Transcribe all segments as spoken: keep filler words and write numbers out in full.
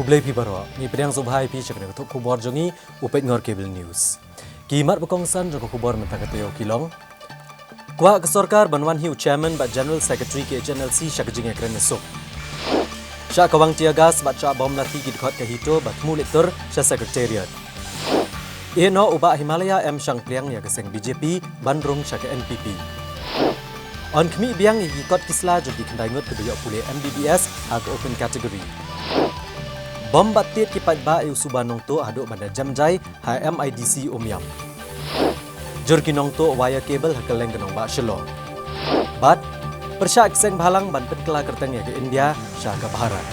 Khublei phi baroh, ngi pdiang sngewbha ïa phi sha kane ka thup khubor jong ngi, u Peit Ngor Cable News. Ki mat ba kongsan jong ka khubor mynta ka taïew ki long: Kwah ka sorkar ban wan hi u chairman bad general secretary ka H N L C sha ka jingïakren ïasuk. Shah kawang tear gas bad shah bom lathi ki dkhot ka HITO ba thmu leit tur sha secretariat. Ïeh noh u Bah Himalaya M Shangpliang ïa ka seng B J P ban rung sha ka N P P. Yn khmih biang ïa ki kot ki sla jong ki khyndai ngut kiba ïoh pule M B B S ha ka open category. Bom bad tied ki paidbah ïa u suba nongtuh haduh ban da jem jai ha M I D C Umiam. Jur ki nongtuh wire cable ha kylleng ka nongbah Shillong. Bad pyrshah ki seng bhalang ban pynkylla kyrteng ïa ka India sha ka Bharat.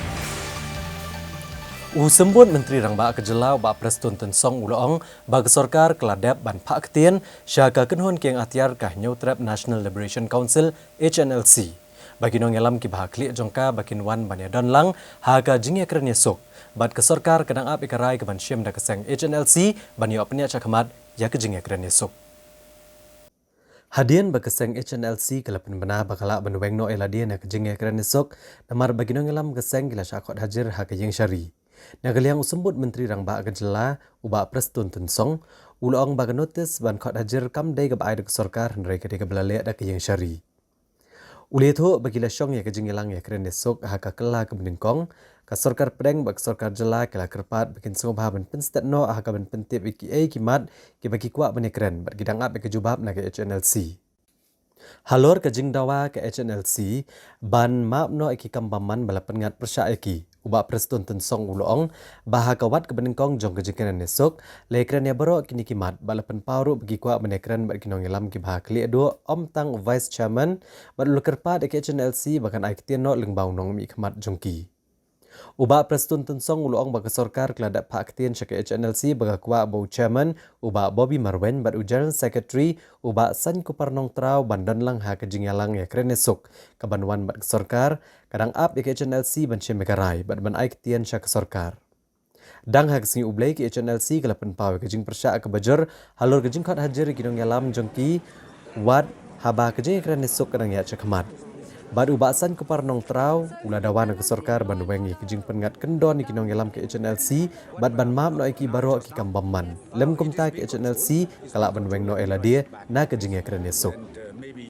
U Symbud Myntri Rangbah ka jylla u Bah Prestone Tynsong u la ong ba ka sorkar ka la dep ban phah ktien sha ka kynhun kieng atiar ka Hynñiewtrep National Liberation Council, H N L C, ba ki nongïalam kiba ha khlieh jong ka ba kin wan ban ïadon lang ha ka jingïakren ïasuk. Bad ka sorkar ka dang ap ïa ka rai ka ban shim da ka seng H N L C ban ïoh pynïaid shakhmat ïa ka jingïakren ïasuk. Hadien ba ka seng H N L C ka la pynbna ba ka lah ban weng noh ïa lade na ka jingïakren ïasuk, namar ba ki nongïalam ka seng ki la shah khot hajir ha ka ïingshari. Na ka liang u Symbud Myntri Rangbah ka jylla u Bah Prestone Tynsong u la ong ba ka notis ban khot hajir kam dei kaba ai da ka sorkar, hynrei ka dei kaba la leh da ka ïingshari. U la ïathuh ba ki la shong ïa ka jingïalang ïakren ïasuk ha ka kylla kaba nyngkong. Ka sorkar pdeng bad ka sorkar jylla ki la kyrpad ba kin sngewbha ban pynstet noh ha ka ban pyntip ïa kiei ki mat kiba ki kwah ban ïakren bad ki dang ap ïa ka jubab na ka H N L C. Halor ka jingdawa ka H N L C ban map noh ïa ki kam bymman ba la pynngat pyrshah ïa ki, u Bah Prestone Tynsong u la ong ba ha ka wat kaba nyngkong jong ka jingkren ïasuk, la ïakren ïa baroh kine ki mat bad la pynpaw ruh ba ki kwah ban ïakren bad ki nongïalam kiba ha khlieh duh, ym tang u Vice Chairman, bad u la kyrpad ïa ka H N L C ba kan ai ktien noh lyngba u nongmihkhmat jong ki. U Bah Prestone Tynsong u la ong ba ka sorkar ka la dep phah ktien sha ka H N L C ba ka kwah ba u Chairman u Bah Bobby Marwein bad u General Secretary u Bah Saiñkupar Nongtraw ban don lang ha ka jingïalang ïakren ïasuk. Ka ban wan bad ka sorkar ka dang ap ïa ka H N L C ban shim ïa ka rai bad ban ai ktien sha ka sorkar. Dang ha ka sngi U Blei ka H N L C ka la pynpaw ïa ka jingpyrshah kaba jur halor ka jingkhot hajir ïa ki nongïalam jong ki wat haba ka jingïakren ïasuk ka dang ïaid shakhmat. Bad u Bah Saiñkupar Nongtraw u la dawa na ka sorkar ban weng ïa ka jingpynngat kyndon ïa ki nongïalam ka H N L C bad ban map noh ïa ki baroh ki kam bymman. Lym kumta ka H N L C ka lah ban weng noh ïa lade na ka jingïakren ïasuk.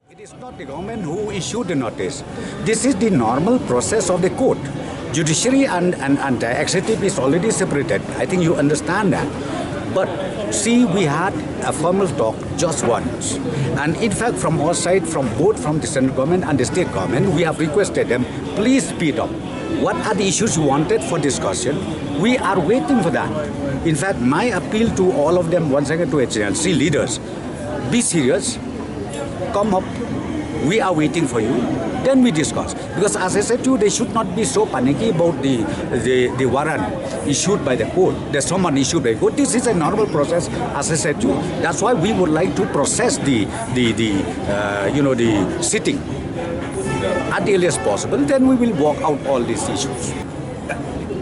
It is not the government who issued the notice. This is the normal process of the court. Judiciary and, and, and the executive is already separated. I think you understand that. But see, we had a formal talk just once. And in fact, from our side, from both from the central government and the state government, we have requested them, please speed up. What are the issues you wanted for discussion? We are waiting for that. In fact, my appeal to all of them, once again to H N L C leaders, be serious, come up. We are waiting for you. Then we discuss. Because as I said to you, they should not be so panicky about the, the, the warrant issued by the court, the summon issued by the court. This is a normal process, as I said to you. That's why we would like to process the, the, the uh, you know, the sitting at the earliest possible. Then we will work out all these issues.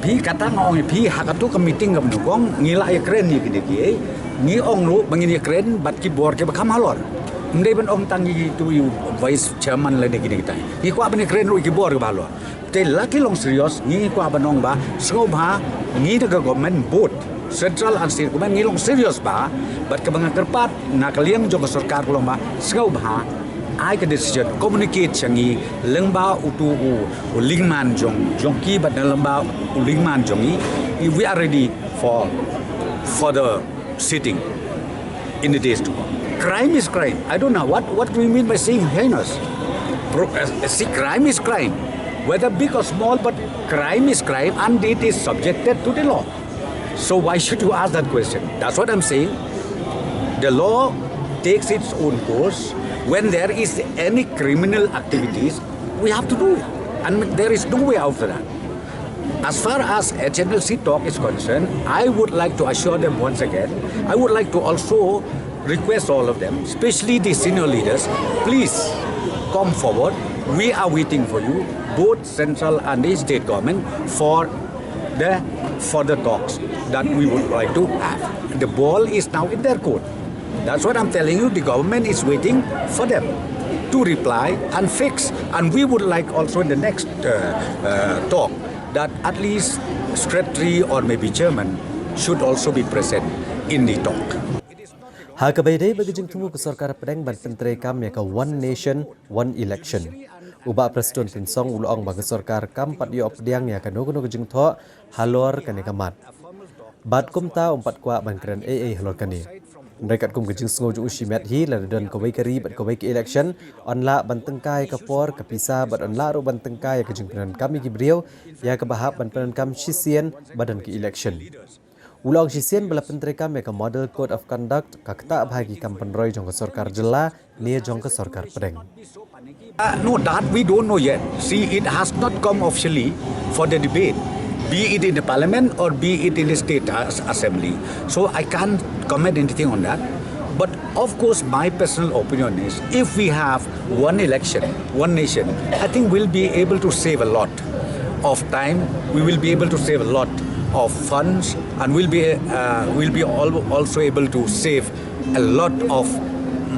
Phi kata nga ong phi ha katu ka meeting ka bnukong ngi la ïakren ïa kine ki, eh, ngi ong ruh ba ngin ïakren bad ki bor kiba kham halor. Ym dei ban ong tang ïa tu ïa u vice chairman lane kine kita. Ngi kwah ban ïakren ruh ïa ki bor kiba halor. Te la ki long serious, ngi kwah ban ong ba sngewbha ngi da ka government, both central and state government, ngi long serious ba, bad kaba nga kyrpad na ka liang jong ka sorkar ka long ba sngewbha ai ka decision, communicate sha ngi lyngba utu u, u lyngman jong, jong ki bad na lyngba u lyngman jong ngi. We are ready for further sitting in the days to come. Crime is crime. I don't know what, what do you mean by saying heinous? Pro, uh, see, crime is crime. Whether big or small, but crime is crime and it is subjected to the law. So why should you ask that question? That's what I'm saying. The law takes its own course. When there is any criminal activities, we have to do it. And there is no way out for that. As far as H N L C talk is concerned, I would like to assure them once again. I would like to also request all of them, especially the senior leaders, please come forward. We are waiting for you, both central and the state government, for the further talks that we would like to have. The ball is now in their court. That's what I'm telling you. The government is waiting for them to reply and fix. And we would like also in the next uh, uh, talk that at least secretary or maybe chairman should also be present in the talk. Ha kaba ïadei bad ka jingthmu ka sorkar pdeng ban pyntreikam ïa ka One Nation, One Election, u Bah Prestone Tynsong u la ong ba ka sorkar kam pat ïoh pdiang ïa kano kano ka jingthoh halor kane ka mat. Bad kumta um pat kwah ban kren ei ei halor kane. Hynrei katkum ka jingsngew jong u shimet hi, lada don kawei ka ri bad kawei ka election, yn lah ban tyngkai ka por, ka pisa, bad yn lah ruh ban tyngkai ka jingpyndonkam ïa ki briew ïa kaba hap ban pyndonkam shisien ba don ka election. U la ong shisien ba la pyntreikam ïa ka Model Code of Conduct, ka ktah bha ïa ki kam pynroi jong ka sorkar jylla ne jong ka sorkar pdeng. Uh, no, that we don't know yet. See, it has not come officially for the debate, be it in the parliament or be it in the state as- assembly. So I can't comment anything on that. But of course, my personal opinion is, if we have one election, one nation, I think we'll be able to save a lot of time. We will be able to save a lot of funds, and we'll be uh, we'll be al- also able to save a lot of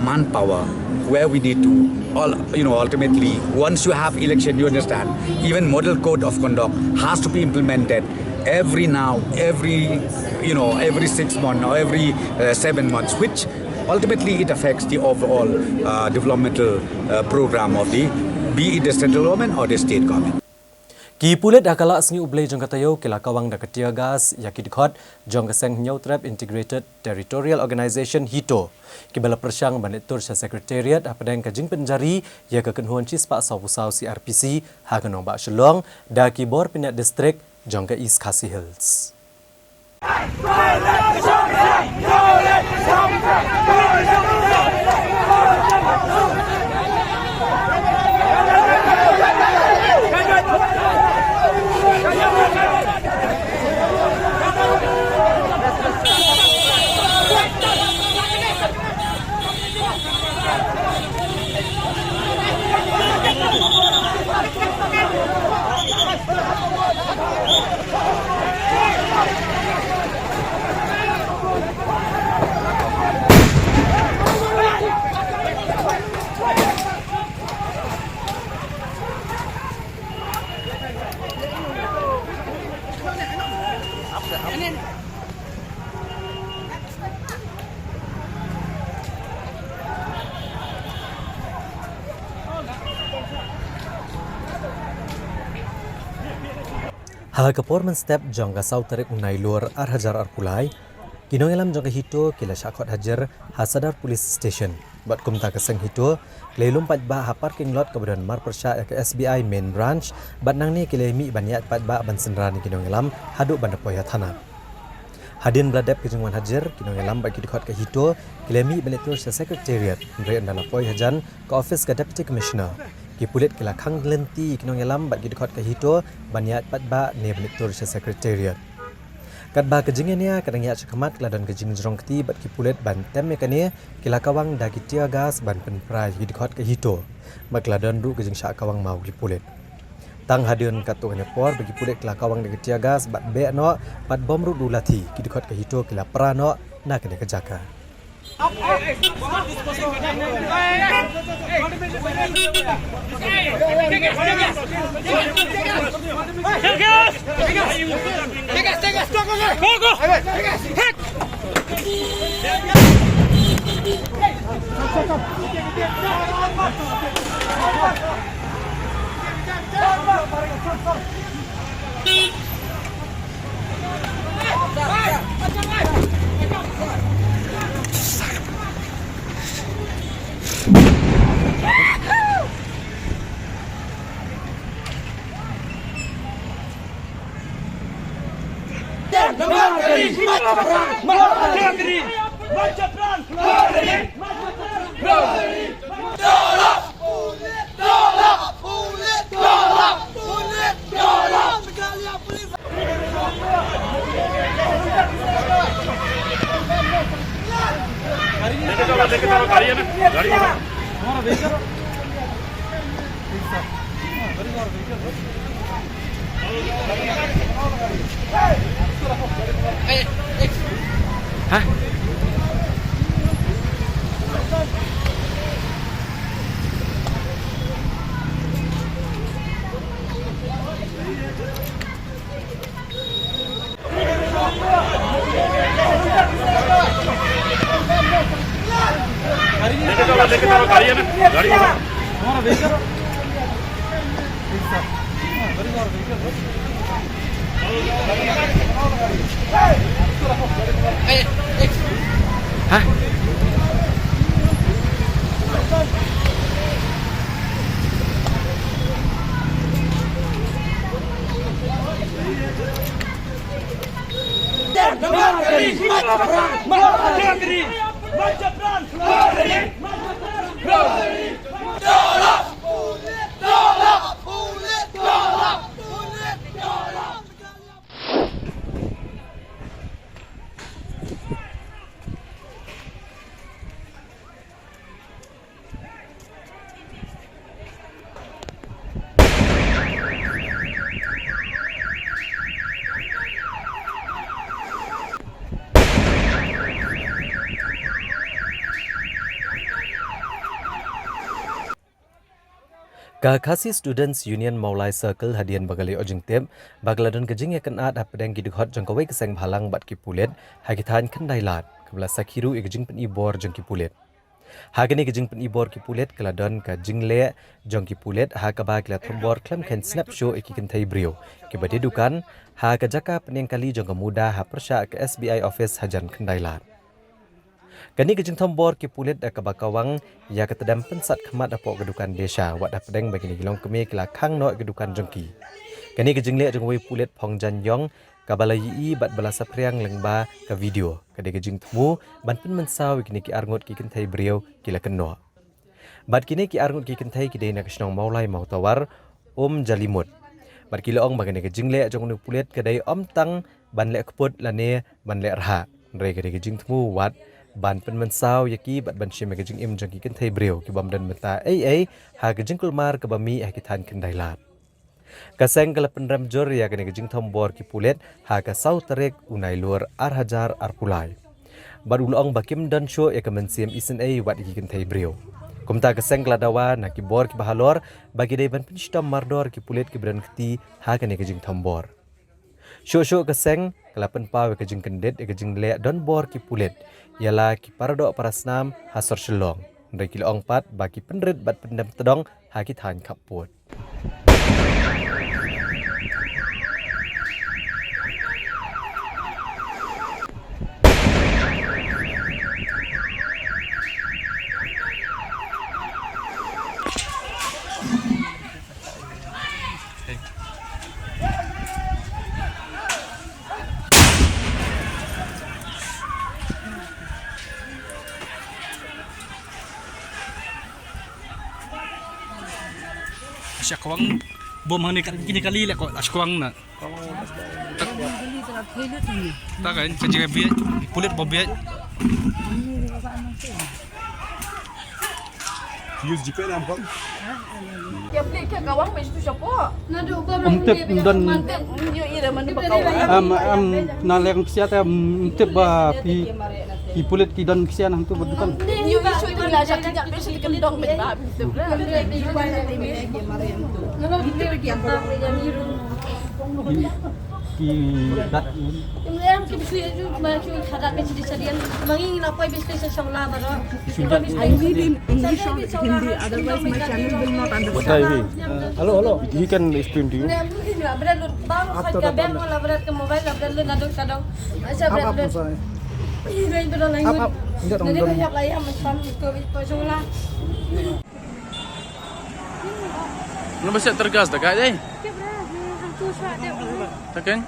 manpower where we need to all, you know, ultimately, once you have election, you understand, even model code of conduct has to be implemented every now, every, you know, every six months or every uh, seven months, which ultimately it affects the overall uh, developmental uh, program of the, be it the central government or the state government. Ki pulit ha ka Lahsngi U Blei jong ka taïew ki la kawang da ka tear gas ïa ki dkhot jong ka seng Hynñiewtrep Integrated Territorial Organization, HITO, kiba la pyrshang ban leit tur sha Secretariat hapdeng ka jingpynjari ïa ka kynhun shispah sawphew saw C R P C ha ka nongbah Shillong da ki bor pynïaid district jong ka East Khasi Hills. Ha ka por mynstep jong ka saw tarik u Nailur ar hajar arphew lai, ki nongïalam jong ka HITO ki la shah khot hajir ha Sadar Police Station. Bad kumta ka seng HITO ki la lum paidbah ha parking lot kaba don marpyrshah ïa ka S B I main branch, bad nangne ki la mih ban ïaid paidbah ban synran ïa ki nongïalam haduh ban da poi ha thana. Hadien ba la dep ka jingwan hajir, ki nongïalam bad ki dkhot ka HITO ki la mih ban leit tur sha Secretariat, hynrei ynda la poi hajan ka office ka Deputy Commissioner, ki pulit ki la khang lynti ïa ki nongïalam bad ki dkhot ka HITO ban ïaid paidbah ne ban leit tur sha Secretariat. Katba ka jingïania ka dang ïaid shakhmat, ka la don ka jingjrong kti bad ki pulit ban tem ïa kane, ki la kawang da ki tear gas ban pynpra ïa ki dkhot ka HITO. Bad ka la don ruh ka jingshah kawang maw ki pulit. Tang hadien katto katne por ba ki pulit ki la kawang da ki tear gas bad beh noh bad bom ruh da u lathi, ki dkhot ka HITO ki la pra noh na kane ka jaka. Ka Khasi Students Union Mawlai Circle hadien ba ka la ïoh jingtip ba ka la don ka jingïakynad hapdeng ki dkhot jong kawei ka seng bhalang bad ki pulit ha ki thaiñ Khyndailad, kaba la sakhi ruh ïa ka jingpynibor jong ki pulit. Ha kane ka jingpynibor ki pulit ka la don ka jingleh jong ki pulit ha kaba ki la thombor khlem kheiñ snap shuh ïa ki kynthei briew kiba die dukan ha ka jaka pynïeng kali jong ka MUDA ha pyrshah ka S B I office hajan Khyndailad. Kane ka jingthombor ki pulit da kaba kawang ïa ka tdem pynsat khmat hapoh ka dukan Desha, wat hapdeng ba kine ki longkmie ki la khang noh ïa ka dukan jong ki. Kane ka jingleh jong uwei u pulit Phong Jan Yong kaba la ïohi bad ba la saphriang lyngba ka video ka dei ka jingthmu ban pynmynsaw ïa kine ki arngut ki kynthei briew ki la kynnoh. Bad kine ki arngut ki kynthei ki dei na ka shnong Mawlai Mawtawar, Umjalimut. Bad ki la ong ba kane ka jingleh jong une u pulit ka dei ym tang ban leh kput lane ban leh rhah, hynrei ka dei ka jingthmu wat ban pynmynsaw ïa ki bad ban shim ïa ka jingim jong ki kynthei briew ki bym don bynta ei ei ha ka jingkulmar kaba mih ha ki thaiñ Khyndailad. Ka seng ka la pynrem jur ïa kane ka jingthombor ki pulit ha ka saw tarik u Nailur ar hajar arphew lai. Bad u la ong ba kim don shuh ïa ka mynsiem isynei wat ïa ki kynthei briew. Kumta ka seng ka la dawa na ki bor kiba halor ba ki dei ban pynshitom mardor ki pulit kiba don kti ha kane ka jingthombor. Shuh shuh ka seng ka la pynpaw ïa ka jingkyndit ïa ka jingleh donbor ki pulit ïa la ki paradoh parasnam ha sor Shillong. Hynrei ki la ong pat ba ki pynrit bad pyndem tdong ha ki thaiñ khappud. Asha kwang bom hangne ka kine kali le ko asha kwang na. Ta kan sa jingbiej pulit ba biej. Use jipe nam ko. Ïa pli ke kawang mei tu shapo. Ym tip don. Ym tip, ïa ira mandi ba kawang. Am am na leng ksiat ym tip ba ki ki pulit ki don ksiat hangtu ba dukan. Ïa ïa shu tu la shak nya pe shu kan dong ben ba. Ki dat. I need in English or Hindi, otherwise my channel will not understand. Hello, hello. He can explain to you. Nang ba siap tergas tak, eh? Takan?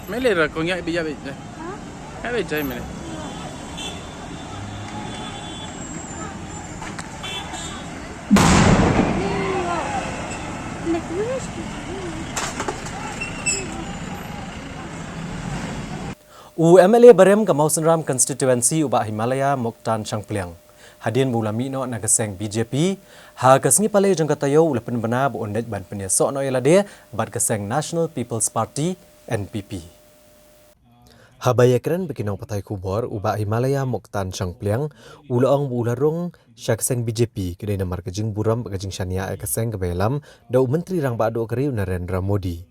Mele ra ko ngai bi ya bi. Ngai bi jai mele. U M L A barim ka Mawsynram constituency u Bah Himalaya Muktan Shangpliang hadien ba u la mih noh na ka seng B J P ha ka sngi Palei jong ka taïew u la pynbna ba un leit ban pynïasoh noh ïa lade bad ka seng National People's Party, N P P. Haba ïakren bad ki nongpathai khubor, u Bah Himalaya Muktan Shangpliang u la ong ba u la rung sha ka seng B J P ka dei namar ka jingburom bad ka jingshaniah ïa ka seng kaba ïalam da u Myntri Rangbah Duh ka ri u Narendra Modi.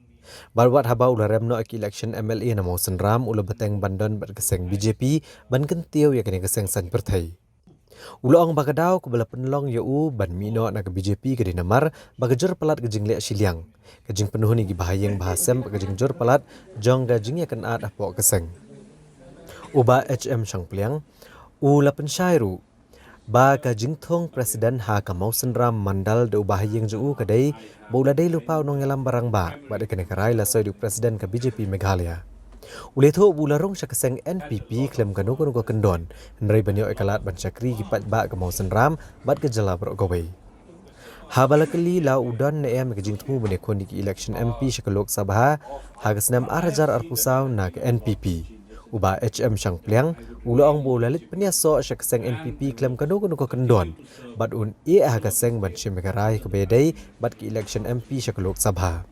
Bad wat haba u la rem noh ïa ka election M L A na Mawsynram u la bteng ban don bad ka seng B J P ban kyntiew ïa kane ka seng saiñ pyrthei. U la ong ba ka daw kaba la pynlong ïa u ban mih noh na ka B J P ka dei namar ba ka jur palat ka jingleh shiliang, ka jingpynhun ïa ki bahaïing bahasem bad ka jingjur palat jong ka jingïakynad hapoh ka seng. U Bah H M Shangpliang u la pynshai ruh ba ka jingthung president ha ka Mawsynram Mandal da u bahaïing jong u ka dei ba u la dei lypa u nongïalam barangbah bad ïa kane ka rai la soi da u president ka B J P Meghalaya. U la ïathuh ba u la rung sha ka seng N P P khlem kano kano ka kyndon, hynrei ban ïoh ïa ka lad ban shakri ki paidbah ka Mawsynram bad ka jylla baroh kawei. Haba la kylli la u don ne em ïa ka jingthmu ban ïakhun ïa ka election M P sha ka Lok Sabha ha ka snem ar hajar arphew saw na ka N P P, u Bah H M Shangpliang u la ong ba u la leit pynïasoh sha ka seng N P P khlem kano kano ka kyndon bad un ïeh ha ka seng ban shim ïa ka rai kaba ïadei bad ka election M P sha ka Lok Sabha.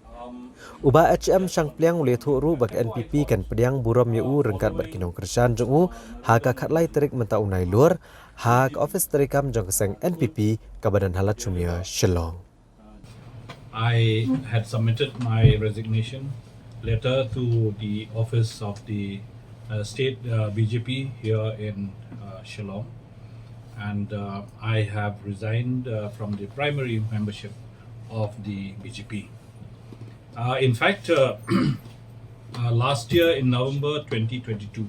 U Bah H M Shangpliang u la ïathuh ruh ba ka N P P kan pdiang burom ïa u ryngkat bad ki nongkyrshan jong u ha ka khatlai tarik mynta u Nailur ha ka office treikam jong ka seng N P P kaba don ha Ladshmia, Shillong. I had submitted my resignation letter to the office of the uh, state uh, B J P here in uh, Shillong, and uh, I have resigned uh, from the primary membership of the B J P. Uh, in fact, uh, uh, last year in November twenty twenty-two,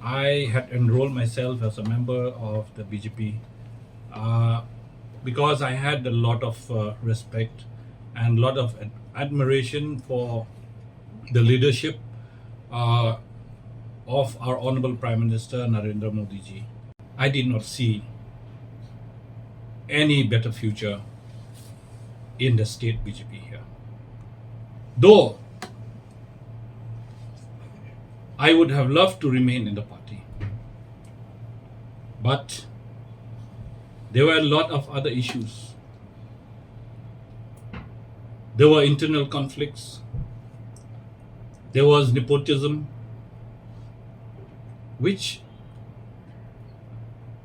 I had enrolled myself as a member of the B J P uh, because I had a lot of uh, respect and lot of ad- admiration for the leadership uh, of our Honorable Prime Minister Narendra Modi ji. I did not see any better future in the state B J P here. Though I would have loved to remain in the party, but there were a lot of other issues. There were internal conflicts. There was nepotism, which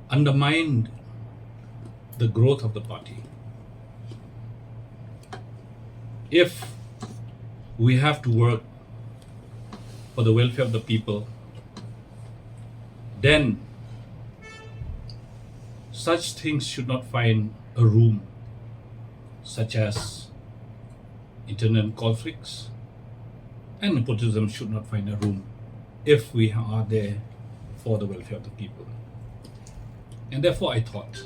undermined the growth of the party. If we have to work for the welfare of the people, then such things should not find a room, such as internal conflicts and nepotism should not find a room if we are there for the welfare of the people. And therefore, I thought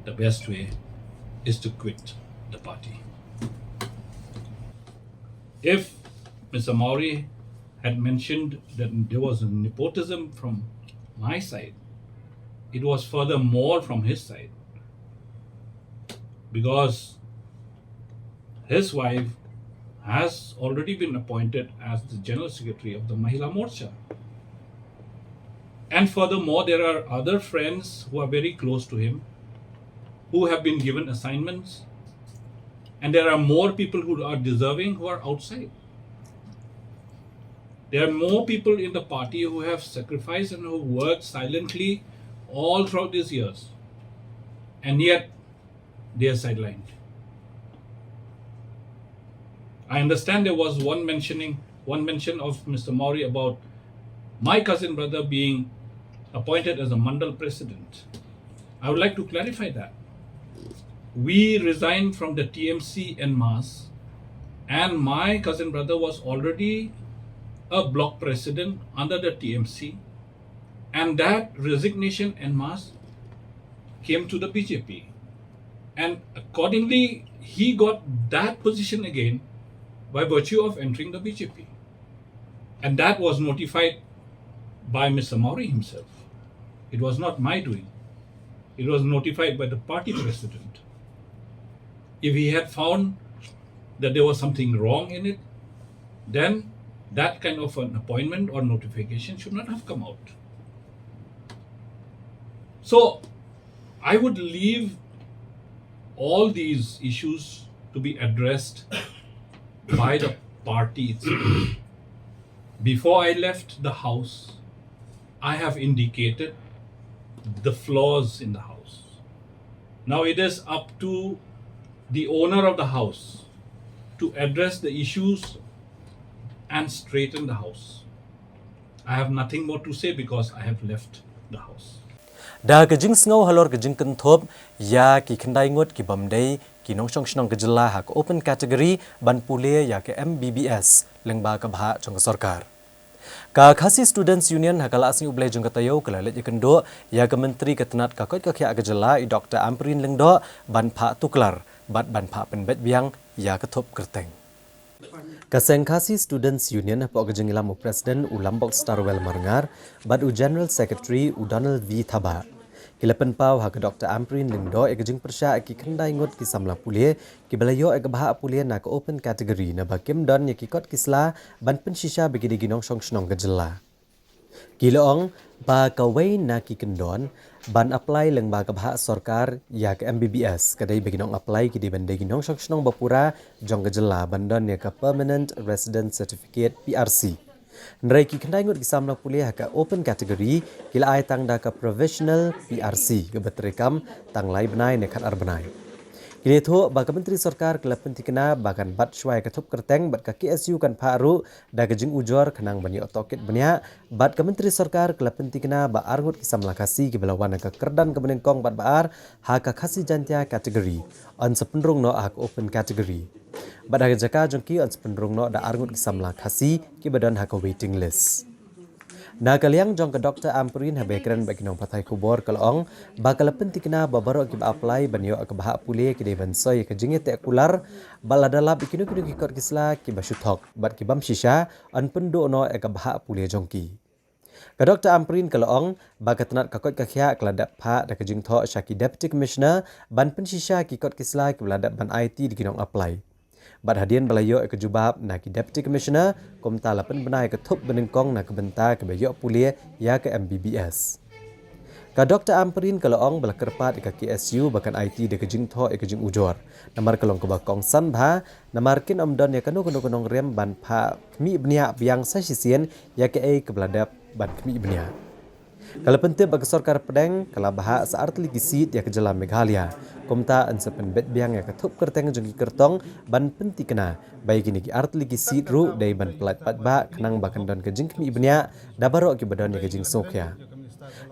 the best way is to quit the party. If Mister Mawrie had mentioned that there was nepotism from my side, it was further more from his side, because his wife has already been appointed as the General Secretary of the Mahila Morcha. And furthermore, there are other friends who are very close to him who have been given assignments. And there are more people who are deserving who are outside. There are more people in the party who have sacrificed and who worked silently all throughout these years. And yet, they are sidelined. I understand there was one mentioning, one mention of Mister Mawrie about my cousin brother being appointed as a Mandal president. I would like to clarify that. We resigned from the T M C en masse, and my cousin brother was already a block president under the T M C, and that resignation en masse came to the B J P. And accordingly, he got that position again by virtue of entering the B J P. And that was notified by Mister Mawrie himself. It was not my doing. It was notified by the party president. If he had found that there was something wrong in it, then that kind of an appointment or notification should not have come out. So I would leave all these issues to be addressed by the party itself. Before I left the house, I have indicated the flaws in the house. Now it is up to the owner of the house to address the issues and straighten the house. I have nothing more to say because I have left the house. Da ka jingsngew halor ka jingkynthup ïa ki khyndai ngut ki bym dei ki nongshong shnong ka jylla ha ka open category ban pule ïa ka M B B S lyngba ka bhah jong ka sorkar. Ka Khasi Students Union ha ka la sngi U Blei jong ka taïew ka la leit ïakynduh ïa ka Myntri ka tnat ka koit ka khiah ka jylla i Doctor Ampareen Lyngdoh ban phah tuklar bad ban phah pynbeit biang ïa ka thup kyrteng. Ka seng Khasi Students Union hapoh ka jingïalam u President u Lambok Starwell Marngar bad u General Secretary u Donald V Thabah ki la pynpaw ha ka Doctor Ampareen Lyngdoh ïa ka jingpyrshah ïa ki khyndai ngut ki samla pule kiba la ïoh ïa ka bhah pule na ka open category naba kim don ïa ki kot ki sla ban pynshisha ba ki dei ki nongshong shnong ka jylla. Ki la ong ba kawei na ki kyndon ban apply lyngba ka bhah sorkar ïa ka M B B S ka dei ba ki nong apply ki dei ban dei ki nongshong shnong ba pura jong ka jylla ban don ïa ka Permanent Resident Certificate, P R C. Hynrei ki khyndai ngut ki samla pule ha ka open category ki la ai tang da ka provisional P R C kaba treikam tang lai bnai ne khatar bnai. Ki la ïathuh ba ka Myntri Sorkar ka la pynthikna ba kan bat shuwa ïa ka thup kyrteng bad ka K S U kan phah ruh da ka jingujor khnang ban ïoh tohkit bniah, bad ka Myntri Sorkar ka la pynthikna ba arngut ki samla Khasi kiba la wan ha ka kyrdan kaba nyngkong bad ba ar ha ka Khasi Jaintia category yn sa pynrung noh ha ka open category. Bad ha ka jaka jong ki yn sa pynrung noh da arngut ki samla Khasi kiba don ha ka waiting list. Na ka liang jong ka Doctor Ampareen haba ïakren bad ki nongpathai khubor ka la ong ba ka la pynthikna ba baroh kiba apply ban ïoh ka bhah pule ki dei ban soi ïa ka jingïateh kular bad lada lap ïa kino kino ki kot ki sla kiba shu thok bad ki bym shisha yn pynduh noh ïa ka bhah pule jong ki. Ka Doctor Ampareen ka la ong ba ka tnat ka koit ka khiah ka la dep phah da ka jingthoh sha ki Deputy Commissioner ban pynshisha ki kot ki sla kiba la dep ban aiti da ki nong apply. Bad hadien ba la ïoh ïa ka jubab na ki Deputy Commissioner kumta la pynbna ïa ka thup banyngkong na ka bynta kaba ïoh pule ïa ka M B B S. Ka Doctor Ampareen ka la ong ba la kyrpad ïa ka K S U ba kan aiti da ka jingthoh ïa ka jingujor namar ka long kaba kongsan bha namar kin ym don ïa kano kano ka nongrim ban phah khmih bniah biang sa shisien ïa kaei kaba la dep ban khmih bniah. Ka la pyntip ba ka sorkar pdeng ka la bhah sa artylli ki seat ïa ka jylla Meghalaya. Kumta yn sa pynbeit biang ïa ka thup kyrteng jong ki kyrtong ban pynthikna ba ïa kine ki artylli ki seat ruh dei ban pyllait paidbah khnang ba kan don ka jingkhmih bniah da baroh kiba don ïa ka jingsngewkhia.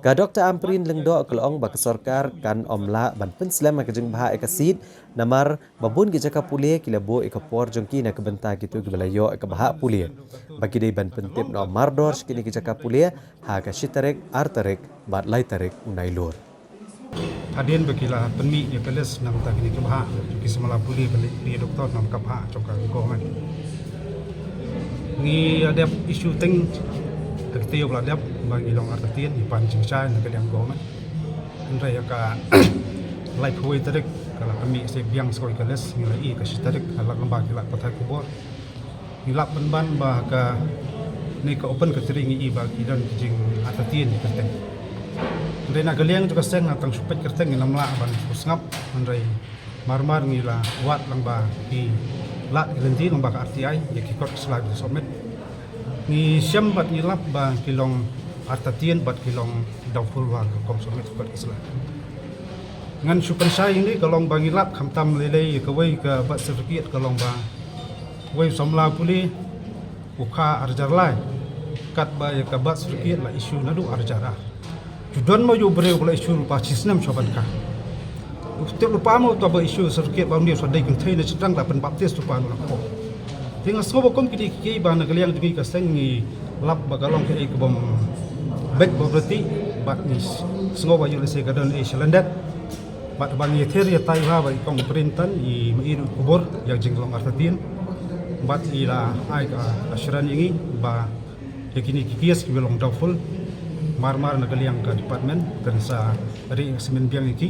Ka Doctor Ampareen Lyngdoh ka la ong ba ka sorkar kan ym lah ban pynslem ïa ka jingbhah ïa ka seat namar ba bun ki jaka pule ki la buh ïa ka por jong ki na ka bynta kito kiba la ïoh ïa ka bhah pule ba ki dei ban pyntip noh mardor sha kine ki jaka pule ha ka shi tarik, ar tarik bad lai tarik u Nailur. Hadien ba ki la pynmih ïa ka list na ka bynta kine ki bhah jong ki samla pule ba leit plie doktor na ka bhah jong ka government. Ngi ïa dep issue teng ha ka taïew ba la dep ba ngi long artatien ngi pan jingshai na ka liang government. Hynrei ïa ka laiphew wei tarik ka la pynmih sa biang skoi ka list ngi la ïohi ka shi tarik ha lad lamba ki lad pathai khubor. Ngi lap pynban ba kane ka open category ngi ïohi ba ki don ki jingartatien ki kyrteng. Hynrei na ka liang jong ka seng nga tang shu peit kyrteng ngim lah ban shu sngap hynrei mar mar ngi la wad lang ba ki lad ki lynti lang ba ka R T I ïa ki kot ki sla ki submit. Ngi shem bad ngi lap ba ki long artatien bad ki long doubtful ba ka kum submit kot ki sla. Ngan shu pynshai ïa ngi ka long ba ngi lap khamtam lei lei ïa kawei ka birth certificate ka long ba wei samla pule u kha arhajar lai katba ïa ka birth certificate la issue naduh arhajar ar. Ju don mo ju briew ba la issue lypa shi snem shuwa ban kha. U tip lypa mo uta ba issue certificate ba ym dei sa dei kynthei na shynrang da pynbaptis lypa na la kho. Te nga sngew ba kum kine ki kiei ba na ka liang jong ngi ka seng ngi lap ba ka long kaei ka bym beit ba byrti bad ngi sngew ba ïoh lehse ka don ei sha lyndet. Bad ba ngi ïathir ïatai bha ba i kong Printan i mih ruh khubor ïa ka jinglong artatien. Bad i la ai ka assurance ïa ngi ba ïa kine ki case kiba long doubtful mar mar na ka liang ka department kan sa ri examine biang ïa ki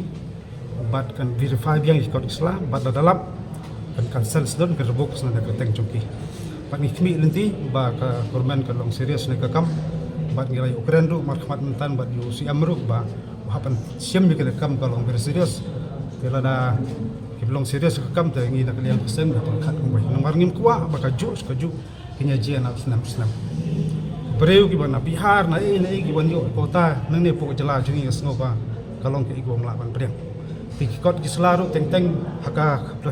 bad kan verify biang ïa ki kot ki sla bad lada lap kan cancel sdon kan revoke sdon na ka kyrteng jong ki. Bad ngi khmih lynti ba ka government kan long serious na ka kam bad ngi la ïa u kren ruh markhmat mynta bad ïa u C M ruh ba u hap ban shim ïa ka kam ka long very serious. Te lada ki long serious ka kam te ngi na ka liang ka seng ka pyrkhat kumbai namar ngim kwah ba ka juh ka juh. Kine jia na snem snem. Briew kiba na Bihar na ei na ei kiba ïoh kota nangne pok jylla jong ngi nga sngew ba ka long kaei kaba ym lah ban pdiang. Te ki kot ki sla ruh teng teng ha ka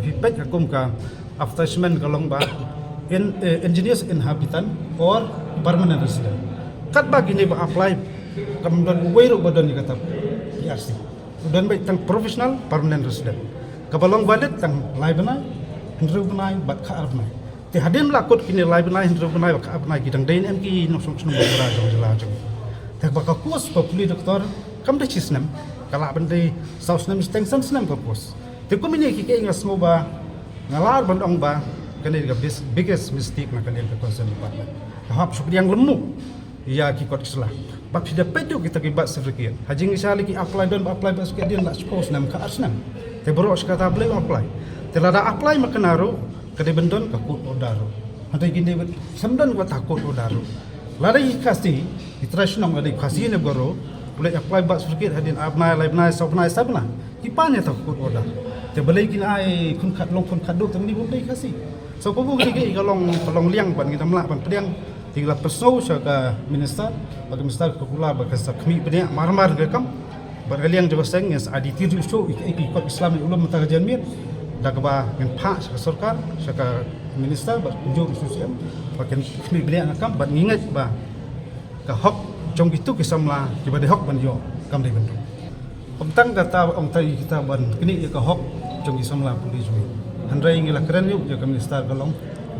phi peit ha kum ka advertisement ka long ba in, eh, indigenous inhabitant or permanent resident. Katba kine ba apply kam don uwei ruh ba don ïa kata. R C. U don beit tang professional permanent resident. Kaba long valid tang lai bnai, hynriew bnai bad khatar bnai. Te hadien la kut kine lai bnai, hynriew bnai bad khatar bnai ki dang dei ne em ki nongshong shnong ba mra jong jylla jong. Te ba ka course ba pule doktor kam dei shi snem, ka lah ban dei saw snem shiteng san snem ka course. Te kum ine ki, ki nga sngew ba nga lah ban ong ba kane ka bis-, biggest mistake na kane ka concerned department. Ka hap shu pdiang lemu ïa ki kot ki sla. Bad phi da peit ïa kita ki birth certificate. Ha jingshai ki apply, don ba apply birth certificate dien la shiphew snem, khatar snem. Te baroh shi katta balei apply. Te lada apply ma kane ruh ka dei ban don ka court order ruh. Hynrei kine ba sem don kata court order ruh. Lada i Khasi, i trai shnong lada i Khasi ne Garo, u leit apply birth certificate hadien ar bnai, lai bnai, saw bnai, saw bnai. Ki pan ïa ta ka court order. Te balei kin ai khun khat long khun khat duk, te mane bym dei Khasi. So ka bun ki, ki ka long, ka long liang ban ngi dam lah ban pdiang. Te la pyrshah sha ka minister, ba ka minister ka kular ba ka sa khmih bniah mar mar ka kam. Bad ka liang jong ka seng ngin sa adi tir shuh ïa ki kot Islam ïa u lum mynta ka janmiet. Da kaba ngin phah sha ka sorkar, sha ka minister bad kumjuh sha u C M, ba kin khmih bniah ka kam bad ngi ngeit ba ka hok jong kito ki samla kiba dei hok ban ïoh kam dei ban dei. Ym tang kata ong tai kita ban knieh ïa ka hok jong ki samla pule jong ngi. Hynrei ngi la kren ïa ka minister ka long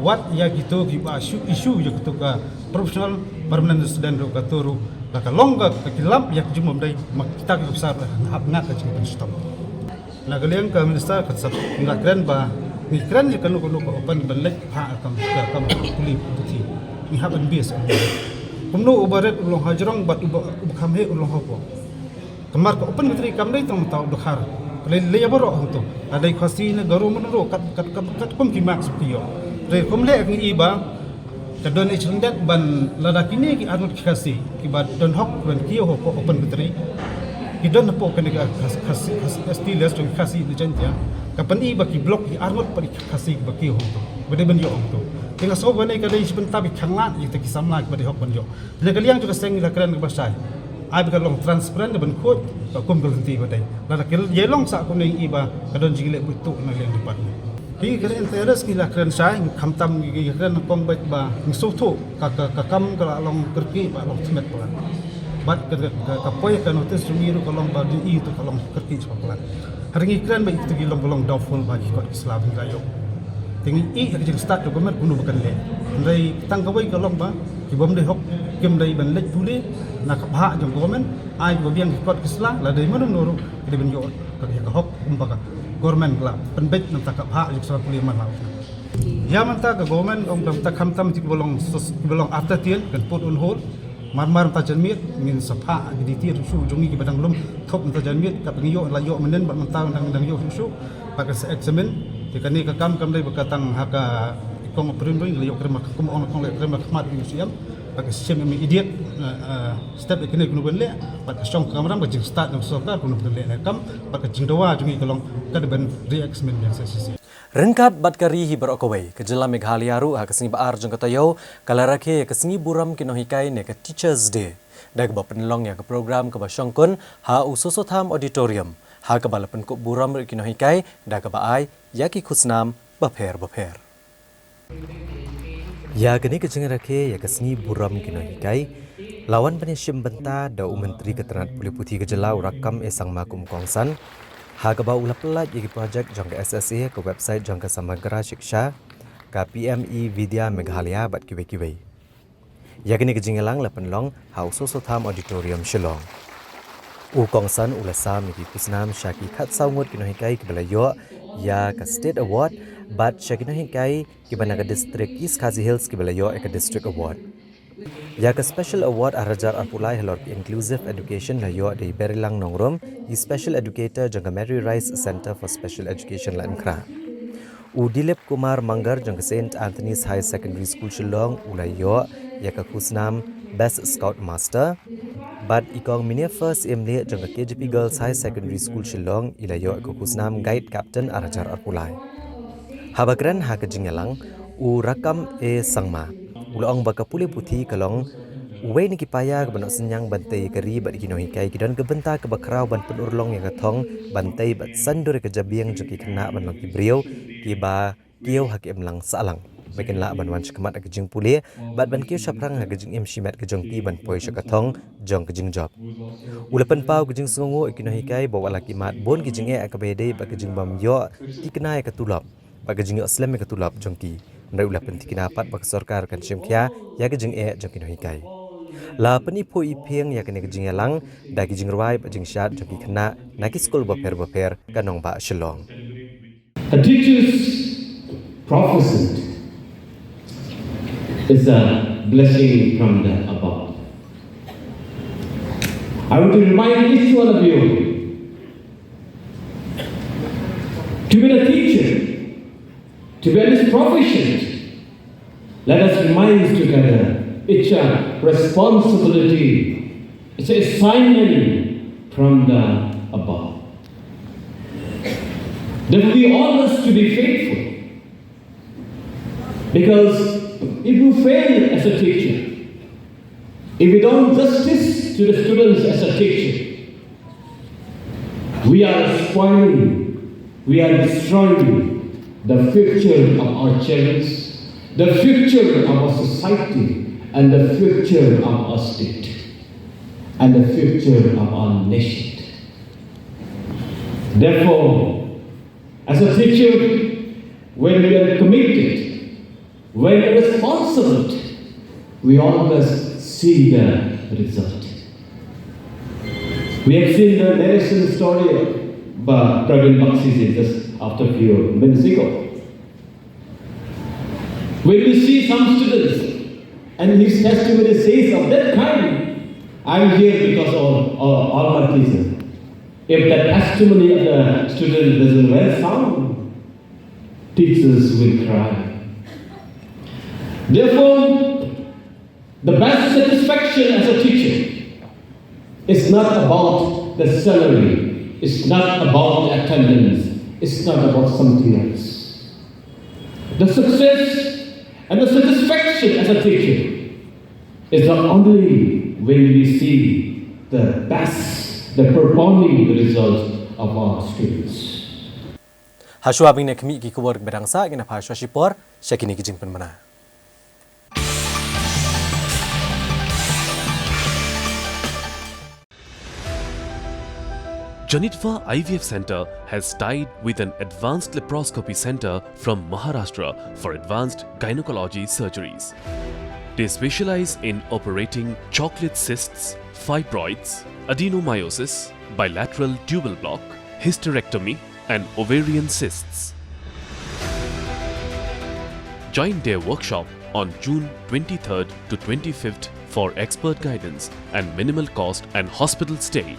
wat ïa kito kiba shu issue ïa kito ka professional permanent resident ruh, kato ruh la ka long ka, ka ki lap ïa ka jingmut dei ma kita ki officer ruh hap ngat ka jingpynshitom. Na ka liang ka minister ka sap ngi la kren ba ngi kren ïa kano kano ka open ban leit ha ka kam, ka kam pule puthi. Ngi hap ban base. Kumno uba rit u long hajrong bad uba, uba kham heh u long hapoh. Namar ka open country kam dei tang mynta u dkhar. Ka lei lei baroh hangto. Ka dei Khasi ne Garo mano ruh kat, kat, kat, katkum ki marks ki ïoh. Te kum leh ngi i ba ka don ïa ka jingdon ban lada kine ki arngut ki Khasi kiba don hok ban kiew hapoh open country. Ki don hapoh kane ka Khas-, Khasi, Khasi, S T list jong ki Khasi ne Jaiñtia. Ka pyni ba ki block ki arngut pat ki Khasi kiba kiew hangto. Ba dei ban ïoh hangto. Te nga sngew ba ne ka dei shi bynta ba ki khanglad ïa kita ki samla kiba dei hok ban ïoh. Na ka liang jong ka seng ngi la kren kaba shai. Ai ba ka long transparent ban khuid ba kum ka lynti ba dei. Lada ka ïa long sah kumne ngi i ba ka don jingleh buit tuh na liang department. Hi ka interest ngi la kren shai, khamtam ngi kren kong beit ba ngi sngewthuh ka, ka, ka kam ka la long kyrkieh ba long thmet palat. Bad ka, ka, ka, ka poi ka notice jong ngi ruh ka long ba ngi i tu ka long kyrkieh palat. Hynrei ngi kren ba ito ki long, ki long doubtful ba ki kot ki sla ba ngi la ïoh. Te ngi ïohi ha ka jingstad jong ka government kumno ba kan leh. Hynrei tang kawei ka long ba ki bym dei hok kim dei ban leit pule na ka bhah jong ka government, ai ba biang ki kot ki sla, la dei mano mano ruh ki dei ban ïoh ka, ka hok kumba ka government ka la pynbeit na ka bhah jong ka sla pule man la. Ïa mynta ka government ong ka mynta khamtam ki ba long sos-, ki ba long artatien kan put on hold. Mar mar mynta janmiet ngin sa phah ki detail shuh jong ngi kiba dang lum thup mynta janmiet, kaba ngi ïoh la ïoh mynnin bad mynta dang, dang ïoh shuh shuh. Bad ka sa examine. Te kane ka kam kam dei ba ka tang ha ka i kong Prin Prin la ïoh kren ma ka kum ong kong la ïoh kren ma ka khmat u C M. Bad ka shim immediate, eh, eh, step ïa kane kumno ban leh. Bad ka shong ka kamram ka jingstad jong sorkar kumno ban leh ne kam. Bad ka jingdawa jong ngi ka long ka dei ban re-examine biang sa shisien. Ryngkat bad ka ri hi baroh kawei, ka jylla Meghalaya ruh ha ka sngi ba ar jong ka taïew ka la rakhe ïa ka sngi burom ki nonghikai ne ka Teachers Day da kaba pynlong ïa ka program kaba shongkun ha u Soso Tham Auditorium, ha kaba la pynkup burom ruh ïa ki nonghikai da kaba ai ïa ki khusnam bapher bapher. Ïa kane ka jingrakhe ïa ka sngi burom ki nonghikai la wan ban ïashim bynta da u Myntri ka tnat pule puthi ka jylla u Rakkam A Sangma kum u kongsan, ha kaba u la pyllait ïa ki projek jong ka S S A, ka website jong ka Samagra Shiksha, ka P M E Vidya Meghalaya bad kiwei kiwei. Ïa kane ka jingïalang la pynlong ha u Soso Tham Auditorium Shillong. U kongsan u la sam ïa ki khusnam sha ki khatsaw ngut ki nonghikai kiba la ïoh ïa ka State Award bad sha ki nonghikai kiba na ka district East Khasi Hills kiba la ïoh ïa ka District Award. Ïa ka Special Award ar hajar arphew lai halor ka Inclusive Education la ïoh da i Berilang Nongrum, i Special Educator jong ka Mary Rice Centre for Special Education Laitumkhrah. U Dilip Kumar Mangar jong ka Saint Anthony's Higher Secondary School Shillong u la ïoh ïa ka khusnam Best Scout Master. Bad i kong Minerva Syiemlieh jong ka K J P Girls Higher Secondary School Shillong i la ïoh ïa ka khusnam Guide Captain ar hajar arphew lai. Haba kren ha ka jingïalang, u Rakkam A Sangma u la ong ba ka pule puthi ka long uwei na ki paia kaba noh synñiang ban tei ïa ka ri bad ki nonghikai, ki don ka bynta kaba khraw ban pynurlong ïa ka thong ban tei bad san dur ïa ka jabieng jong ki khynnah ban long ki briew kiba kiew ha ka imlang sahlang. ba kin lah ban wan shakhmat ha ka jingpule bad ban kiew shaphrang ha ka jingim shimet ka jong ki ban poi sha ka thong jong ka jingjop. U la pynpaw ka jingsngewnguh ïa ki nonghikai ba wat la ki mad bun ki jingeh ha kaba ïadei bad ka jingbym ïoh tikna ïa ka tulop bad ka jingïoh slem ïa ka tulop jong ki. Hynrei u la pyntikna pat ba ka sorkar kan shim khia ïa ka jingeh jong ki nonghikai. La pyniphuh iphieng ïa kane ka jingïalang da ki jingrwai bad jingshad jong ki khynnah na ki skul bapher bapher ka nongbah Shillong. A teacher's proficient is a blessing from the above. I want to remind each one of you to be a teacher, to be at least proficient. Let us remind together, it's a responsibility, it's an assignment from the above. That we all must to be faithful. Because if you fail as a teacher, if you don't justice to the students as a teacher, we are spoiling, we are destroying the future of our children, the future of our society, and the future of our state, and the future of our nation. Therefore, as a teacher, when we are committed, when we are responsible, we always see the result. We have seen the narration story by Praveen Bakshi ji just after a few minutes ago. When we see some students and his testimony says of that kind, I'm here because of uh, all my teachers. If the testimony of the student doesn't well sound, teachers will cry. Therefore, the best satisfaction as a teacher is not about the salary, it's not about the attendance, it's not about something else. The success and the satisfaction as a teacher is not only when we see the best, the performing results of our students. Hashwa bing ne khmih ki khubor ba dang sah ngin ïa pha shwa shipor sha kine ki jingpynmana. Janitva I V F Center has tied with an advanced laparoscopy center from Maharashtra for advanced gynecology surgeries. They specialize in operating chocolate cysts, fibroids, adenomyosis, bilateral tubal block, hysterectomy, and ovarian cysts. Join their workshop on June twenty-third to twenty-fifth for expert guidance and minimal cost and hospital stay.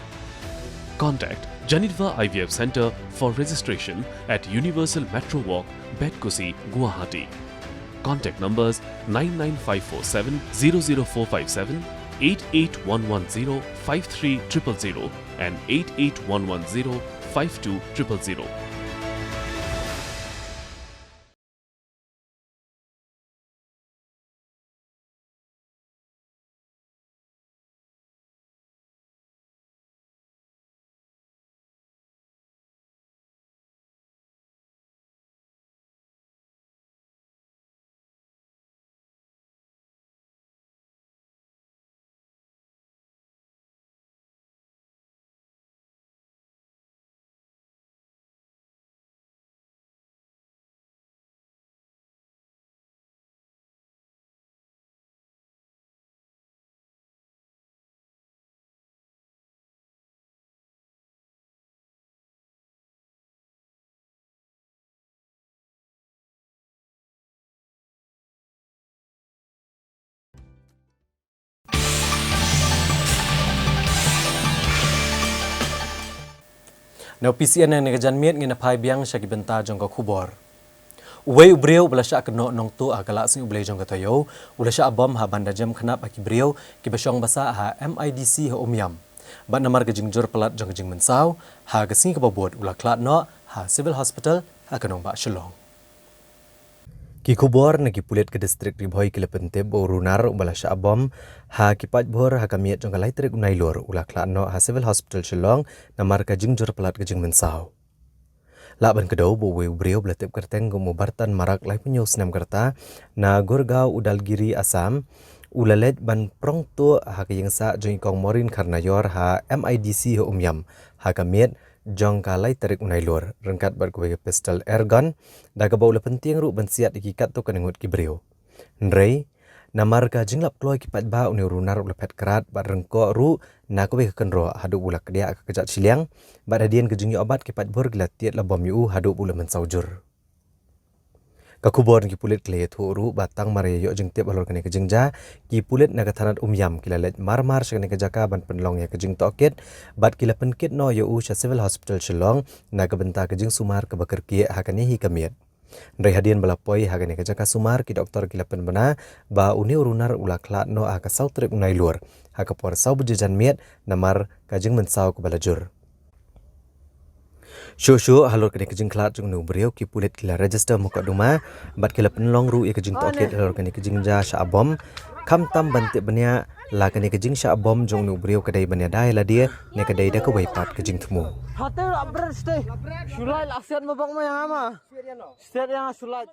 Contact Janitva I V F Center for registration at Universal Metro Walk, Betkusi, Guwahati. Contact numbers nine nine five four seven zero zero four five seven, eight eight one one zero five three triple zero and eight eight one one zero five two triple zero. Na P C N ne ka janmiet ngin ïa phai biang sha ki bynta jong ka khubor. Uwei u briew uba la shah kynnoh nongtuh ha ka lad sngi U Blei jong ka taïew u la shah bom ha ban da jem khnap ha ki briew kiba shong basa ha M I D C ha Umiam. Bad namar ka jingjur palat jong ka jingmynsaw ha ka sngi kaba bud u la khlad noh ha Civil Hospital ha ka nongbah Shillong. Ki khubor na ki pulit ka distrik Ri Bhoi ki la pyntip ba u runar uba la shah bom ha ki paidbhur ha ka miet jong ka lai tarik u Nailur u la khlad noh ha Civil Hospital Shillong namar ka jingjur palat ka jingmynsaw. Lah ban kdew ba uwei u briew ba la tip kyrteng kum u Bartan Marak, laiphew snem ka rta, na Gurgaon, Udalguri, Assam, u la leit ban prong tuh ha ka ïing sah jong i kong Maureen Kharnaior ha M I D C ha Umiam ha ka miet jong ka lai tarik u Nailur, ryngkat bad kawei ka pistol air gun, da kaba u la pyntieng ruh ban siat ïa ki katto katne ngut ki briew. Hynrei namar ka jinglap kloi ki paidbah, une u runar u la phet krad bad ryngkoh ruh na kawei ka kynroh haduh ba u la kdiah ka kjat shiliang, bad hadien ka jingïoh bat ki paidbor ki la tied la bom ïa u haduh ba u la mynsaw jur. Ka khubor na ki pulit ki la ïathuh ruh ba tang mar ïa ïoh jingtip halor kane ka jingjia, ki pulit na ka thanat Umiam ki la leit marmar sha kane ka jaka ban pynlong ïa ka jingtohkit, bad ki la pynkit noh ïa u sha Civil Hospital Shillong na ka bynta ka jingsumar kaba kyrkieh ha kane hi ka miet. Hynrei hadien ba la poi ha kane ka jaka sumar, ki doktor ki la pynbna ba une u runar u la khlad noh ha ka saw tarik u Nailur ha ka por saw baje janmiet namar ka jingmynsaw kaba la jur. Shuh shuh halor kane ka jingkhlad jong une u briew, ki pulit ki la register mukotduma bad ki la pynlong ruh ïa ka jingtohkit halor kane ka jingjia shah bom, khamtam ban tip bniah la kane ka jingshah bom jong une u briew ka dei ban ïada ïa lade ne ka dei da kawei pat ka jingthmu. Hate la bret ste. Sulai la siat ma bang ma yang ama. Siat yang sulai.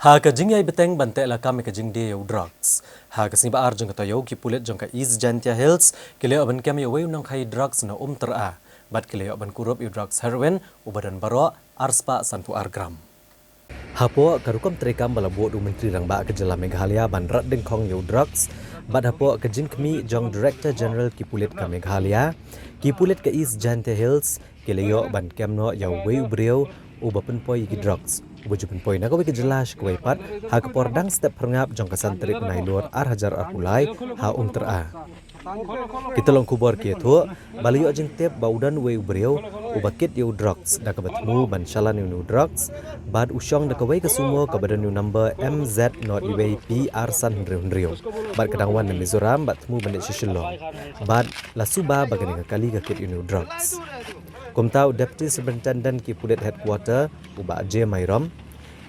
Ha ka jingïai bteng ban teh lakam ïa ka jingdie ïa u drugs, ha ka sngi ba ar jong ka taïew, ki pulit jong ka East Jaintia Hills ki la ïoh ban kem ïa uwei u nongkhaïi drugs na Umtyra, bad ki la ïoh ban kurup ïa u drugs heroin uba don baroh arspah sanphew ar gram. Hapoh ka rukom treikam ba la buh da u Myntri Rangbah ka jylla Meghalaya ban rat dyngkhong ïa u drugs, bad hapoh ka jingkhmih jong Director General ki pulit ka Meghalaya, ki pulit ka East Jaintia Hills ki la ïoh ban kem noh ïa uwei u briew uba pynpoi ïa ki drugs, uba ju pynpoi na kawei ka jylla sha kawei pat ha ka por dang step phyrngap jong ka san tarik u Nailur ar hajar arphew lai ha Umtyra. Ki tyllong khubor ki ïathuh ba la ïoh jingtip ba u don uwei u briew uba kit ïa u drugs da kaba thmu ban shalan ïa une u drugs, bad u shong da kawei ka sumo kaba don ïa u number M Z nought uwei P R san hynriew hynriew, bad ka dang wan na Mizoram bad thmu ban leit sha Shillong, bad la suba ba kane ka kali ka kit ïa une u drugs. Kumta u Deputy Superintendent ki pulit Headquarter, u Bah J Myrom,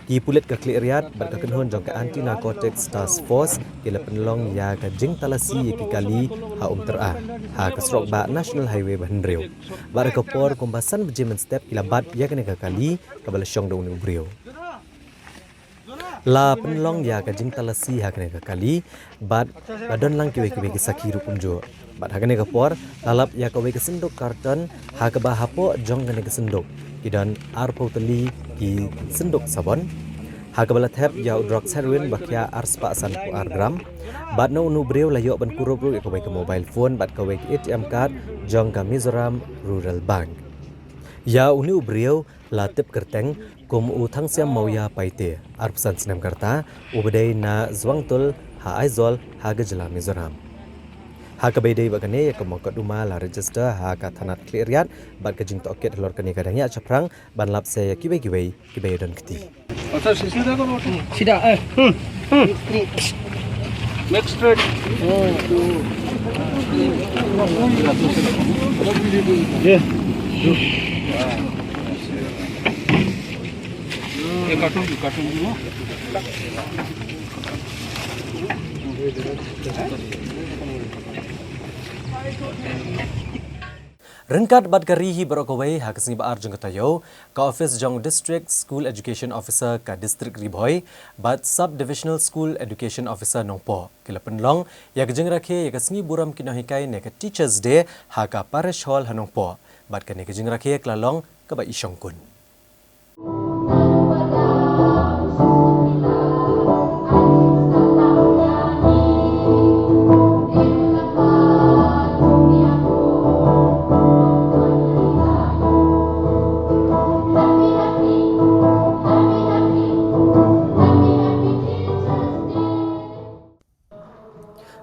ki pulit ka Khliehriat bad ka kynhun jong ka Anti Narcotics Task Force ki la pynlong ïa ka jingtalasi ïa ki kali ha Umtyra, ha ka surok bah National Highway ba hynriew. Bad ha ka por kumba san baje mynstep ki la bat ïa kane ka kali kaba la shong da une u briew. La pynlong ïa ka jingtalasi ha kane ka kali, bad la don lang kiwei kiwei ki sakhi ruh kumjuh. Bad ha kane ka por la lap ïa kawei ka synduk karton, ha kaba hapoh jong kane ka synduk ki don arphew tylli ki synduk sabon, ha kaba la thep ïa u drugs heroin ba khia arspah sanphew ar gram. Bad na une u briew la ïoh ban kurup ruh ïa kawei ka mobile phone bad kawei ka A T M card jong ka Mizoram Rural Bank. Ïa une u briew la tip kyrteng kum u Thangsiam Mawïa Paite, arphew san snem ka rta, uba dei na Zwangtul ha Aizawl ha ka jylla Mizoram. Ha kaba ïadei bad kane ïa ka mukotduma la register ha ka thanat Khliehriat bad ka jingtohkit halor kane ka dang ïaid shaphrang ban lap sa ïa kiwei kiwei kiba ïadon kti. Sida, eh. Next straight. Ryngkat bad ka ri hi baroh kawei, ha ka sngi ba ar jong ka taïew, ka office jong District School Education Officer ka District Ri Bhoi bad Sub Divisional School Education Officer Nongpoh ki la pynlong ïa ka jingrakhe ïa ka sngi burom ki nonghikai ne ka Teachers Day ha ka Parish Hall ha Nongpoh, bad kane ka jingrakhe ka la long kaba i shongkun.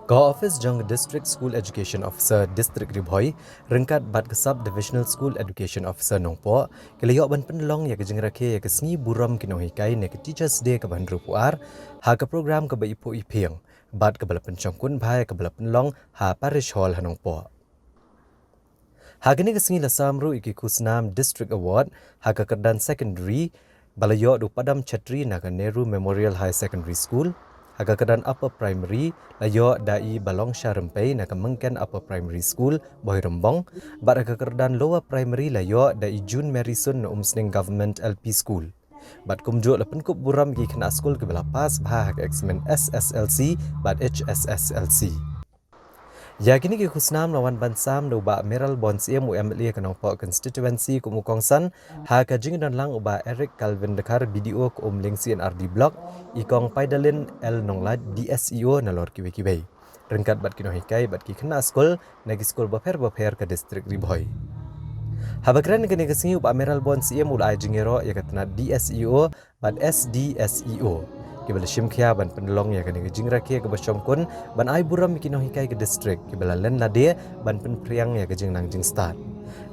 Ka office jong ka District School Education Officer District Ri Bhoi ryngkat bad ka Sub Divisional School Education Officer Nongpoh ki la ïoh ban pynlong ïa ka jingrakhe ïa ka sngi burom ki nonghikai ne ka Teachers Day kaba hynriewphew ar, ha ka program kaba iphuh iphieng bad kaba la pynshongkun bha ïa kaba la pynlong ha Parish Hall ha Nongpoh. Ha kane ka sngi la sam ruh ïa ki khusnam District Award ha ka kyrdan Secondary ba la ïoh da u Padam Chetri na ka Nehru Memorial Higher Secondary School. Ha ka kyrdan Upper Primary la ïoh da i Balongsha Rympei na ka Myngken Upper Primary School, Bhoirymbong, bad ha ka kyrdan Lower Primary la ïoh da i June Maryson na Umsning Government L P School. Bad kumjuh la pynkup burom ïa ki khynnah skul kiba la pass bha ha ka eksamin S S L C bad H S S L C. Ïa kine ki khusnam la wan ban sam da u Bah Mayralborn Syiem, u M L A ka Nongpoh Constituency, kum u kongsan ha ka jingdon lang u Bah Eric Calvin Dkhar, B D O ka Umling C and R D Block, i Kong Paidalin L Nonglait, D S E O, nalor kiwei kiwei, ryngkat bad ki nonghikai bad ki khynnah skul na ki skul bapher bapher ka district Ri Bhoi. Haba kren ha kane ka sngi, u Bah Mayralborn Syiem u la ai jingïaroh ïa ka tnat D S E O bad S D S E O, kiba la shim khia ban pynlong ïa kane ka jingrakhe kaba shongkun ban ai burom ïa ki nonghikai ka district kiba la len lade ban pynphriang ïa ka jingnang jingstad.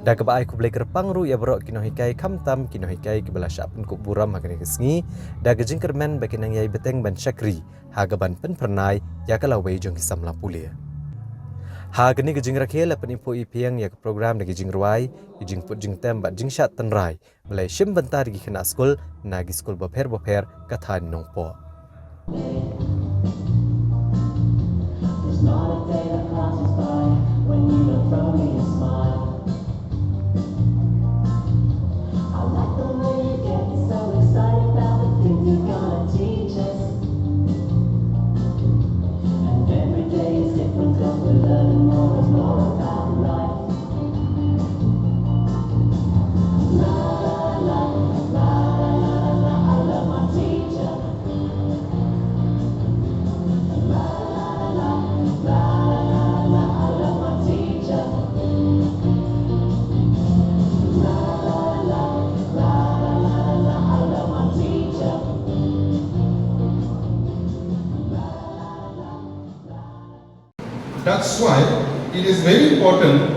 Da kaba ai khublei kyrpang ruh ïa baroh ki nonghikai, khamtam ki nonghikai kiba la shah pynkup burom ha kane ka sngi, da ka jingkyrmen ba kin nang ïai bteng ban shakri ha kaban pynphyrnai ïa ka lawei jong ki samla pule. Ha kane ka jingrakhe la pyniphuh iphieng ïa ka program da ki jingrwai, ki jingput jingtem bad jingshad tynrai, ba la shim bynta da ki khynnah skul na ki skul bapher bapher ka thaiñ Nongpoh. There's not a day that passes by when you don't throw me a smile. I like the way you get so excited about the things you're gonna teach us. And every day is different 'cause we're learning more and more about life. That's why it is very important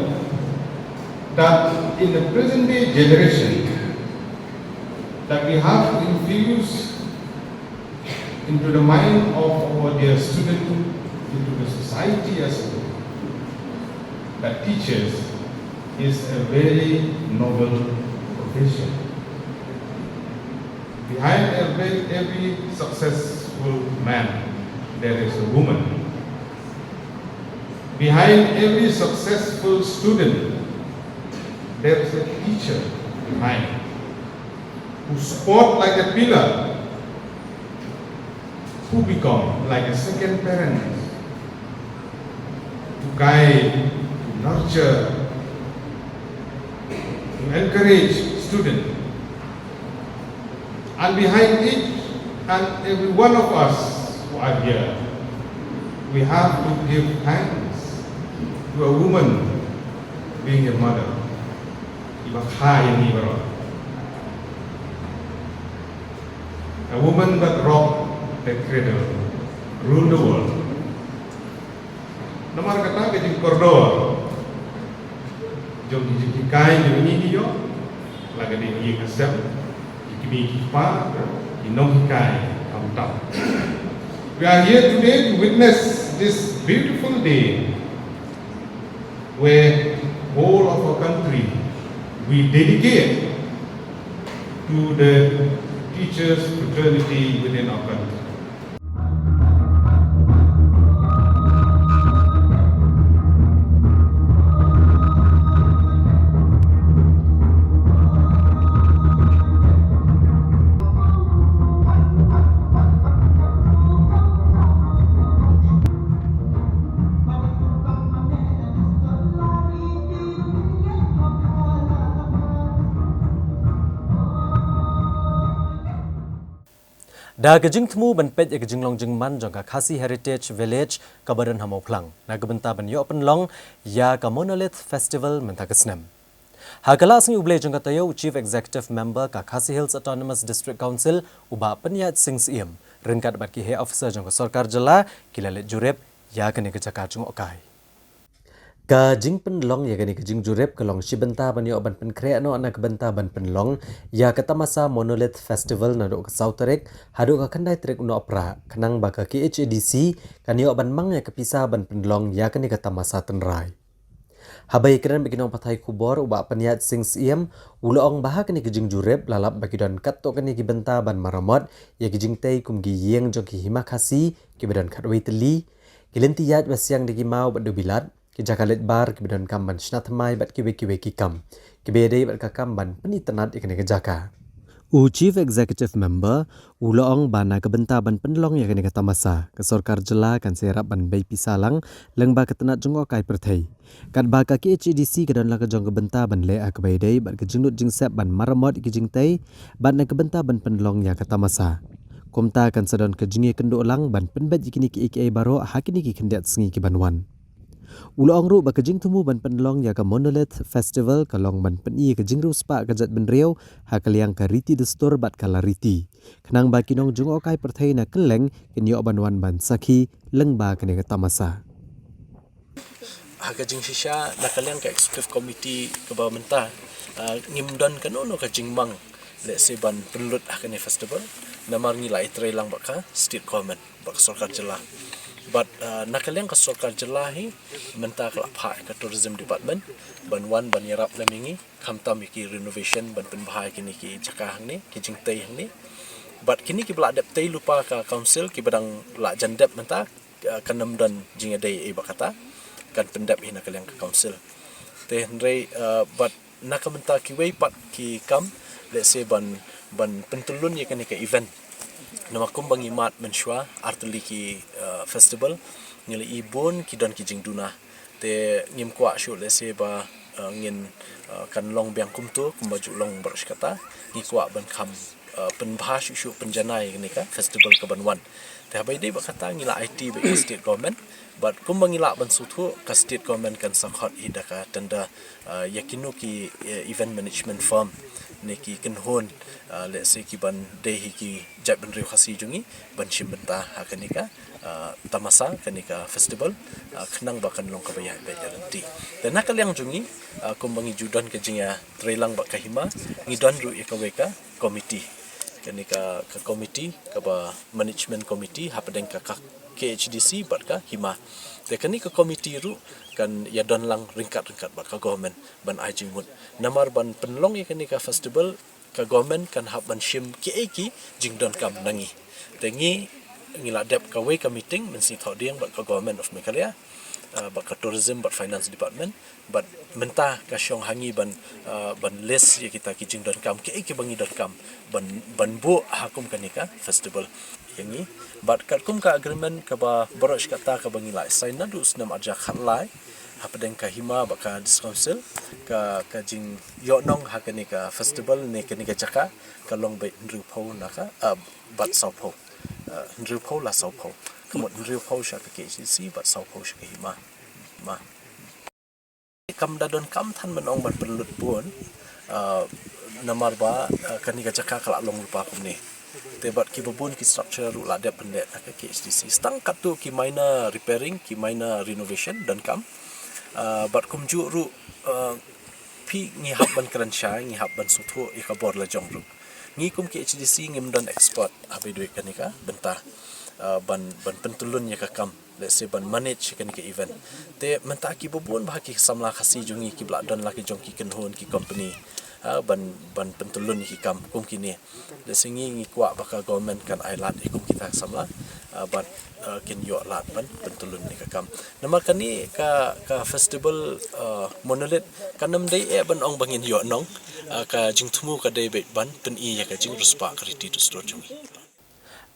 that in the present day generation that we have to infuse into the mind of our dear student, into the society as a whole, that teachers is a very noble profession. Behind every, every successful man, there is a woman. Behind every successful student, there is a teacher behind who support like a pillar, who become like a second parent, to guide, to nurture, to encourage student. And behind each and every one of us who are here, we have to give thanks to a woman being a mother. Iba kha ïa ngi baroh. A woman that rock the cradle, rule the world. Namar kata ka jingkordor jong ki jinghikai jong ngi ki ïoh, la ka dei ïing ha sem, ki kmie ki kpa, ki nonghikai khamtam. We are here today to witness this beautiful day where whole of our country we dedicate to the teachers fraternity within our country. Da ka jingthmu ban peit ïa ka jinglong jingman jong ka Khasi Heritage Village kaba don ha Mawphlang, na ka bynta ban ïoh pynlong ïa ka Monolith Festival mynta ka snem. Ha ka la sngi U Blei jong ka taïew, u Chief Executive Member ka Khasi Hills Autonomous District Council, u Bah Pynïaid Sing Syiem, ryngkat bad ki heh officer jong ka sorkar jylla, ki la leit jurip ïa kane ka jaka jngohkai. Ka jingpynlong ïa kane ka jingjurip ka long shi bynta ban ïoh ban pynkhreh noh na ka bynta ban pynlong ïa ka tamasa Monolith Festival naduh ka saw tarik haduh ka khyndai tarik u Nohprah, khnang ba ka K H A D C kan ïoh ban mang ïa ka pisa ban pynlong ïa kane ka tamasa tynrai. Haba ïakren bad ki nongpathai khubor, u Bah Pynïaid Sing Syiem u la ong ba ha kane ka jingjurip la lap ba ki don katto katne ki bynta ban maramot ïa ki jingtei kum ki ïing jong ki hima Khasi kiba don khatwei tylli, ki lynti ïaid ba siang da ki maw bad dewbilat, ki jaka leit bar kiba donkam ban shna thymmai bad kiwei kiwei ki kam kiba ïadei bad ka kam ban pynitynnad ïa kane ka jaka. U Chief Executive Member u la ong ba na ka bynta ban pynlong ïa kane ka tamasa, ka sorkar jylla kan sa ïarap ban bei pisa lang lyngba ka tnat jngohkai pyrthei. Katba ka K H A D C ka don la ka jong ka bynta ban leh ha kaba ïadei bad ka jinglut jingsep ban maramot ïa ki jingtei bad na ka bynta ban pynlong ïa ka tamasa. Kumta kan sa don ka jingïakynduh lang ban pynbeit ïa kine kiei kiei baroh ha kine ki khyndiat sngi ki ban wan. U la ong ruh ba ka jingthmu ban pynlong ïa ka Monolith Festival ka long ban pyni ïa ka jingriewspah ka jaitbynriew ha ka liang ka riti dustur bad ka lariti, khnang ba ki nongjngohkai pyrthei na kylleng kin ïoh ban wan ban sakhi lyngba kane ka tamasa. Ha ka jingshisha na ka liang ka executive committee kaba mynta, ah, ngim don kano kano ka jingmang lehse ban pynlut ha kane festival, namar ngi la ïatrei lang bad ka state government, bad ka sorkar jylla. Bad, ah, na ka liang ka sorkar jylla hi mynta ka la phah ïa ka tourism department ban wan ban ïarap lem ïa ngi, khamtam ïa ki renovation ban pynbha ïa kine ki jaka hangne, ki jingtei hangne. Bad kine kiba la dep tei lypa ka council kiba dang la jan dep mynta, ah, kan ym don jingïadei ei bad kata, kan pyndep hi na ka liang ka council. Te hynrei, ah, bad na ka bynta kiwei pat ki kam, lehse ban, ban pyntyllun ïa kane ka event. Namar kumba ngi mad mynshuwa, ar tylli ki, ah, festival, ngi la i bun ki don ki jingduna. Te ngim kwah shuh lehse ba, ah, ngin, ah, kan long biang kumto, kumba ju long baroh shi katta, ngi kwah ban kham, ah, pynbha shuh shuh, pynjanai ïa kane ka festival ka ban wan. Te haba ïadei bad kata ngi la aiti bad ka state government, bad kumba ngi lah ban sngewthuh, ka state government kan sa khot hi da ka tender, ah, ïa kino ki, eh, event management firm ne ki kynhun, ah, lehse ki ban dei hi ki jaitbynriew Khasi jong ngi ban shim bynta ha kane ka, ah, tamasa, kane ka festival, ah, khnang ba kan long kaba ïaid beit ïaid lynti. Te na ka liang jong ngi, ah, kumba ngi ju don ka jingïatreilang bad ka hima, ngi don ruh ïa kawei ka committee. Kane ka, ka committee kaba management committee hapdeng ka, ka K H A D C bad ka hima. Te kane ka committee ruh kan ïadon lang ryngkat ryngkat bad ka government ban ai jingmut. Namar ban pynlong ïa kane ka festival, ka government kan hap ban shim kiei ki jingdonkam na ngi. Te ngi, ngi la dep kawei ka meeting mynsngi thohdieng bad ka Government of Meghalaya, ah, bad ka Tourism bad Finance Department, bad mynta ka shong ha ngi ban, ah, ban list ïa kita ki jingdonkam, kiei kiba ngi donkam ban, ban buh ha kum kane ka festival ïa ngi. Bad katkum ka agreement kaba baroh shi katta kaba ngi la sign naduh u snem arhajar khatlai hapdeng ka hima bad ka District Council, ka, ka jingïohnong ha kane ka festival ne kane ka jaka ka long beit hynriewphew na ka, ah, bad sawphew. Ah, hynriewphew la sawphew. Ka mut hynriewphew sha ka K H A D C bad sawphew sha ka hima. Ma. Kam da donkam than ban ong ban pynlut bun, ah, namar ba, ah, kane ka jaka ka la long lypa kumne. Te bad kiba bun ki structure ruh la dep pyndep na ka K H A D C. Tang katto ki minor repairing, ki minor renovation donkam. Ah, bad kumjuh ruh, ah, phi ngi hap ban kren shai, ngi hap ban sngewthuh ïa ka bor la jong ruh. Ngi kum K H A D C ngim don expert haba ïadei kane ka bynta, ah, ban, ban pyntyllun ïa ka kam, lehse ban manage ïa kane ka event. Te mynta kiba bun bha ki samla Khasi jong ngi kiba la don la ki jong ki kynhun ki company, ah, ban, ban pyntyllun ïa ki kam kum kine. Lehse ngi, ngi kwah ba ka government kan ai lad ïa kum kita ki samla, ah, bad, ah, kin ïoh lad ban pyntyllun ïa ka kam. Namar kane ka, ka festival, ah, Monolith kan ym dei eh ban ong ba ngin ïohnong, ah, ka jingthmu ka dei beit ban pyni ïa ka jingriewspah ka riti dustur jong ngi.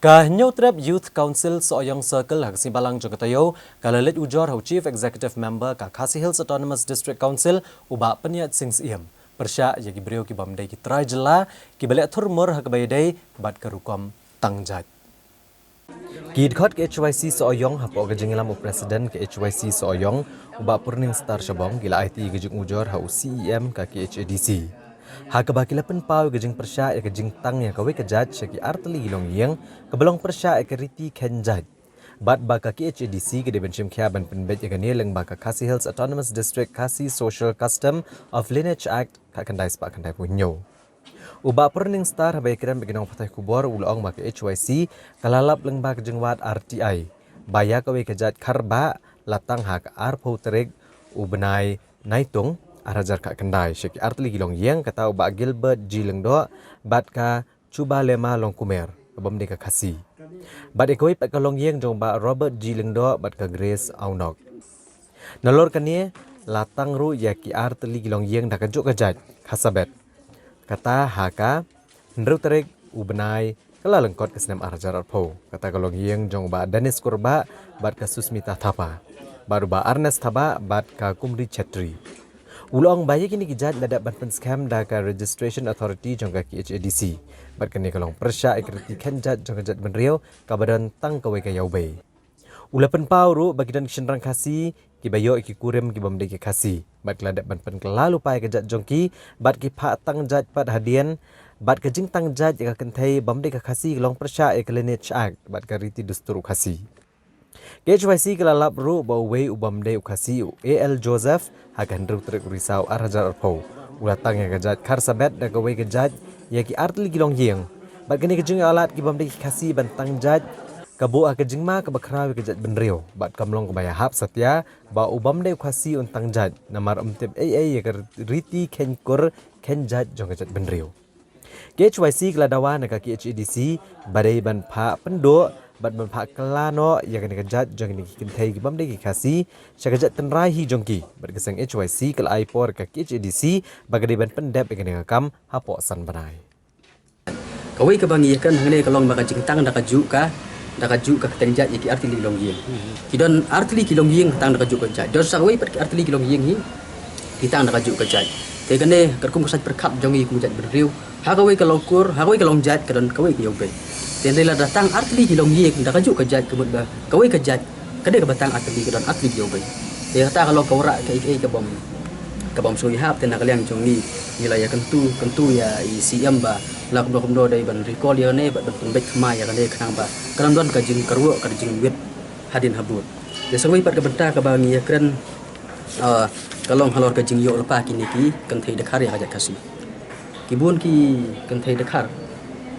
Ka Hynñiewtrep Youth Council Sohiong Circle ha ka Sngi Balang jong ka taïew ka la leit ujor ha u Chief Executive Member ka Khasi Hills Autonomous District Council u Bah Pynïaid Sing Syiem, pyrshah ïa ki briew kibym dei ki trai jylla kiba leh thurmur ha kaba ïadei bad ka rukom tang jait. Ki dkhot ka H Y C Sohiong hapoh ka jingïalam u President ka H Y C Sohiong u Bah Purning Star Shabong ki la aiti ka jingujor ha u C E M ka K H A D C, ha kaba ki la pynpaw ka jingpyrshah ïa ka jingtang ïa kawei ka jait sha ki artylli ki longïing kaba long pyrshah ïa ka riti kheiñ jait. Bad ba ka K H A D C ka dei ban shim khia ban pynbeit ïa kane lyngba ka Khasi Hills Autonomous District Khasi Social Custom of Lineage Act khatkhyndai spah khyndaiphew hynñiew. U Bah Purning Star haba ïakren bad ki nongpathai khubor u la ong ba ka H Y C ka la lap lyngba ka jingwad R T I ba ïa kawei ka jait kharbah la tang ha ka arphew tarik u bnai Naitung, ar hajar khatkhyndai, sha ki artylli ki longïing, kata u Bah Gilbert G Lyngdoh bad ka Chubalema Longkumer, ka bym dei ka Khasi. Bad ïa kawei pat ka longïing jong u Bah Robert G Lyngdoh bad ka Grace Aunok. Nalor kane, la tang ruh ïa ki artylli ki longïing da kajuh ka jait, Kharsabet. Kata ha ka hynriew tarik u bnai Kyllalyngkot ka snem ar hajar arphew. Kata ka longïing jong u Bah Dennis Kurbah bad ka Susmita Thapa, bad u Bah Ernest Thabah bad ka Kumri Chetri. U la ong ba ïa kine ki jait la dep ban pynskhem da ka Registration Authority jong ka K H A D C. Bad kane ka long pyrshah ïa ka riti khein jait jong ka jaitbynriew kaba don tang kawei ka ïawbei. U la pynpaw ruh ba ki don ki shynrang Khasi kiba ïoh ïa ki kurim ki bym dei ki Khasi, bad ki la dep ban pynkylla lypa ïa ka jait jong ki, bad ki phah tang jait pat hadien, bad ka jingtang jait ïa ka kynthei bym dei ka Khasi ka long pyrshah ïa ka Lineage Act bad ka riti dustur u Khasi. K H Y C ka la lap ruh ba uwei u bym dei u Khasi, u A L Joseph, ha ka hynriew tarik u Risaw ar hajar arphew. U la tang ïa ka jait Kharsabet da kawei ka jait ïa ki artylli ki longïing. Bad kane ka jingïoh lad ki bym dei ki Khasi ban tang jait ka buh ha ka jingma kaba khraw ïa ka jaitbynriew, bad kam long kaba ïahap satia ba u bym dei u Khasi un tang jait, namar um tip ei ei ïa ka riti khein kur khein jait jong ka jaitbynriew. K H Y C ka la dawa na ka K H A D C ba dei ban phah pynduh bad ban phah kylla noh ïa kane ka jait jong kine ki kynthei ki bym dei ki Khasi sha ka jait tynrai hi jong ki, bad ka seng H Y C ka la ai por ka K H A D C ba ka dei ban pyndep ïa kane ka kam hapoh san bnai. Kawei kaba ngi ïakren hangne ka long ba ka jingtang da kajuh ka, da kajuh ka kyrteng jait ïa ki artylli ki longïing. Ki don artylli ki longïing tang da kajuh ka jait. Don sa kawei pat ki artylli ki longïing hi ki tang da kajuh ka jait. Te kane katkum ka saiñ pyrkhat jong ngi kum jaitbynriew, ha kawei ka longkur, ha kawei ka longjait ka don kawei ka ïawbei. Te hynrei lada tang artylli ki longïing da kajuh ka jait, ka mut ba kawei ka jait ka dei kaba tang artylli, ka don artylli ki ïawbei. Te kata ka long ka wanrah kaei kaei kabym, kabym sngewhap. Te na ka liang jong ngi, ngi la ïakyntu kyntu ïa i C M ba la kumno kumno dei ban recall ïa kane bad ban pynbeit thymmai ïa kane khnang ba kan ym don ka jingkyrwoh ka jingwit hadien habud. Te sa kawei pat ka bynta kaba ngi ïakren, ah, ka long halor ka jingïoh lypa kine ki kynthei dkhar ïa ka jait Khasi. Ki bun ki kynthei dkhar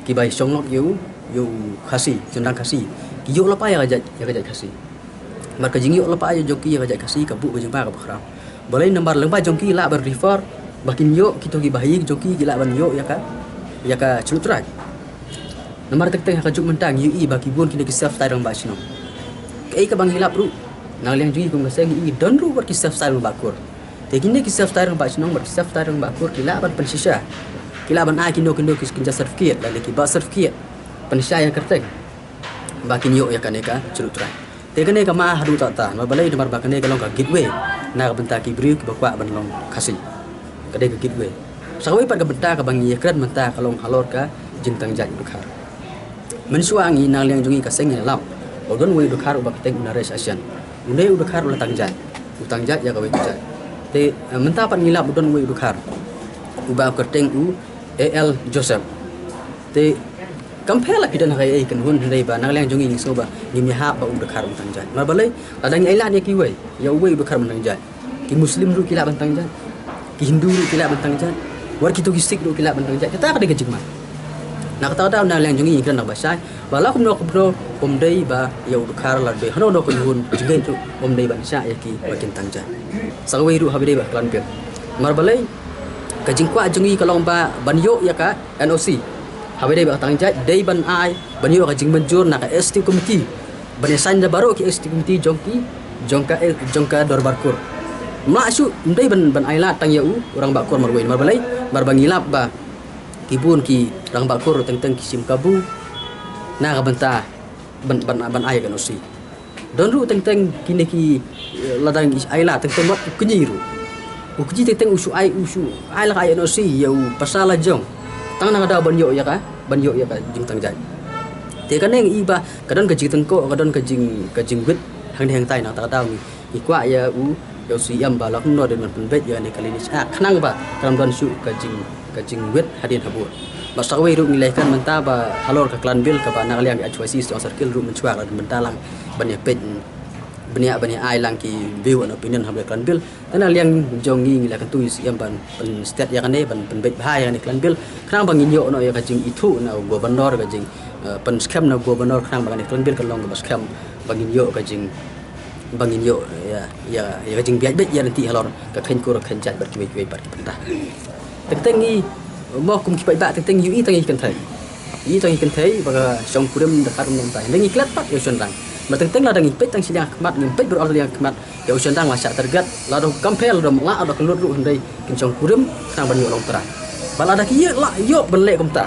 kiba shong nok ïa u, ïa u Khasi, shynrang Khasi, ki ïoh lypa ïa ka jait, ïa ka jait Khasi. Namar ka jingïoh lypa ïa jong ki ïa ka jait Khasi ka buh ka jingma kaba khraw. Balei? Namar lyngba jong ki lah ban refer ba kin ïoh kito ki bahaïing jong ki, ki lah ban ïoh ïa ka, ïa ka Scheduled Tribe. Namar teng teng ha kajuh mynta ngi ïohi ba ki bun kine ki self styled rangbah shnong. Kaei kaba ngi lap ruh, na ka liang jong ngi kum ka seng ngi don ruh wat ki self styled rangbah kur. Te kine ki self styled rangbah shnong bad ki self styled rangbah kur ki lah ban pynshisha, ki lah ban ai kino kino ki, ki certificate lane ki birth certificate, pynshisha ïa ka kyrteng ba kin ïoh ïa kane ka Scheduled Tribe. Te kane ka ma haduh katta, namar balei? Namar ba kane ka long ka gateway na ka bynta ki briew kiba kwah ban long Khasi. Ka dei ka gateway. Sa kawei pat ka bynta kaba ngi ïakren mynta ka long halor ka jingtang jait u dkhar. Mynshuwa ngi na ka liang jong ngi ka seng ngi lap ba u don uwei u dkhar uba kyrteng u Naresh Ashen. Une u dkhar u la tang jait, u tang jait ïa kawei ka jait. Te, eh, mynta pat ngi lap u don uwei u dkhar uba kyrteng u A L Joseph. Te kam pher la phi don ha kaei kaei kynhun, hynrei ba na ka liang jong ngi ngi sngew ba ngim ïahap ba u dkhar un tang jait. Namar balei? Lada ngi ailad ïa kiwei, ïa uwei u dkhar un tang jait, ki Muslim ruh ki lah ban tang jait, ki Hindu ruh ki lah ban tang jait, wat kito ki Sikh ruh ki lah ban tang jait. Kata ka dei ka jingma. Na kata ka daw na ka liang jong ngi ngi kren da kaba shai ba la kumno kumno um dei ba ïa u dkhar, la dei hano hano ka kynhun jingngeit ruh um dei ban shah ïa ki ba kin tang jait. Sa kawei ruh haba dei ba klan bill. Namar balei? Ka jingkwah jong ngi ka long ba ban ïoh ïa ka N O C. Haba dei ba ka tang jait dei ban ai, ban ïoh ka jingmynjur na ka Executive Committee, ban ïasain da baroh ki Executive Committee jong ki, jong ka, jong ka Dorbar Kur. Ym lah shuh, ym dei ban, ban ailad tang ïa u rangbah kur marwei. Namar balei? Namar ba ngi lap ba ki bun ki rangbah kur teng teng ki shim kabu na ka bynta ban, ban, ban ai ka N O C. Don ruh teng teng kine ki, eh, lada ngi ailad teng teng wat u kñi ruh, u kñi teng teng u shu ai, u shu ai la ka N O C ïa u pasal la jong, tang na ka daw ban ïoh ïa ka, ban ïoh ïa ka jingtang jait. Te kane ngi i ba ka don ka jingtyngkoh, ka don ka jing, ka jingwit hangne hangtai. Na kata ka daw ngi, ngi kwah ïa u, ïa u C M ba la kumno dei ban pynbeit ïa kane ka Lineage Act khnang ba kan ym don shuh ka jing, ka jingwit hadien habud. Bad sa kawei ruh ngi la ïakren mynta ba halor ka klan bill kaba na ka liang ka H Y C Shillong Circle ruh mynshuwa ka la don bynta lang ban ïapeit bniah, ban ïa ai lang ki view and opinion halor ka klan bill. Te na ka liang jong ngi ngi la kyntu ïa u C M ban pynstet ïa kane, ban pynbeit bha ïa kane ka klan bill khnang ba ngin ïoh noh ïa ka jingithuh na u Governor, ka jing, eh, pynskhem na u Governor khnang ba kane ka klan bill kan long kaba skhem, ba ngin ïoh ka jing, Ba ngin ïoh ïa, ïa, ïa ka jingbieit beit ïa lynti halor ka khein kur khein jait bad kiwei kiwei pat ki bynta. Teng teng ngi mo kum ki paidbah teng teng ïohi tang ïa ki kynthei. Ïohi tang ïa ki kynthei ba ka shong kurim da ka rum nong tai. Ngi klet pat ïa u shynrang. Ba teng teng lada ngi peit tang shiliang khmat, ngi peit baroh shiliang khmat. Ïa u shynrang la shah target, lada kam pher lada la da ka lut ruh hynrei kin shong kurim khnang ban ïoh long trai. Ba lada ki ïoh la ïoh ban leh kumta.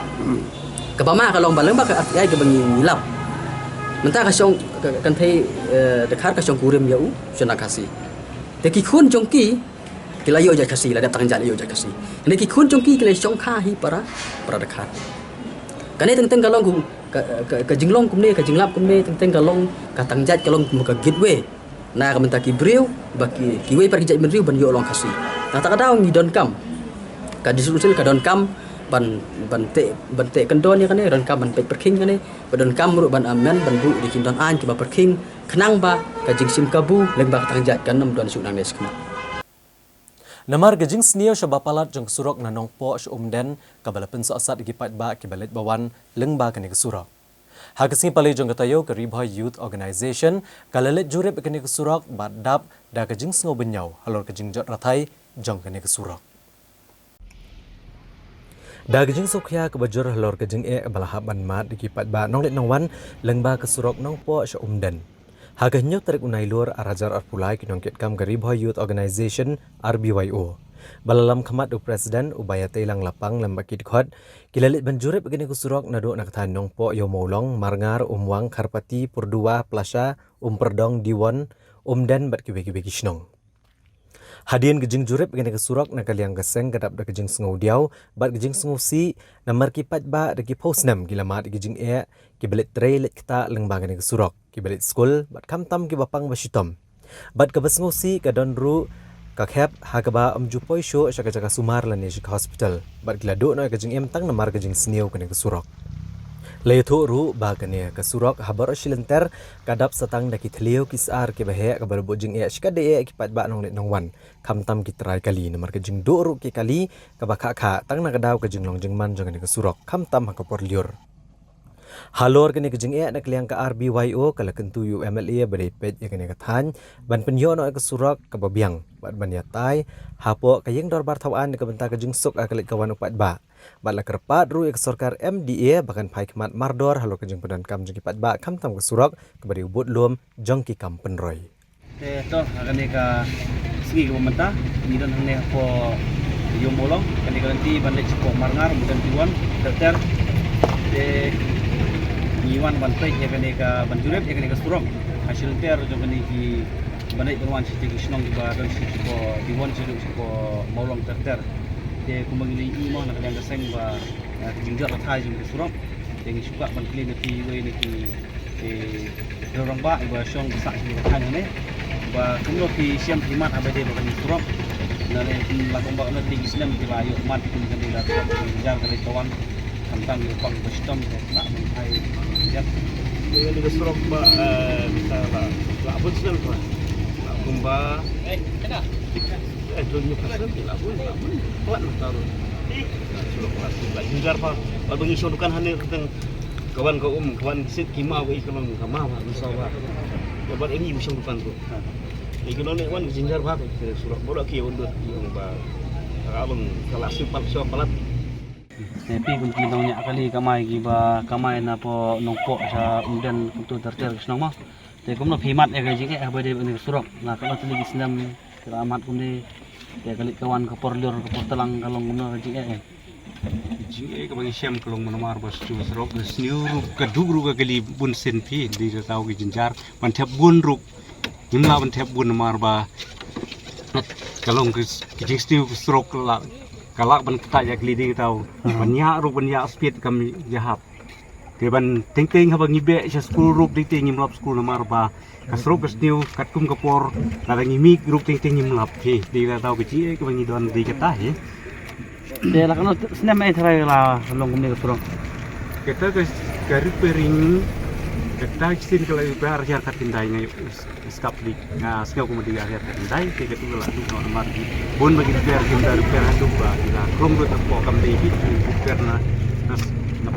Kaba ma ka long ba leng ba ka R T I kaba ngi lap. Mynta ka shong ka, ka kynthei, eh, dkhar ka shong kurim ïa u shynrang Khasi. Te ki khun jong ki ki la ïoh jait Khasi, la dep tang jait la ïoh jait Khasi. Hynrei ki khun jong ki ki la shong kha hi para, para dkhar. Kane teng teng ka long kum ka, ka, ka jinglong kumne, ka jinglap kumne, teng teng ka long ka tang jait ka long kum ka gateway. Na ka mynta ki briew ba ki, kiwei pat ki jait bynriew ban ïoh long Khasi. Kata ka daw ngi donkam, ka District Council ka donkam ban, ban teh, ban teh kyndon ïa kane, donkam ban peit pyrkhing kane, ba donkam ruh ban amend ban buh da ki kyndon aiñ kiba pyrkhing khnang ba ka jingshim kabu lyngba ka tang jait kan ym don shuh nangne shakhmat. Namar ka jingsniew shaba palat jong ka surok na Nongpoh sha Umden kaba la pynsohsat ïa ki paidbah kiba leit ba wan lyngba kane ka surok. Ha ka sngi Palei jong ka taïew ka Ri Bhoi Youth Organisation ka la leit jurip ïa kane ka surok bad dap da ka jingsngew bynñiaw halor ka jingjot rathai jong kane ka surok. Da ka jingsngewkhia kaba jur halor ka jingeh ba la hap ban mad ïa ki paidbah nongleit nongwan lyngba ka surok Nongpoh sha Umden. Ha ka hynñiew tarik u Nailur ar hajar arphew lai ki nongkitkam ka Ri Bhoi Youth Organisation, R B Y O, ba la lam khmat u President u Bah Ïateilang Lapang lem bad ki dkhot, ki la leit ban jurip ïa kane ka surok naduh na ka thaiñ Nongpoh, Ïew Mawlong, Marngar, Umwang, Kharpati, Pyrduwa, Plasha, Umphrdong, Diwon, Umden bad kiwei kiwei ki shnong. Hadien ka jingjurip ïa kane ka surok na ka liang ka seng ka dap da ka jingsngewdiaw bad ka jingsngewsih namar ki paidbah da ki phew snem ki la mad ïa ka jingeh, kiba leit trei leit ktah lyngba kane ka surok, kiba leit skul bad khamtam kiba pang ba shitom. Bad kaba sngewsih ka don ruh ka khep ha kaba ym ju poi shuh sha ka jaka sumar lane sha ka hospital. Bad ki la duh noh ïa ka jingim tang namar ka jingsniew kane ka surok. La ïathuh ruh ba kane ka surok ha baroh shi lynter ka dap sa tang da ki thliew ki sar kiba heh kaba la buh jingeh shikatdei ïa ki paidbah nongleit nongwan. Khamtam ki trai kali namar ka jingduh ruh ki kali kaba khah khah tang na ka daw ka jinglong jingman jong kane ka surok khamtam ha ka por lyiur. Halor kane ka jingeh na ka liang ka R B Y O ka la kyntu ïa u M L A ba dei peit ïa kane ka thaiñ ban pynïoh noh ïa ka surok kaba biang bad ban ïatai hapoh ka ïing dorbar thaw aiñ na ka bynta ka jingsuk ha ka leit ka wan u paidbah. Bad la kyrpad ruh ïa ka sorkar M D A ba kan phai khmat mardor halor ka jingpyndonkam jong ki paidbah khamtam ka surok kaba dei u budlum jong ki kam pynroi. Te to, ha kane ka sngi kaba mynta ngi don hangne hapoh Ïew Mawlong, kane ka lynti ban leit shapoh Marngar, Umden, Diwon ter ter. Te ngi wan ban peit ïa kane ka, ban jurip ïa kane ka surok ha shi lynter jong kane ki ban leit ban wan shatei ki shnong kiba don shapoh Diwon shaduh shapoh Mawlong ter ter. Te kumba ngi la ïohi mo na ka liang ka seng ba, eh, ka jingjot rathai jong ka surok. Te ngi shu kwah ban kylli na phi iwei na ki, eh, rangbah iba shong ba sah sha kane ka thaiñ hangne ba kumno phi shem phi mad haba ïadei bad kane ka surok. Nane la kumba kane ki snem ki la ïoh mad kum kane ka surok ka jynjar ka leit ka wan. Khamtam ki pang ba shitom te la mynta ïa ka surok ba, eh, mynta la, la bun snem ba. La kumba, eh, dun ni pasan la bun, la bun. Kuat mynta ruh. La surok la, la jynjar ba. Ba ngi shong dukan hangne teng ka wan ka um, ka wan ki sit ki maw, ka i ka long ka maw, ka saw ba. Ka wan ïa ngi u shong dukan ruh. Ïa ka long ne wan ka jynjar ba, ka surok ba la ki wan dut ïa ba. Ka long ka la shu pat shu palat. Te phi kum ki nongñiah kali kamai kiba kamai na poh Nongpoh sha Umden kumto ter ter ki shnong mo. Te kumno phi mad ïa ka jingeh haba ïadei bad kane ka surok. La katno tylli ki snem ki la mad kumne. Te ka leit ka wan ka por lyiur ka por tlang ka long kumno ka jingeh. Jingeh kaba ngi shem ka long namar ba shu surok ka sniew ruh ka duk ruh ka kali bun sien phi, dei da tau ki jynjar ban thep bun ruh. Ngim lah ban thep bun namar ba ka long ka, ka jingsniew ka surok ka lah, ka lah ban ktah ïa kali dei da tau. Hmm. Ban ïa ruh ban ïa speed kam ïahap. Te ban teng teng haba ngi beh sha skul ruh dei te ngim lap skul namar ba ka surok ka sniew katkum ka por, lada ngi mih ruh teng teng ngim lap hi. Dei da tau ka jingeh kaba ngi don dei kata hi. Te la katno snem eh tharai la long kumne ka surok? Kata ka, ka repairing, kata ka sien ka la repair ar hajar khatkhyndai nga ïoh skap li, nga sngew kumba dei ar hajar khatkhyndai, te katu ka la duk noh namar bun ba ki repair kim da repair haduh ba ki la khlum ruh hapoh kam dei ki repair na, na, na,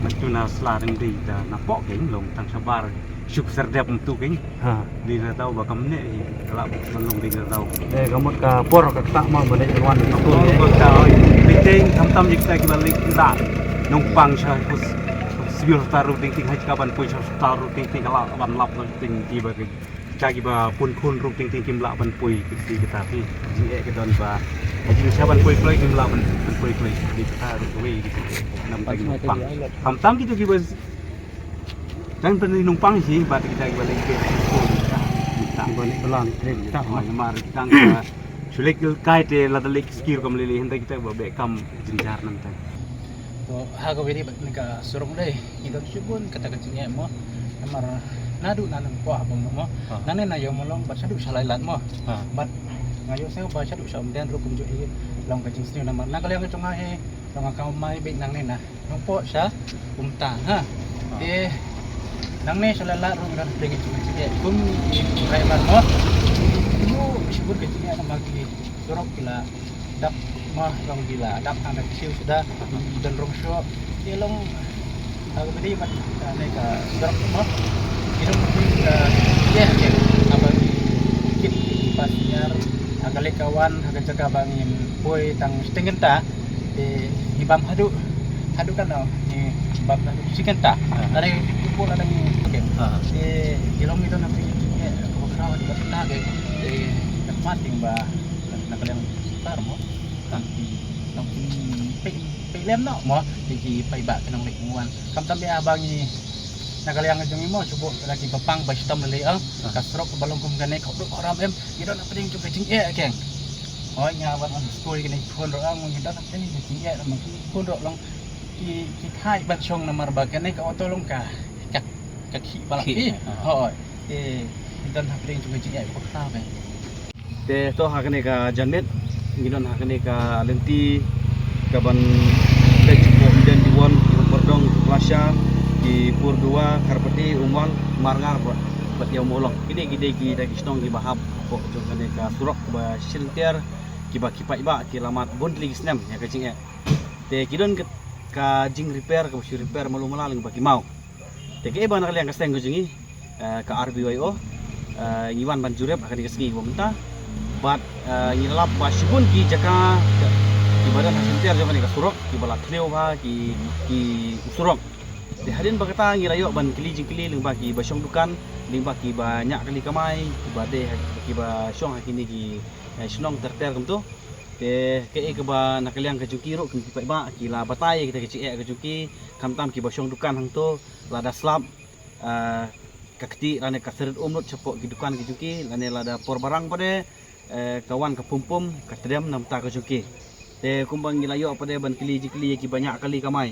na, na sla dang dei da na poh keiñ long tang shabar. Suk serdep untuk ini. Ha. Di ratau ba kam ne, eh, kalau belum di ratau. Eh, kamu ka por ka tak mau balik wan. Ka por ka tak, oi. Penting tam tam kita kita lagi kita. Nongpang sha kus sibil taru ting ting hai ka ban pui sha taru ting ting kalau ban lap nong ting tiba ke. Kita kiba pun pun ru ting ting kim lah ban pui kita kita ti. Ji eh ke don ba. Haji sha ban pui kloi kim lah ban ban pui kloi. Di kita ru kloi kita. Nam ting nongpang. Tam tam kita kiba Kan pynri nongpang shi bad kita kiba leh ke. Kiba leh belang ke. Kita mai mar kita ka sulik kai te la dalik skir kam lili hynda kita ba be kam jinjar nang ta. To ha ka wiri bad ka surok dei. Ito shibun kata ka jingeh mo. Mar nadu na nang kwa bang mo. Ha. Nane na yo molong bad sadu shalai lat mo. Ha. Bad ngayo sadu ba sadu sha umden rukum ju hi long ka jingsniew namar na ka liang ka jong nga hi long ka mai be nang ne na. Nongpoh sha kumta ha. Te nangne sha la la rong ran pring jingeh kum i driver mo. Mu shibun ka jingeh namar ki surok ki la dap ma rong ki la dap hang da ki siu suda i don rong sho. Te long ha ka bidi mat ka ne ka surok mo. Ki dong ka jingeh ke aba ki kit ki passenger ha ka leh ka wan ha ka jaka ba ngin poi tang shiteng kynta. Te i bam haduh haduh kan ngi bam haduh shi kynta. Lada i pul lada ngi. Te i long i don na phi. Ko khraw haduh kynta ke. Te kat mat ting ba na ka liang star mo. Kan i long phi phi lem no mo. Te ki phi ba ka nong lek muan. Kam tam bia ba ngi na ka liang jong i mo shu bo lada ki ba pang ba shitom lele ang. Ka surok ba long kum kane ka duk koram em. I don na pdeng jong ka jingeh keng. Hoi nga wan on school kane phone ro ang ngi don na pdeng jong ka jingeh ro mang phone ro long ki ki thai ban shong namar ba kane ka auto long ka ka ka khi ba la. Hoi. Te i don na pdeng jong ka jingeh ko kha ba. Te to ha kane ka janmiet ngi don ha kane ka lynti ka ban peit ko Indian Diwon ki Pordong ki Plasha ki Purduwa Kharpati Umwang Marngar ba ba Ïawmawlong. Kine ki dei ki da ki shnong ki ba hap ko jong kane ka surok ba shilynter ki ba ki paidbah ki la mad bun tylli ki snem ïa ka jingeh. Te ki don ka jing repair ka ba shu repair malu mala lyngba ki maw. Te kaei ba na ka liang ka seng ka jong ngi ka R B Y O ngi wan ban jurip ha kane ka sngi ka ba mynta. Bad ngi lap ba shibun ki jaka ki ba don ha center jong kane ka surok ki ba la thliew bha ki ki surok. Te hadien ba kata ngi la ïoh ban kylli jingkylli lyngba ki ba shong dukan lyngba ki ba ñiah kali kamai ki ba dei ki ba shong ha kine ki shnong ter ter kumto. Te kaei kaba na ka liang ka jong ki ruh ki paidbah ki la batai kita ki jingeh ka jong ki khamtam ki ba shong dukan hangto lada slap ka kti lane ka seret um lut shapoh ki dukan ki jong ki lane lada por barang pade ka wan ka pum pum ka trem namta ka jong ki. Te kumba ngi la ïoh pade ban kylli jingkylli ïa ki ba ñiah kali kamai.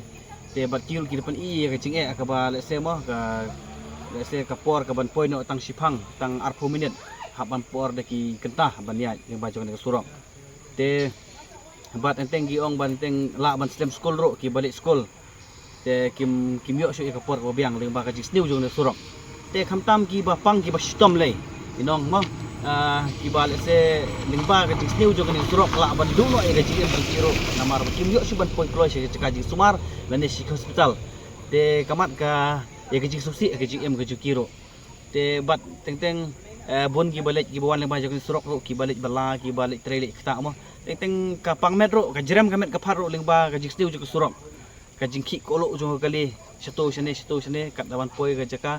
Te bad ki ruh ki da pyni ïa ka jingeh kaba lehse mo ka lehse ka por ka ban poi noh tang shiphang tang arphew minit hap ban por da ki kynta ban ïaid lyngba jong ka surok. Te bad teng teng ki ong ban teng lah ban slem skul ruh ki ba leit skul. Te kim kim ïoh shuh ïa ka por kaba biang lyngba ka jingsniew jong ka surok. Te khamtam ki ba pang ki ba shitom lei. Ki nong mo ki ba lehse lyngba ka jingsniew jong ka surok lah ban duh noh ïa ka jingim ban ki ruh namar ba kim ïoh shuh ban poi kloi sha ka jaka jingsumar lane sha ka hospital. Te ka mat ka ïa ka jingsngewsih ka jingim ka jong ki ruh. Te bad teng teng bun ki ba leit ki ba wan lyngba jong ka surok ruh ki ba leit ba la ki ba leit trei leit kata mo. Teng teng ka pang met ruh ka jrem ka met ka phad ruh lyngba ka jingsniew jong ka surok. Ka jingkhih kolo jong ka kali shato shane shato shane kat da ban poi ka jaka.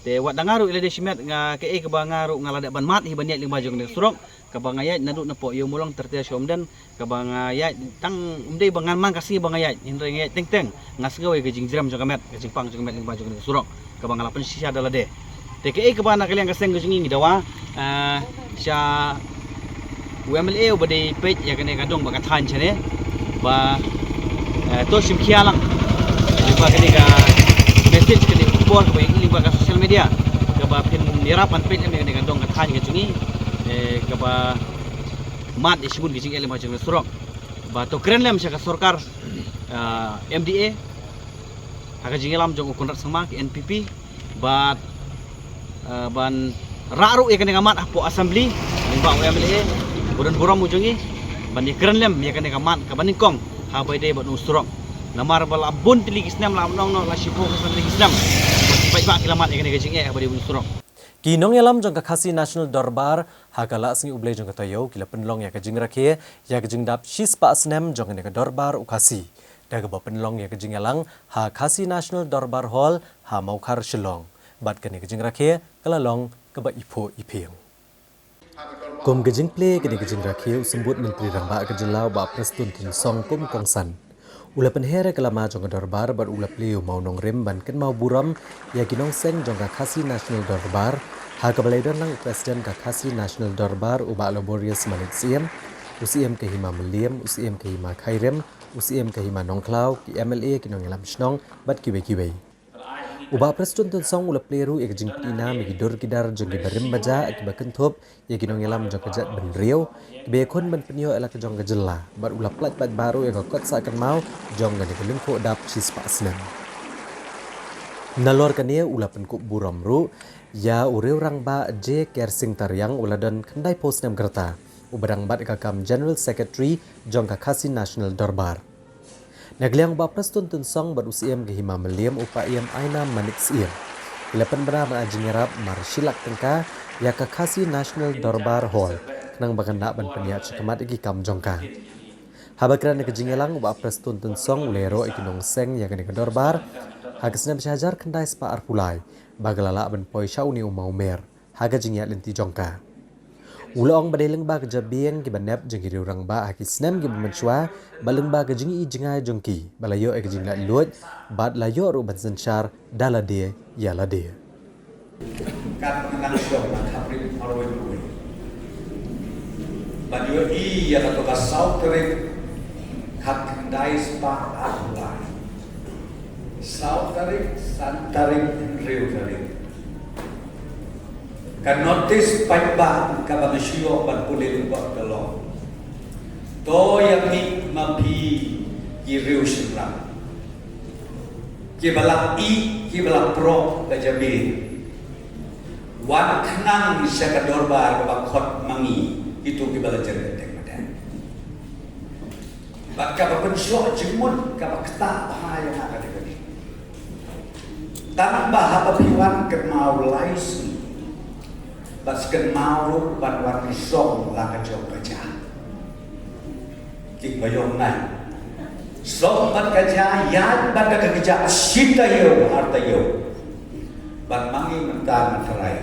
Te wat da nga ruh ila de shimet nga kaei kaba nga ruh nga la dep ban mad hi ban ïaid lyngba jong ka surok. Kaba nga ïaid naduh napoh Ïawmawlong ter ter sha Umden kaba nga ïaid tang um dei ba ngan man ka sngi ba nga ïaid hynrei nga ïaid teng teng nga sngew ïa ka jingjrem jong ka met ka jingpang jong ka met lyngba jong ka surok kaba nga la pynshisha da lade. Te kaei kaba na ka liang ka seng ka jong ngi ngi dawa sha u M L A uba dei peit ïa kane ka dong ba ka thaiñ shane ba to shim khia lang lyngba kane ka message kane ka khubor kaba ïa lyngba ka social media kaba phin ïarap ban peit ïa kane ka dong ka thaiñ ka jong ngi kaba mad ïa shibun ki jingeh lyngba jong ka surok. Ba to kren lem sha ka sorkar M D A ha ka jingïalam jong u Conrad Sangma ka N P P bad ban rah ruh ïa kane ka mat hapoh assembly lyngba u M L A ba don burom u jong ngi ban ïa kren lem ïa kane ka mat kaba nyngkong ha ba ïadei bad u surok. Namar ba la bun tylli ki snem la nong nong la shiphew ka san tylli ki snem ba ki Ba ki la mad ïa kane ka jingeh kaba dei ban surok. Ki nongïalam jong ka Khasi National Dorbar ha ka Lah Sngi U Blei jong ka taïew ki la pynlong ïa ka jingrakhe ïa ka jingdap shispah snem jong kane ka Dorbar U Khasi da kaba pynlong ïa ka jingïalang ha Khasi National Dorbar Hall ha Mawkhar, Shillong. Bad kane ka jingrakhe ka la long kaba iphuh iphieng. Kum ka jingplie kane ka jingrakhe, u Symbud Myntri Rangbah ka jylla, u Bah Prestone Tynsong, kum u kongsan, u la pynher ïa ka lama jong ka dorbar bad u la plie ïa u mawnongrim ban kynmaw burom ïa ki nongseng jong ka Khasi National Dorbar, ha kaba la ïadon lang u President ka Khasi National Dorbar, u Bah Laborious Manik Syiem, u Syiem ka Hima Mylliem, u Syiem ka Hima Khyrim, u Syiem ka Hima Nongkhlaw, ki M L A, ki nongïalam shnong bad kiwei kiwei. U Bah Prestone Tynsong u la plie ruh ïa ka jingpynim ïa ki dur ki dar jong ki barim bajah kiba kynthup ïa ki nongïalam jong ka jaitbynriew kiba ïakhun ban pynïoh ïa la ka jong ka jylla, bad u la pyllait paidbah ruh ïa ka kot sah kynmaw jong kane ka lyngkhuh dap shispah snem. Nalor kane u la pynkup burom ruh ïa u Riew Rangbah J Kersing Tariang, u la don khyndaiphew snem ka rta, uba dang bat ïa ka kam General Secretary jong ka Khasi National Dorbar. Na ka liang u Bah Prestone Tynsong bad u Syiem ka Hima Mylliem, u Paiem Ainam Manik Syiem, ki la pynbna ban ai jingïarap mar shi lak tyngka ïa ka Khasi National Dorbar Hall khnang ba kan lah ban pynïaid shakhmat ïa ki kam jong ka. Haba kren ha ka jingïalang, u Bah Prestone Tynsong u la ïaroh ïa ki nongseng ïa kane ka dorbar ha ka snem shi hajar khyndai spah arphew lai ba ka la lah ban poi sha une u mawmer ha ka jingïaid lynti jong ka. U la ong ba dei lyngba ka jabieng kiba nep jong ki riew rangbah ha ki snem kiba mynshuwa, bad lyngba ka jingïohi jngai jong ki ba la ïoh ïa ka jinglaitluid bad la ïoh ruh ban synshar da lade ïa lade. Kat nang shong na khaprim marwei marwei ban ïohi ïa ka to ka saw tarik khatkhyndai spah arphew lai, saw tarik, san tarik, hynriew tarik. Ka notis paidbah kaba nga shu ïoh ban pule lyngkot ka long: To ïa mih ma phi ki riew shynrang kiba la ïeh, kiba la prok ka jabieng, wan khnang sha ka dorbar kaba khot ma ngi kito kiba la jer kyrteng. Bad kaba pynshoh jingmut kaba ktah bha ïa nga ka dei kane: Tang ba haba phi wan kynmaw lai sngi, bad kynmaw ruh ban wan song la ka jong ka ja. Ki ba ïong nai song bad ka ja, ïaid bad ka kjat shi taïew ar taïew. Bad ma ngi mynta nga tharai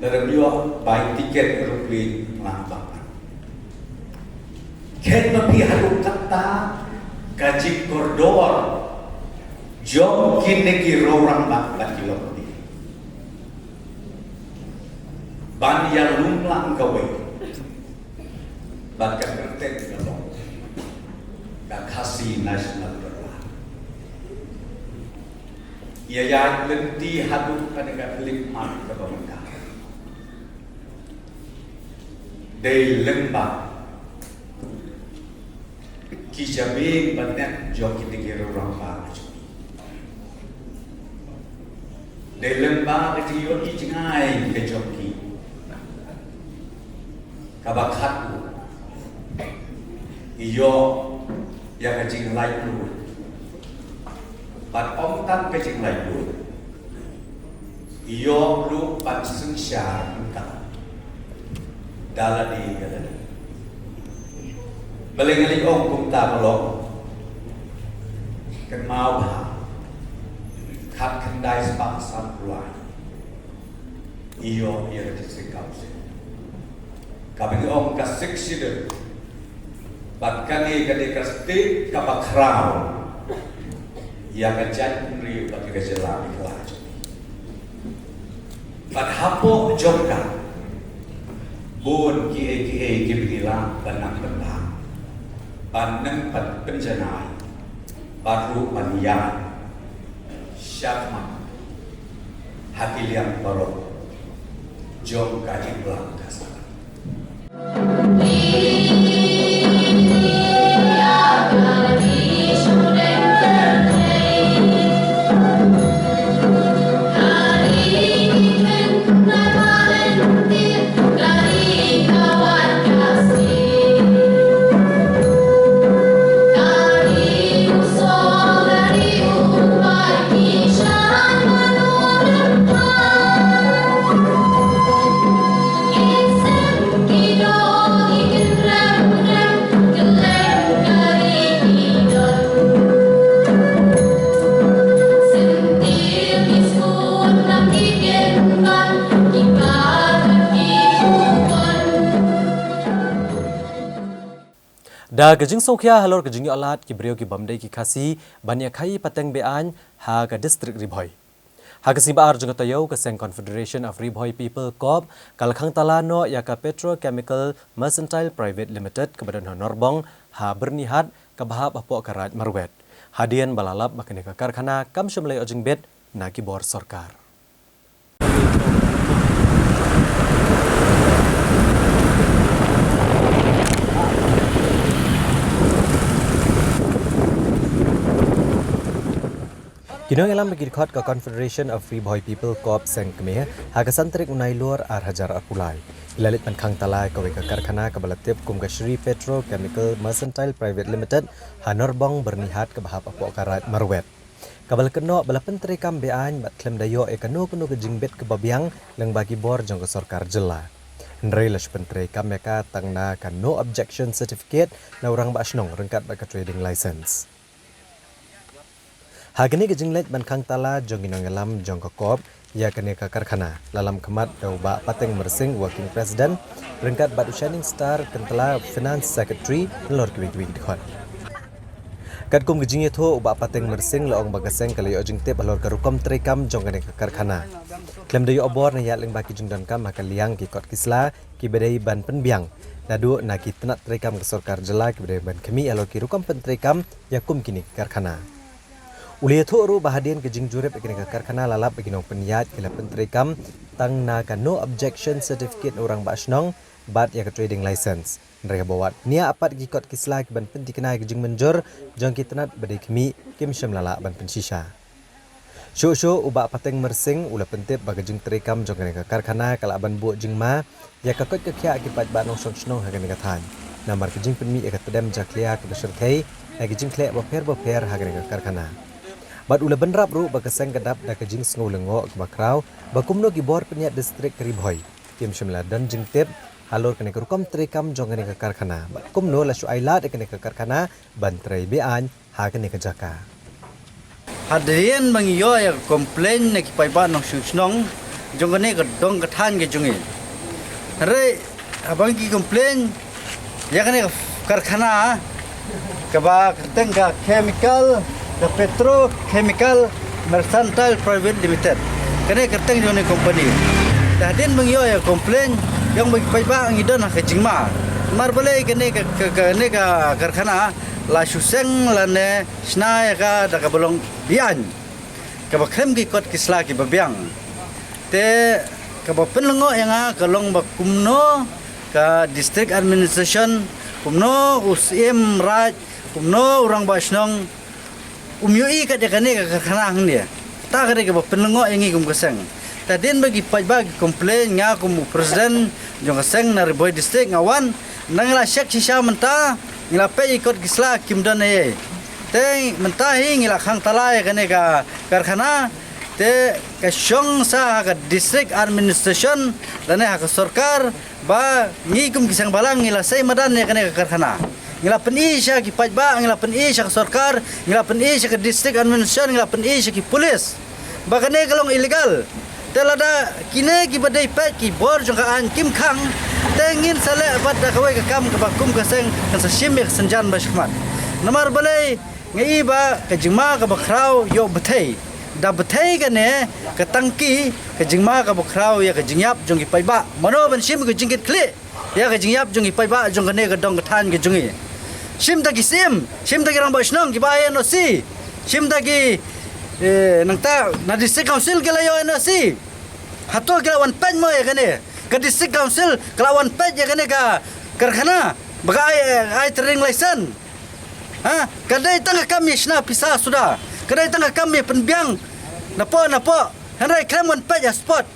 lada ym ïoh bai tiket aeroplane lang bak. Khet ma phi haduh katta ka jingkordor jong kine ki riew rangbah bad ki longkmie ban ïalum lang kawei bad ka kyrteng ka long ka Khasi National Dorbar. Ïa ïaid lynti haduh kane ka khyllipmat kaba mynta dei lyngba ki jabieng ba nep jong kine ki riew rangbah ka jong ngi. Dei lyngba ka jingïohi jngai ka jong ki. Kaba khatduh, ngi ïoh ïa ka jinglaitluid. Bad ym tang ka jinglaitluid, ngi ïoh ruh ban synshar mynta da lade ïa lade. Balei nga leit ong kumta ka long? Kynmaw bha, khatkhyndai spah sanphew lai, ngi ïoh ïa ka District Council, kaba ngi ong ka Sixth Schedule. Bad kane ka dei ka state kaba khraw ïa ka jaitbynriew bad ïa ka jylla Meghalaya jong ngi. Bad hapoh jong ka, bun kiei kiei kiba ngi lah ban nang pynbha, ban nang pyn- pynjanai, bad ruh ban ïaid shakhmat ha ki liang baroh jong ka Imlang ka Sahlang. Da ka jingsngewkhia halor ka jingïoh lad ki briew ki bym dei ki Khasi ban ïa khaii pateng be-aiñ ha ka district Ri Bhoi. Ha ka sngi ba ar jong ka taïew, ka seng Confederation of Ri Bhoi People Corps ka la khang tala noh ïa ka Petrochemical Mercantile Private Limited kaba don ha Norbong ha Byrnihat kaba hap hapoh ka Raid Marwet, hadien ba la lap ba kane ka karkhana kam shym la ïoh jingbit na ki bor sorkar. Ki nongïalam ba ki dkhot ka Confederation of Ri Bhoi People Corps seng kmie ha ka san tarik u Nailur ar hajar arphew lai ki la leit ban khang tala ïa kawei ka karkhana kaba la tip kum ka Shri Petrochemical Mercantile Private Limited ha Norbong Byrnihat kaba hap hapoh ka Raid Marwet, kaba la kynnoh ba la pyntreikam be-aiñ bad khlem da ïoh ïa kano kano ka jingbit kaba biang lyngba ki bor jong ka sorkar jylla. Hynrei la shu pyntreikam ïa ka tang na ka no objection certificate na u rangbah shnong ryngkat bad ka trading license. Ha kane ka jingleit ban khang tala jong ki nongïalam jong ka Corps ïa kane ka karkhana, la lam khmat da u Bah Pateng Myrsing, Working President, ryngkat bad u Shining Star Kyntla, Finance Secretary, halor kiwei kiwei ki dkhot. Katkum ka jingïathuh, u Bah Pateng Myrsing la ong ba ka seng ka la ïoh jingtip halor ka rukom treikam jong kane ka karkhana. Khlem da ïoh bor na ïaid lyngba ki jingdonkam ha ka liang ki kot ki sla kiba dei ban pynbiang naduh na ki tnat treikam ka sorkar jylla kiba dei ban khmih halor ki rukom pyntreikam ïa kum kine ki karkhana. U la ïathuh ruh ba hadien ka jingjurip ïa kane ka karkhana la lap ba ki nongpynïaid ki la pyntreikam tang na ka no objection certificate na u rangbah shnong bad ïa ka trading license. Hynrei haba wad nia apat ki kot ki sla ki ban pynthikna ïa ka jingmynjur jong ki tnat ba dei khmih, kim shym la lah ban pynshisha. Shuh shuh u Bah Pateng Myrsing u la pyntip ba ka jingtreikam jong kane ka karkhana ka lah ban buh jingma ïa ka koit ka khiah ki paidbah nongshong shnong ha kane ka thaiñ, namar ka jingpynmih ïa ka tdem jakhlia kaba shyrkhei na ki jingkhleh bapher bapher ha kane ka karkhana. Bad u la bynrap ruh ba ka seng ka dap da ka jingsngew lyngngoh kaba khraw ba kumno ki bor pynïaid district ka Ri Bhoi kim shym la don jingtip halor kane ka rukom treikam jong kane ka karkhana bad kumno la shu ai lad ïa kane ka karkhana ban trei be-aiñ ha kane ka jaka. Hadien ba ngi ïoh ïa ka complain na ki paidbah nongshong shnong jong kane ka dong ka thaiñ ka jong ngi. Hynrei haba ngi complain ïa kane ka karkhana kaba kyrteng ka Chemical, ka Petrochemical Mercantile Private Limited. Kane kyrteng jong kane company. Te hadien ba ngi ïoh ïa ka complain, ïa ba ki paidbah ngi don ha ka jingma. Namar balei kane ka, ka, kane ka karkhana la shu seng lane shna ïa ka da kaba long be-aiñ, kaba khlem ki kot ki sla kiba biang. Te kaba pynlyngngoh ïa nga ka long ba kumno ka district administration, kumno u Syiem Raij, kumno u rangbah shnong um ïohi kat ïa kane ka karkhana hangne. Kata ka dei kaba pynlyngngoh ïa ngi kum ka seng. Te hadien ba ki paidbah ki complain, nga kum u president jong ka seng na Ri Bhoi District nga wan, nang la check shisha mynta, ngi la peit ïa ki kot ki sla kim don ei ei. Te mynta hi ngi la khang tala ïa kane ka karkhana, te ka shong sa ha ka district administration lane ha ka sorkar ba ngi kum ki seng balang ngi la sei madan ïa kane ka karkhana. Ngi la pyni sha ki paidbah, ngi la pyni sha ka sorkar, ngi la pyni sha ka district administration, ngi la pyni sha ki police ba kane ka long illegal. Te lada kine kiba dei peit ki bor jong ka aiñ kim khang, te ngin sa leh pat da kawei ka kam kaba kum ka seng kan sa shim ïa ka synjan ba shakhmat. Namar balei? Nga i ba ka jingma kaba khraw ïoh bthei. Da bthei kane ka tangki, ka jingma kaba khraw ïa ka jingïap jong ki paidbah. Mano ban shim ka jingkitkhlieh ïa ka jingïap jong ki paidbah jong kane ka dong ka thaiñ ka jong ngi? Shim da ki Syiem, shim da ki rangbah shnong kiba ai N O C, shim da ki, eh, nangta na District Council ki la ïoh N O C. Hato ki la wan peit mo ïa kane? Ka District Council ka la wan peit ïa kane ka karkhana ba ka ai, ai trading license? Ha? Ka dei tang ka kam ïa shna pisa suda. Ka dei tang ka kam ïa pynbiang napoh napoh. Hynrei khlem wan peit ha spot.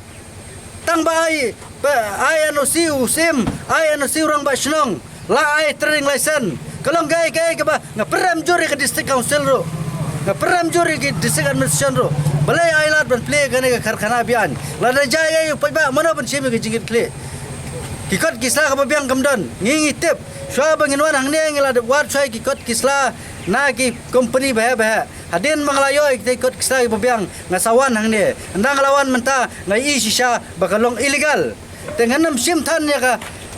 Tang ba ai, ba ai N O C u Syiem, ai N O C u rangbah shnong, la ai trading license. Ka long kaei kaei kaba nga pyrem jur ïa ka District Council ruh, nga pyrem jur ïa ka District Administration ruh. Balei ai lad ban plie kane ka karkhana be-aiñ? Lada jia ïa u paidbah, mano ban shim ïa ka jingkitkhlieh? Ki kot ki sla kaba biang kam don. Ngi ngi tip, shuwa ba ngin wan hangne ngi la dep wad shuwa ïa ki kot ki sla na ki company baheh baheh. Hadien ba nga la ïoh ïa kita ki kot ki sla kiba biang, nga sa wan hangne. Ynda nga la wan mynta nga i shisha ba ka long illegal. Te ngan ym shim than ïa ka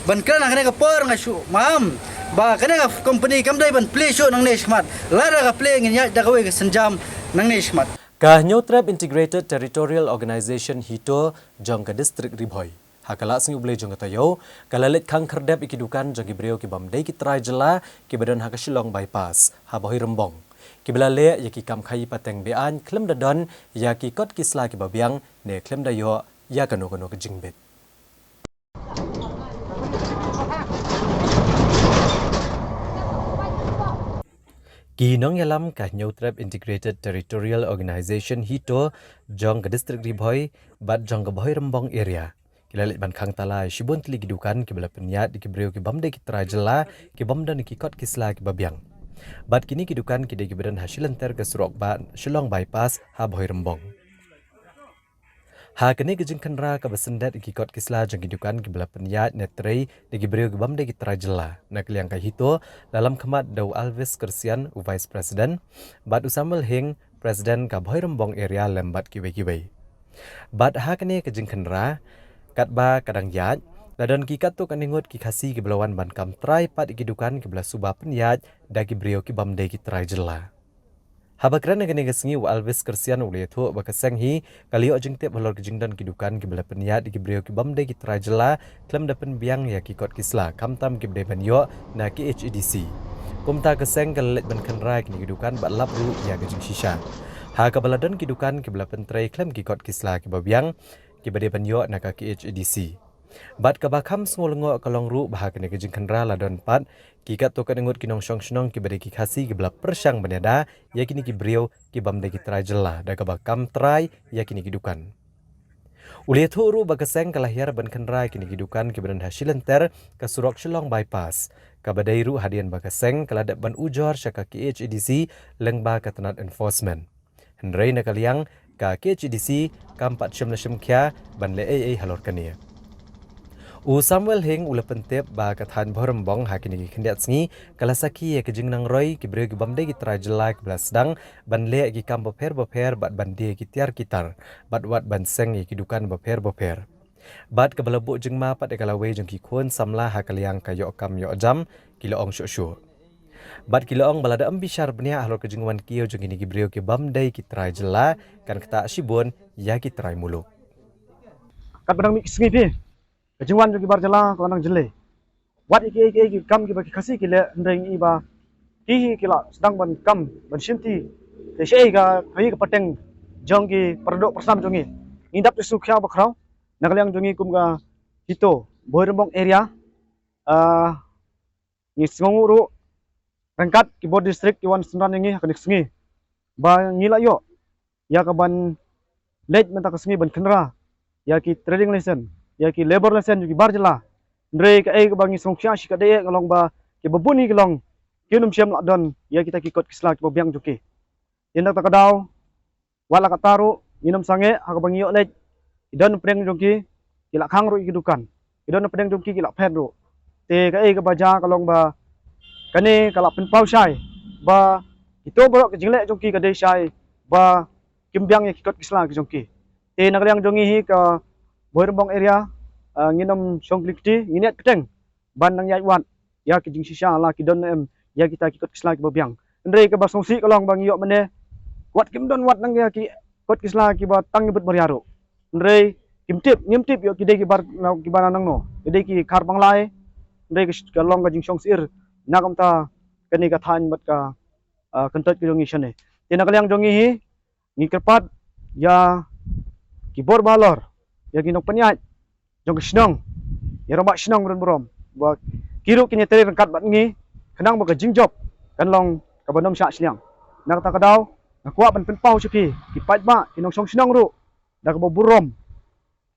ban kren ha kane ka por, nga shu maham. Ba kane ka company kam dei ban plie shuh nangne shakhmat. Lada ka plie ngin ïaid da kawei ka sienjam nangne shakhmat. Ka Hynñiewtrep Integrated Territorial Organization HITO jong ka district Ri Bhoi, ha ka Lad Sngi U Blei jong ka taïew, ka la leit khang khyrdep ïa ki dukan jong ki briew ki bym dei ki trai jylla kiba don ha ka Shillong Bypass, ha Bhoirymbong, kiba la leh ïa ki kam khaïi pateng be-aiñ khlem da don ïa ki kot ki sla kiba biang ne khlem da ïoh ïa kano kano ka jingbit. Ki nongïalam ka Hynñiewtrep Integrated Territorial Organization HITO jong ka district Ri Bhoi bad jong ka Bhoirymbong area ki la leit ban khang tala ïa shibun tylli ki dukan kiba la pynïaid da ki briew ki bym dei ki trai jylla, ki bym don ki kot ki sla kiba biang. Bad kine ki dukan ki dei kiba don ha shilynter ka surok bah Shillong Bypass, ha Bhoirymbong. Ha kane ka jingkhynra kaba syndet ïa ki kot ki sla jong ki dukan kiba la pynïaid ne trei da ki briew ki bym dei ki trai jylla, na ka liang ka HITO la lam khmat da u Alvis Kyrsian, u Vice President, bad u Samuel Hing, President ka Bhoirymbong area, lem bad kiwei kiwei. Bad ha kane ka jingkhynra, katba ka dang ïaid, la don ki katto katne ngut ki Khasi kiba la wan ban kam trai pat ïa ki dukan kiba la suba pynïaid da ki briew ki bym dei ki trai jylla. Haba kren ha kane ka sngi, u Alvis Kyrsian u la ïathuh ba ka seng hi ka la ïoh jingtip halor ka jingdon ki dukan kiba la pynïaid da ki briew ki bym dei ki trai jylla khlem da pynbiang ïa ki kot ki sla, khamtam kiba dei ban ïoh na ka KHADC. Kumta ka seng ka la leit ban khynra ïa kine ki dukan bad lap ruh ïa ka jingshisha, ha kaba la don ki dukan kiba la pyntrei khlem ki kot ki sla kiba biang, kiba dei ban ïoh na ka KHADC. Bad kaba kham sngewlyngngoh ka long ruh ba ha kane ka jingkhynra la don pat ki katto katne ngut ki nongshong shnong kiba dei ki Khasi kiba la pyrshang ban ïada ïa kine ki briew ki bym dei ki trai jylla da kaba kam trai ïa kine ki dukan. U la ïathuh ruh ba ka seng ka la hiar ban khynra ïa kine ki dukan kiba don ha shilynter ka surok Shillong Bypass, kaba dei ruh hadien ba ka seng ka la dep ban ujor sha ka KHADC lyngba ka tnat enforcement. Hynrei na ka liang ka KHADC kam pat shym la shim khia ban leh ei ei halor kane. U Samuel Hing u la pyntip ba ka thaiñ Bhoirymbong ha kine ki khyndiat sngi ka la sakhi ïa ka jingnang roi ki briew ki bym dei ki trai jylla kiba la sdang ban leh ïa ki kam bapher bapher bad ban die ki tiar ki tar, bad wat ban seng ïa ki dukan bapher bapher. Bad kaba la buh jingma pat ïa ka lawei jong ki khun samla ha ka liang ka ïoh kam ïoh jam, ki la ong shuh shuh. Bad ki la ong ba lada ym bishar bniah halor ka jingwan kiew jong kine ki briew ki bym dei ki trai jylla, kan ktah shibun ïa ki trai muluk. Katba dang mih ki sngi phi, ka jingwan jong ki bar jylla ka la nang jyllei. Wat ïa kiei kiei ki kam kiba ki Khasi ki leh, hynrei ngi i ba ki hi ki la sdang ban kam ban shimti. Te shaei ka khaïi ka pateng jong ki para doh para snam jong ngi? Ngi dap te shu khia ba khraw. Na ka liang jong ngi kum ka HITO Bhoirymbong area, ah, ngi sngewnguh ruh ryngkat ki bor district ki wan synran ïa ngi ha kane ka sngi ba ngi la ïoh ïa ka ban leit mynta ka sngi ban khynra ïa ki trading license, ïa ki labour license jong ki bar jylla. Hynrei kaei kaba ngi sngewkhia shi katdei ka long ba kiba bun hi ki long kim nym shym la don ïa kita ki kot ki sla kiba biang jong ki. Te na kata ka daw, wat la katta ruh ngin ym sangeh ha kaba ngi ïoh leit, ki don pdeng jong ki ki la khang ruh ïa ki dukan, ki don pdeng jong ki ki la phet ruh. Te kaei kaba jia ka long ba kane ka la pynpaw shai ba kito baroh ki jingleh jong ki ka dei shai ba kim biang ïa ki kot ki sla ki jong ki. Te na ka liang jong ngi hi ka Bhoirymbong area, ah, ngin ym shong kli kti, ngin ïaid pateng ban nang ïaid wad ïa ki jingshisha la ki don em ïa kita ki kot ki sla kiba biang. Hynrei kaba sngewsih ka long ba ngi ïoh mynne wat kim don wat nang ïa ki kot ki sla kiba tang ïa bad baria ruh. Hynrei kim tip, ngim tip ïoh ki dei ki bar na, kiba na nangno, ki dei ki khar Banglai. Hynrei ka sh-, ka long ka jingshong sir na kumta kane ka thaiñ bad ka, ah, kyntoit ka jong ngi shane. Te na ka liang jong ngi hi, ngi kyrpad ïa ki bor ba halor, ïa ki nongpynïaid jong ka shnong, ïa rangbah shnong ba don burom, ba ki ruh kin ïatrei ryngkat bad ngi khnang ba ka jingjop kan long kaba nym shah shiliang. Na kata ka daw nga kwah ban pynpaw sha phi ki paidbah, ki nongshong shnong ruh, da kaba burom,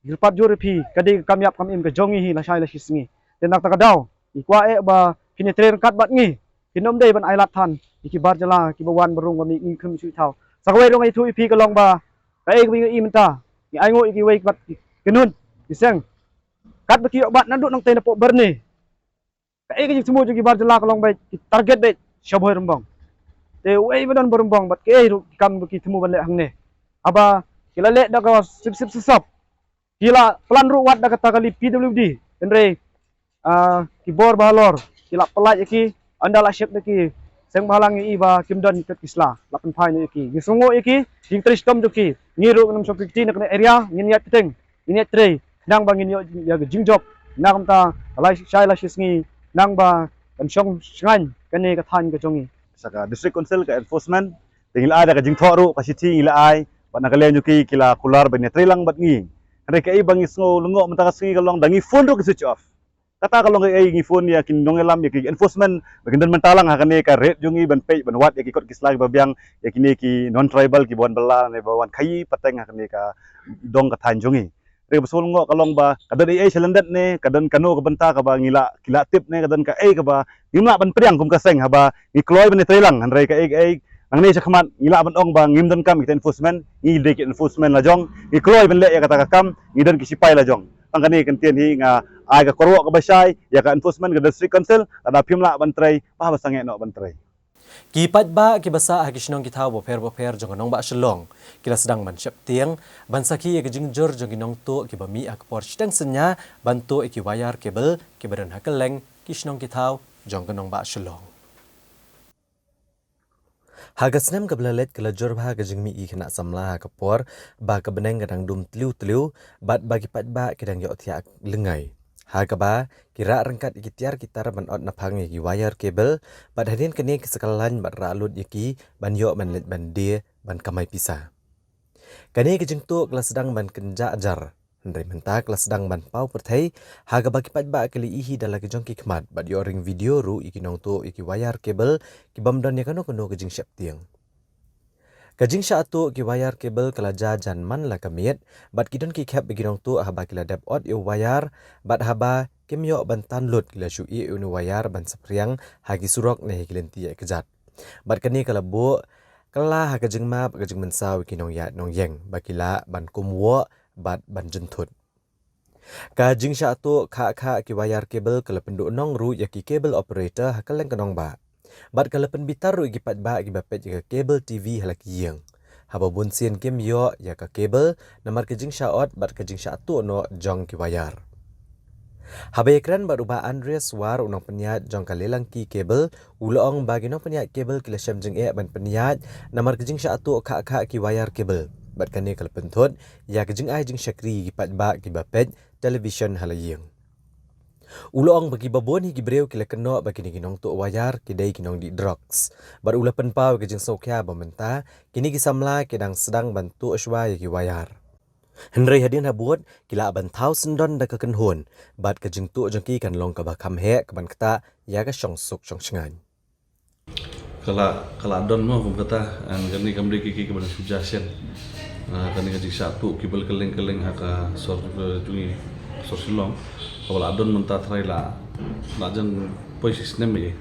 ngi kyrpad jur ïa phi, ka dei ka kam ïap kam im ka jong ngi hi lashai lashi sngi. Te na kata ka daw ngi kwah eh ba phin ïatrei ryngkat bad ngi, phin ym dei ban ailad than ïa ki bar jylla kiba wan ba rung ba mih, ngim khlem shu thaw. Sa kawei ruh nga ïathuh ïa phi ka long ba kaei kaba ngi ïohi mynta, ngi ainguh ïa kiwei ki bar, ki kynhun, ki seng, katba ki ïoh bat naduh nangtei napoh Byrni. Kaei ka jingthmu jong ki bar jylla ka long ba ki target beit sha Bhoirymbong. Te uei ba don Bhoirymbong bad kaei ruh ki kam ba ki thmu ban leh hangne? Haba ki la leh da ka sip sip sop sop, ki la plan ruh wat da kata ka list P W D. Hynrei, ah, ki bor ba halor, ki la pyllait ïa ki, ynda la shep ïa ki, seng bhalang ïa i ba kim don ïa ki kot ki sla, la pynphai noh ïa ki. Ngi sngewnguh ïa ki, jingtrei shitom jong ki, ngi ruh ngin ym shong kti na kane area, ngin ïaid pateng, ngin ïaid trei, khnang ba ngin ïoh ïa ka jingjop, na kumta, lai shai lai shi sngi, khnang ba kan shong shngaiñ kane ka thaiñ ka jong ngi. Sa ka District Council ka enforcement, te ngi la ai da ka jingthoh ruh ka shithi ngi la ai, bad na ka liang jong ki ki la kular ban ïatrei lang bad ngi. Hynrei kaei ba ngi sngew lyngngoh mynta ka sngi ka long da ngi phone ruh ki switch off. Kata ka long kaei ngi phone ïa ki nongïalam ïa ki enforcement ba kin don mynta lang ha kane ka raid jong ngi ban peit ban wad ïa ki kot ki sla kiba biang ïa kine ki non tribal kiba wan bylla ne ba wan khaii pateng ha kane ka dong ka thaiñ jong ngi. Hynrei kaba sngewlyngngoh ka long ba ka don ei ei sha lyndet ne ka don kano ka bynta kaba ngi la ki la tip ne ka don kaei kaba ngim lah ban pdiang kum ka seng haba ngi kloi ban ïatrei lang, hynrei kaei kaei nangne sha khmat ngi lah ban ong ba ngim donkam kita enforcement, ngi dei ki enforcement la jong, ngi kloi ban leh ïa kata ka kam, ngi don ki sipai la jong. Tang kane ka ktien hi nga ai ka kyrwoh kaba shai ïa ka enforcement ka District Council, lada phim lah ban trei, bah ba sangeh noh ban trei. Ki paidbah kiba sah ha ki shnong ki thaw bapher bapher jong ka nongbah Shillong ki la sdang ban sheptieng ban sakhi ïa ka jingjur jong ki nongtuh kiba mih ha ka por shiteng synñia ban tuh ïa ki wire cable kiba don ha kylleng ki shnong ki thaw jong ka nongbah Shillong. Ha ka snem kaba la leit ka la jur bha ka jingmih ki khynnah samla ha ka por ba ka bneng ka dang dum tliw tliw bad ba ki paidbah ki dang ïohthiah lyngngai. Ha kaba ki rah ryngkat ïa ki tiar ki tar ban ot naphang ïa ki wire cable bad hadien kane ki sa kylla lain bad rah lut ïa ki ban ïoh ban leit ban die ban kamai pisa. Kane ka jingtuh ka la sdang ban kynjah jar. Hynrei mynta ka la sdang ban paw pyrthei ha kaba ki paidbah ki la ïohi da la ki jong ki khmat bad ïoh ring video ruh ïa ki nongtuh ïa ki wire cable kibym don ïa kano kano ka jingsheptieng. Ka jingshah tuh ki wire cable ka la jia jan man la ka miet bad ki don ki khep ba ki nongtuh haba ki la dep ot ïa u wire bad haba kim ïoh ban tan lut ki la shu ïeh ïa une u wire ban saphriang ha ki surok ne ha ki lynti ïaid kjat. Bad kane ka la buh kylla ha ka jingma bad ka jingmynsaw ïa ki nongïaid nongïeng ba ki lah ban kumwoh bad ban jynthut. Ka jingshah tuh khah khah ki wire cable ka la pynduhnong ruh ïa ki cable operator ha kylleng ka nongbah. Bad ka la pynbitar ruh ïa ki paidbah kiba peit ïa ka cable T V ha la ki ïing. Haba bun sien kim ïoh ïa ka cable namar ka jingshah ot bad ka jingshah tuh noh jong ki wire. Haba ïakren bad u Bah Andreas War u nongpynïaid jong ka Lelangki Cable, u la ong ba ki nongpynïaid cable ki la shem jingeh ban pynïaid namar ka jingshah tuh khah khah ki wire cable. Bad kane ka la pynthut ïa ka jingai jingshakri ïa ki paidbah kiba peit television ha la ïing. U la ong ba kiba bun hi ki briew ki la kynnoh ba kine ki nongtuh wire ki dei ki nongdih drugs. Bad u la pynpaw ïa ka jingsngewkhia ba mynta kine ki samla ki dang sdang ban tuh shuwa ïa ki wire. Hynrei hadien habud ki lah ban thaw syndon da ka kynhun bad ka jingtuh jong ki kan long kaba kham heh kaban ktah ïa ka shongsuk shongshngaiñ. Ka la, ka la don mo kum kata, and kane kam dei ki, ki, kiba dang shu jia shen. Ah, kane ka jingshah tuh cable kylleng kylleng ha ka sor jong ngi, sor Shillong. Kaba la don mynta trai la, la jan poi shi snem ïa.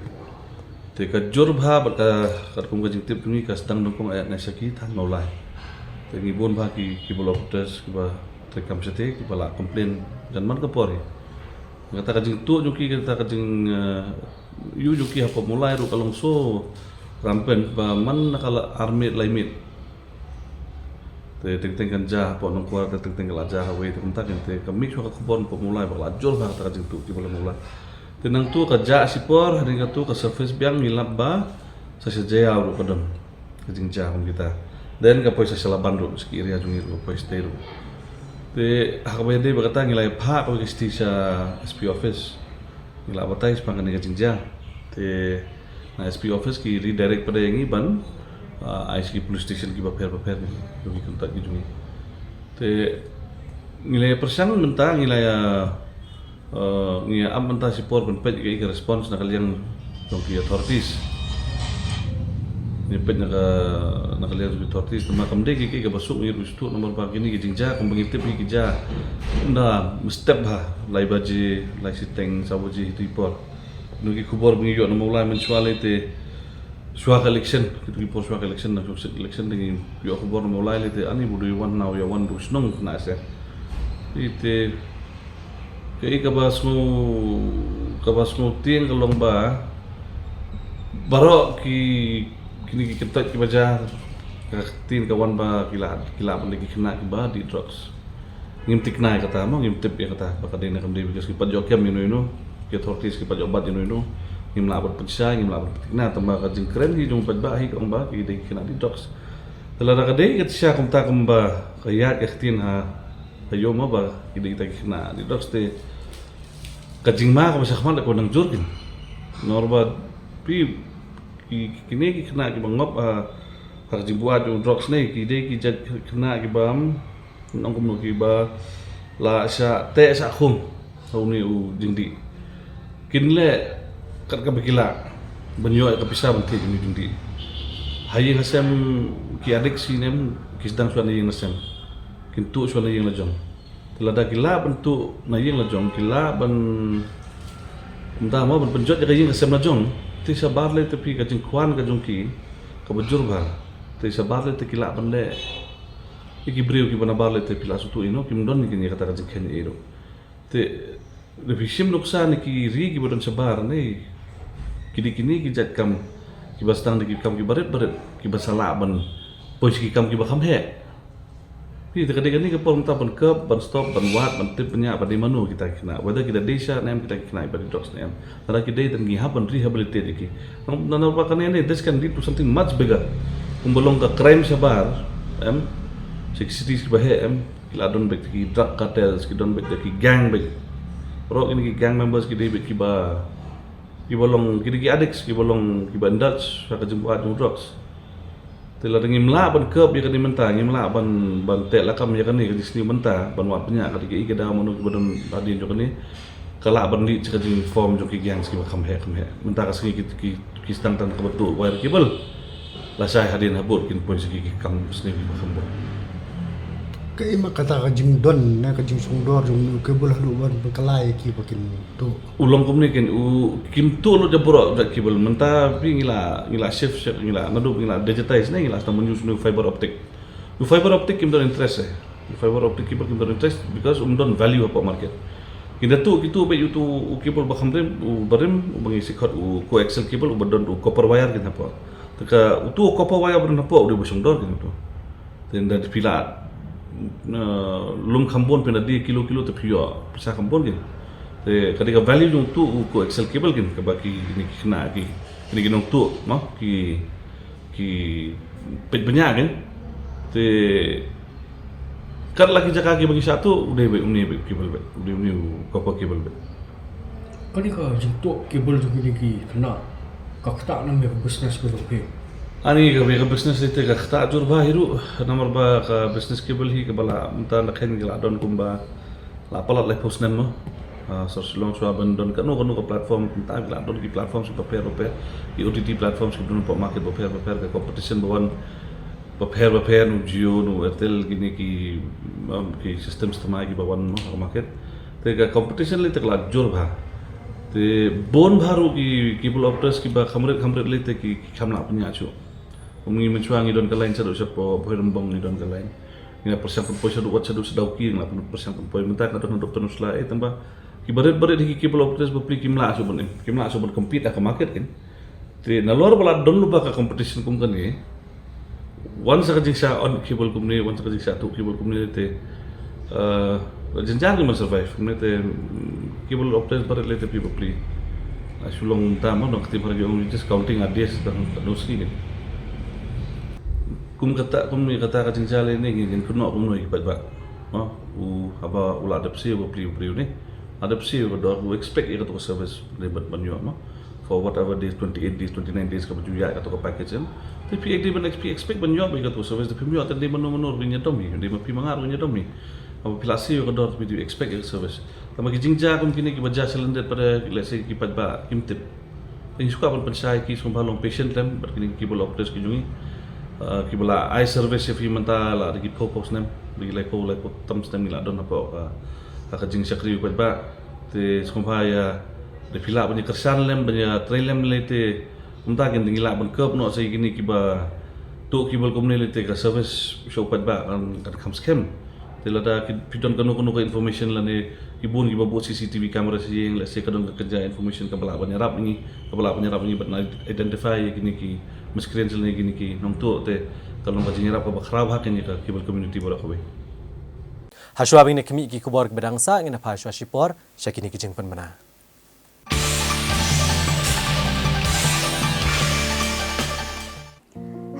Te ka jur bha bad ka, katkum ka jingtip jong ngi ka sdang nyngkong ïa nai sha ki thaiñ Mawlai. Te ngi bun bha ki, kiba la protest, kiba treikam shatei, kiba la complain jan man ka por hi. Kata ka jingtuh jong ki, kata ka jing, eh, ïuh jong ki hapoh Mawlai ruh ka long so rampant ba man na ka la ar miet lai miet. Te teng teng kan jia hapoh Nongkwar, te teng teng ka la jia hawei, te kumta kan te ka mih shuwa ka khubor hapoh Mawlai ba ka la jur bha kata ka jingtuh kiba la Mawlai. Te nangtu ka jia shipor, hadien katu ka surface biang ngi lap ba sa sha Jaïaw ruh ka don ka jingjia kum kita. Then ka poi sa sha Laban ruh, sha ki area jong ngi ruh ka poi shatei ruh. Te ha kaba ïadei bad kata ngi la ïa phah kawei ka shithi sha S P office. Ngi la batai shaphang kane ka jingjia. Te na S P office ki redirect pat ïa ngi ban, ah, ai sha ki police station kiba pher bapher jong ki kynthei ki jong ngi. Te ngi la ïa pyrshang mynta ngi la ïa, eh, ngi ïa ap mynta shipor ban peit kaei ka response na ka liang jong ki authorities. Ngi peit na ka, na ka liang jong ki authorities, namar kam dei kaei kaba suk ngi ruh shuh namar ba kine ki jingjia kumba ngi tip hi ki jia. Ynda mynstep ha lai baje, lai shiteng, saw baje hi tu i por. Ngi ki khubor ba ngi ïoh na Mawlai mynshuwa lei te shuwa ka election, kitu ki por shuwa ka election, na shuwa election te ngi ïoh khubor na Mawlai lei te ani ba u dei wan na u ïa wan u shnong na se. Ite kaei kaba sngew, kaba sngew tieng ka long ba baroh ki, kine ki kynthei kiba jia ka ktien ka wan ba ki la, ki la ban dei ki khynnah kiba dih drugs. Ngim tikna ïa kata mo, ngim tip ïa kata ba ka dei ne kam dei, because ki pat ïoh kem ïano ïano, ki authorities ki pat ïoh bat ïano ïano. Ngim lah ban pynshai, ngim lah ban pynthikna, tangba ka jingkren hi jong u paidbah hi ka ong ba ki dei ki khynnah die drugs. Te lada ka dei ka shisha kumta kumba ka ïaid ka ktien ha, ha ïoh ma ba ki dei kita ki khynnah die drugs te ka jingma kaba shakhmat ka nang jur kin. Namar ba phi, ki, kine ki khynnah kiba ngop ha, ha ka jingbuaid jong u drugs ne, ki dei ki jait khynnah kiba, ong kumno, kiba la shah teh shah khum ha une u jingdih. Kin leh kat kaba ki lah ban ïoh ïa ka pisa ban thied une u jingdih. Ha ïing ha sem ki addict shi ne em, ki sdang shuwa na ïing na sem. Kin tuh shuwa na ïing la jong. Te lada ki lah ban tuh na ïing la jong, ki lah ban, kumta mo, ban pynjot ïa ka ïing ka sem la jong. Te shabar lei te phi, ka jingkwah ka jong ki kaba jur bha. Te shabar lei te ki lah ban leh ïa ki briew kiba nabar lei te phi la shu tuh ïa no, kim don ïa kata ka jingkheiñ ei ruh. Te lada phi shim nuksa na ki ri kiba don shabar ne, ki dei kine ki jait kam kiba sdang da ki kam kiba rit ba rit, kiba sa lah ban poi sha ki kam kiba kham heh. Phi, te ka dei kane ka por mynta ban kep, ban stop, ban wad, ban tip bniah ba dei mano kita ki khynnah, whether ki da dei sha ne em kita ki khynnah ba dei drugs ne em. Lada ki dei, then ngi hap ban rehabilitate ïa ki. Nang, nang, nang ba kane ne, this can lead to something much bigger. Kumba long ka crime shabar, em, sha ki cities kiba heh, em, ki la don beit ki drug cartels, ki don beit ki gang beit. Baroh kine ki gang members ki dei beit kiba, kiba long, ki dei ki addicts, kiba long, kiba indulge ha ka jingbuaid jong drugs. Te lada ngim lah ban kep ïa kane mynta, ngim lah ban, ban teh lakam ïa kane ka jingsniew mynta, ban wad bniah, ka dei kaei ka daw, mano kiba don hadien jong kane, ka lah ban leit sha ka jingform jong ki gangs kiba kham heh kham heh. Mynta ka sngi ki, ki, ki sdang tang kaba tuh wire cable, lashai hadien habud kin poi sha ki, ki kam sniew kiba kham bun. Kaei ma kata ka jingdon ne ka jingsngewdor jong u cable haduh ban pynkylla ïa ki ba kin tuh? U long kumne kin, u, kim tuh lut ïa baroh jait cable. Mynta phi, ngi la, ngi la shift, shift, ngi la, naduh ngi la digitize ne, ngi la sdang ban use une u fiber optic. U fiber optic kim don interest eh. U fiber optic cable kim don interest because um don value hapoh market. Kin da tuh, ki tuh beit utu u cable ba kham rim, uba rim, uba ngi sa khot u coaxial cable, uba don u copper wire kin hapoh. Te ka utu u copper wire ba don hapoh u dei ba shongdor kin utu. Te ynda phi la, eh, lum kham bun, phi la die kilo kilo, te phi ïoh pisa kham bun kin. Te ka dei ka value jong utu u coaxial cable kin, kaba ki, kine ki khynnah ki, kine ki nongtuh, no, ki, ki peit bniah kin. Te kat la ki jaka kiba ngi shah tuh, u dei beit une beit u cable beit, u dei une u copper cable beit. Kane ka jingtuh cable jong kine ki khynnah ka ktah ne em ïa ka business ka jong phi? Ani, ka, ka business lei te ka ktah jur bha hi ruh, namar ba ka business cable hi kaba la, mynta na khein ka la don kumba la palat laiphew snem mo. Ah, sor Shillong shuwa ban don kano kano ka platform, mynta ka la don ki platforms bapher bapher, ki O T T platforms ki don hapoh market bapher bapher, ka competition ba wan bapher bapher, nu Jio, nu Airtel, kine ki, um, ki system stemai kiba wan mo ha market. Te ka competition lei te ka la jur bha. Te bun bha ruh ki, ki cable operators kiba kham rit kham rit lei te ki, ki kham lah pynïaid shuh. Kum ngi mynshuwa ngi don ka line shaduh shapoh Bhoirymbong, ngi don ka line. Ngi la pyrshang pynpoi shaduh wat shaduh Sdawki, ngi la pyrshang pynpoi, mynta ka don haduh Pynursla, eh, tangba kiba rit ba rit hi ki cable operators bapli kim lah shuh ban, eh, kim lah shuh ban compete ha ka market kin. Te nalor ba la don lypa ka competition kum kane, wan sa ka jingshah on cable kumne, wan sa ka jingshah tuh cable kumne te, eh, jynjar ngi ban survive kumne te, mm, cable operators ba rit lei te phi bapli. Ah, shu long tam, nongkti ba ki ong just counting our days, tang katno sngi kin. Kum kata, kum ne kata ka jingshah lei ne, ngin kynnoh kumno ïa ki paidbah. Mo, u, haba u la dep siew bapli u briew ne, la dep siew ka dor, u expect ïa kato ka service lei ban, ban ïoh mo. For whatever days, twenty-eight days, twenty-nine days, kaba ju ïaid kato ka package em. Te phi dei ban ex-, phi expect ban ïoh beit kato ka service, te phim ïoh, te dei mano mano ruh kin ïadom hi, dei ma phi ma nga ruh kin ïadom hi. Haba phi la siew ka dor, phi dei expect ïa ka service. Tangba ki jingjia kum kine kiba jia shilyndet pat, let's say, ki paidbah kim tip. Te ngi shu kwah ban pynshai ïa ki, sngewbha long patient lem bad kine ki cable operators ki jong ngi. Ah, kiba la ai service ïa phi mynta la da ki phew phew snem, da ki laiphew, laiphew tam snem ngi la don hapoh ka, ka, ka jingshakri u paidbah. Te sngewbha ïa, da phi lah ban ïa kyrshan lem, ban ïa trei lem lei te, kumta kin ngi lah ban kep noh sa ïa kine kiba tuh cable kumne lei te ka service sha u paidbah kan, kan kham skhem. Te lada ki, phi don kano kano ka information lane ki bun kiba buh C C T V camera sha ïing, let's say ka don ka kynja information kaba lah ban ïarap ïa ngi, kaba lah ban ïarap ïa ngi ban identify ïa kine ki miscreants lane kine ki nongtuh, te ka long ka jingïarap kaba khraw ha kane ka cable community baroh kawei. Hashwa ba ngin ïa khmih ki khubor kiba dang sah, ngin ïa phai shuwa shipor sha kine ki jingpynbna.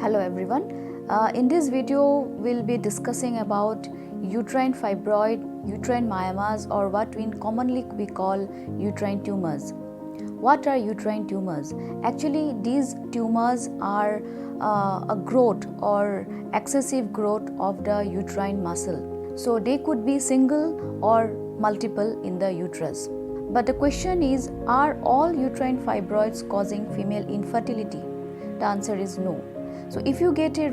Hello everyone. Uh, in this video, we'll be discussing about uterine fibroid, uterine myomas, or what we commonly we call uterine tumors. What are uterine tumors? Actually, these tumors are uh, a growth or excessive growth of the uterine muscle. So they could be single or multiple in the uterus. But the question is, are all uterine fibroids causing female infertility? The answer is no. So if you get a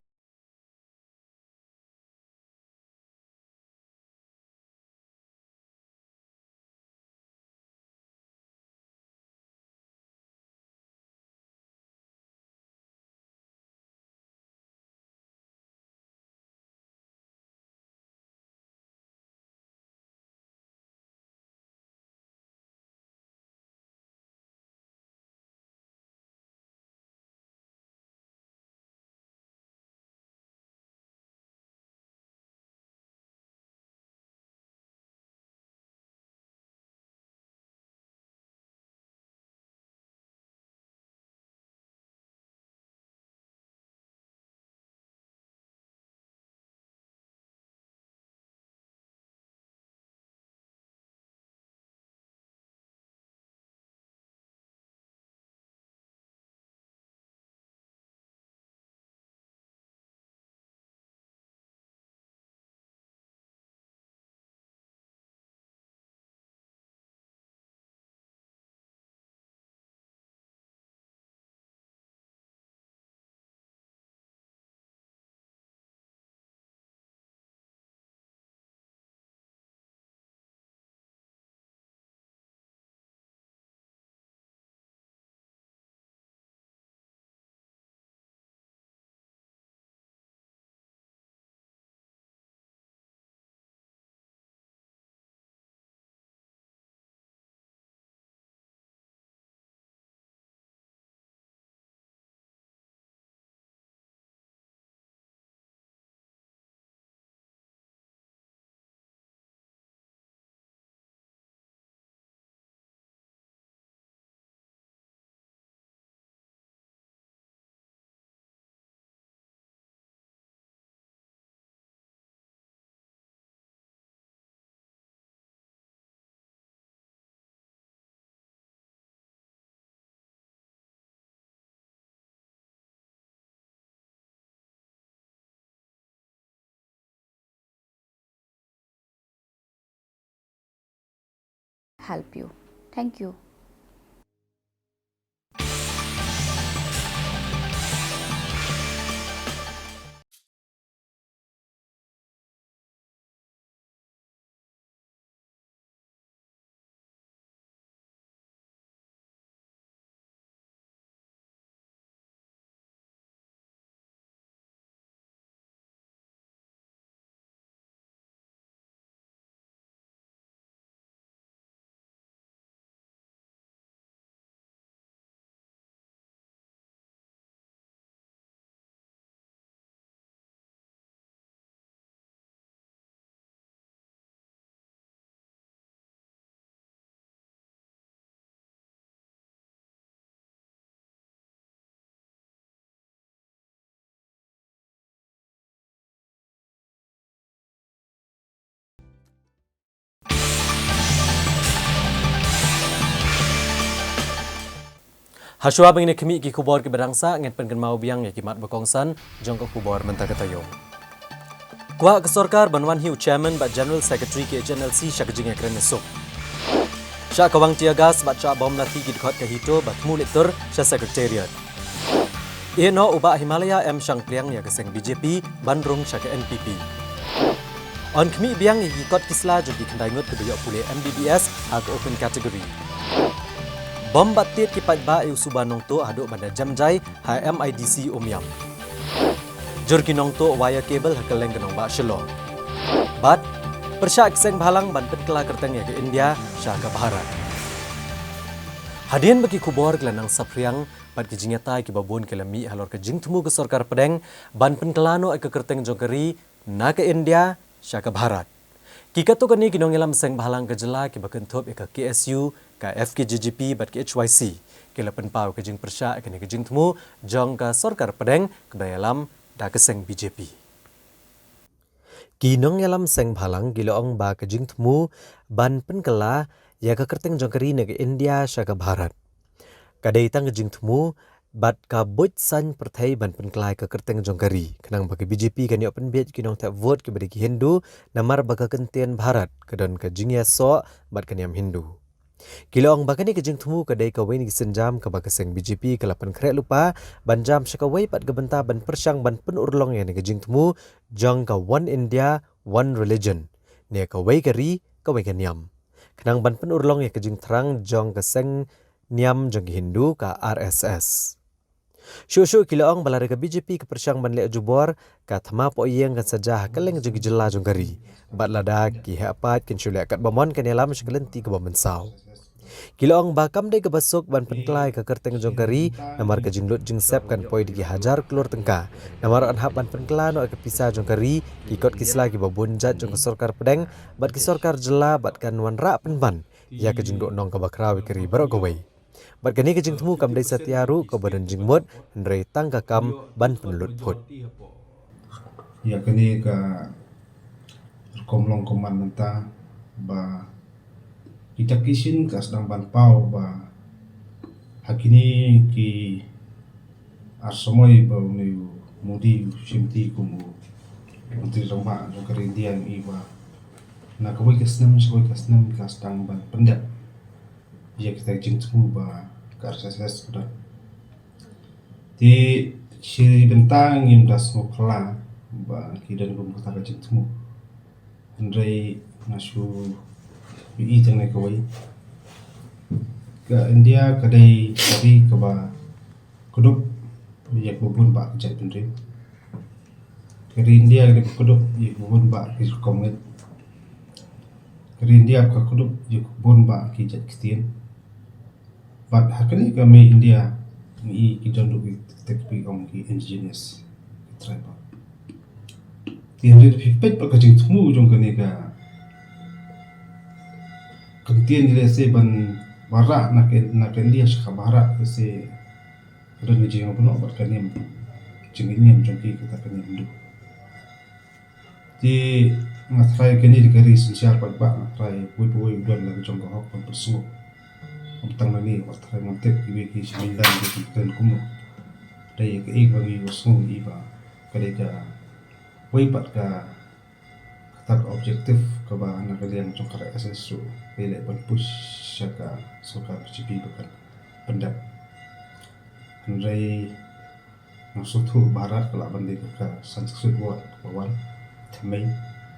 Help you. Thank you. Hashwa ba ngin ïa khmih ki khubor kiba dang sah, ngin pynkynmaw biang ïa ki mat ba kongsan jong ka khubor mynta ka taïew. Kwah ka sorkar ban wan hi u chairman bad general secretary ka H N L C sha ka jingïakren ïasuk. Shah kawang tear gas bad shah bom lathi ki dkhot ka HITO ba thmu leit tur sha secretariat. Ïeh noh u Bah Himalaya M Shangpliang ïa ka seng B J P ban rung sha ka N P P. Yn khmih biang ïa ki kot ki sla jong ki khyndai ngut kiba ïoh pule M B B S ha ka open category. Bom bad tied ki paidbah ïa u suba Nongtuh haduh ban da jem jai ha M I D C Umiam. Jur ki Nongtuh wire cable ha kylleng ka nongbah Shillong. Bad pyrshah ki seng bhalang ban pynkylla kyrteng ïa ka India sha ka Bharat. Hadien ba ki khubor ki la nang saphriang bad ki jingïatai kiba bun ki la mih halor ka jingthmu ka sorkar pdeng ban pynkylla noh ïa ka kyrteng jong ka ri na ka India sha ka Bharat. Ki katto katne ki nongïalam seng bhalang ka jylla kiba kynthup ïa ka K S U, Ka F K J G P bad ka H Y C ki la pynpaw ka jingpyrshah ïa kane ka jingthmu jong ka sorkar pdeng kaba ïalam da ka seng B J P. Ki nongïalam seng bhalang ki la ong ba ka jingthmu ban pynkylla ïa ka kyrteng jong ka ri na ka India sha ka Bharat ka dei tang ka jingthmu bad ka buit saiñ pyrthei ban pynkylla ïa ka kyrteng jong ka ri, khnang ba ka B J P kan ïoh pynbiej ki nongthep vote kiba dei ki Hindu, namar ba ka kyntien Bharat ka don ka jingïasoh bad ka niam Hindu. Ki la ong ba kane ka jingthmu ka dei kawei na ki sienjam kaba ka seng B J P ka la pynkhreh lypa ban jam sha kawei pat ka bynta ban pyrshang ban pynurlong ïa kane ka jingthmu jong ka One India, One Religion, ne kawei ka ri, kawei ka niam, khnang ban pynurlong ïa ka jingthrang jong ka seng niam jong ki Hindu, ka R S S. Shuh shuh ki la ong ba lada ka B J P ka pyrshang ban leh jubor, ka thma poh ïing kan sa jia ha kylleng jong ki jylla jong ka ri, bad lada ki heh pat kin shu leh katba mon kan ïalam sha ka lynti kaba mynsaw. Ki la ong ba kam dei kaba suk ban pynkylla ïa ka kyrteng jong ka ri, namar ka jinglut jingsep kan poi da ki hajar klur tyngka. Namar yn hap ban pynkylla noh ïa ka pisa jong ka ri, ki kot ki sla kiba bun jait jong ka sorkar pdeng bad ki sorkar jylla, bad kan wanrah pynban ïa ka jingduhnong kaba khraw ïa ka ri baroh kawei. Bad kane ka jingthmu kam dei satia ruh kaba don jingmut, hynrei tang ka kam ban pynlut phut. Ïa kane ka rukom long kumne mynta ba kita ki shin ka sdang ban paw ba ha kine ki ar samoi ba une u Modi u shimti kum u Myntri Rangbah jong ka ri India, ngi i ba na kawei ka snem sha kawei ka snem ka sdang ban pyndep ïa kita ki jingthmu ba ka R S S ka don. Te shi bynta ngim da sngewphylla ba ki don kum kata ka jingthmu. Hynrei nga shu ïohi tang na kawei, ka India ka dei ka ri kaba kdup ïa kaba bun bah ki jaitbynriew. Ka ri India ka dei kaba kdup ïa kaba bun bah ki rukom ngeit. Ka ri India ka kdup ïa kaba bun bah ki jait ktien. Bad ha kane ka mei India ngi i ki don ruh kita kiba ong ki indigenous, ki tribal. Te hynrei lada phi peit bad ka jingthmu jong kane ka kyntien, lehse ban wanrah na ka, na ka India sha ka Bharat, lehse ka don ka jingïasyllok bad ka niam, jingïasyllok jong ki kata ka niam Hindu. Te nga tharai kane dei ka ri synshar paidbah, nga tharai uwei pa uwei u don la ka jong ka hok ban pynsngew. Ngam tang nangne, nga tharai ngam tip kiwei ki sha mynta ki kren kumno. Dei ka ïing ba ngi ïohsngew ïa ba ka dei kawei pat ka, kata ka objective kaba na ka liang jong ka R S S ruh ka leh ban push sha ka sorkar B J P ba kan pyndep. Hynrei nga sngewthuh Bharat ka lah ban dei ka Sanskrit word kaba wan, thymmei,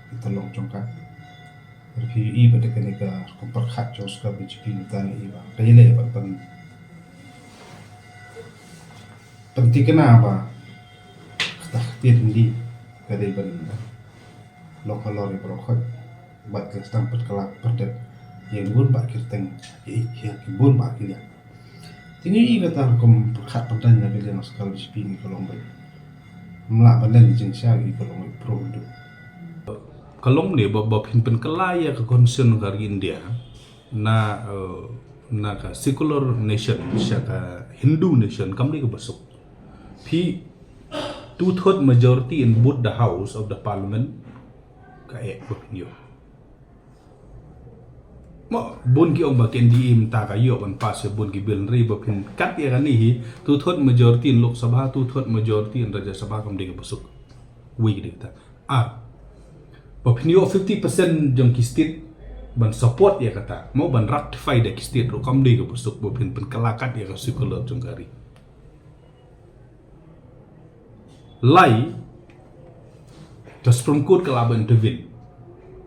ka tyllong jong ka. Hynrei phi ïohi ba da kane ka rukom pyrkhat jong ka sorkar B J P mynta ngi i ba ka ïaleh ban pyn, pynthikna ba kata ka ktien Hindi ka dei ban long halor ïa baroh khoit bad ka sdang pynkylla pyndep ïa ki bun bah ki kyrteng, ïa ki bun bah ki liang. Te ngi i kata rukom pyrkhat pyrthei na ka liang sorkar B J P ngi ka long beit. Ym lah ban len jingshisha, ngi ka long beit pro Hindu. Ka long ne ba, ba phin pynkylla ïa ka constitution ka ri India na, eh, na ka secular nation sha ka Hindu nation kam dei kaba suk. Phi two third majority in both the house of the parliament, ka eh ba phin ïoh. Mo, bun ki ong ba ka N D A mynta ka ïoh ban pass ïa bun ki bill, hynrei ba phin kat ïa kane hi, two third majority in Lok Sabha, two third majority in Rajya Sabha kam dei kaba suk. Wei ka dei kata. Ar, ba phin ïoh fifty percent jong ki state ban support ïa kata. Mo, ban ratify da ki state ruh kam dei kaba suk ba phin pynkylla kat ïa ka secular jong ka ri. Lai, ka Supreme Court ka lah ban intervene.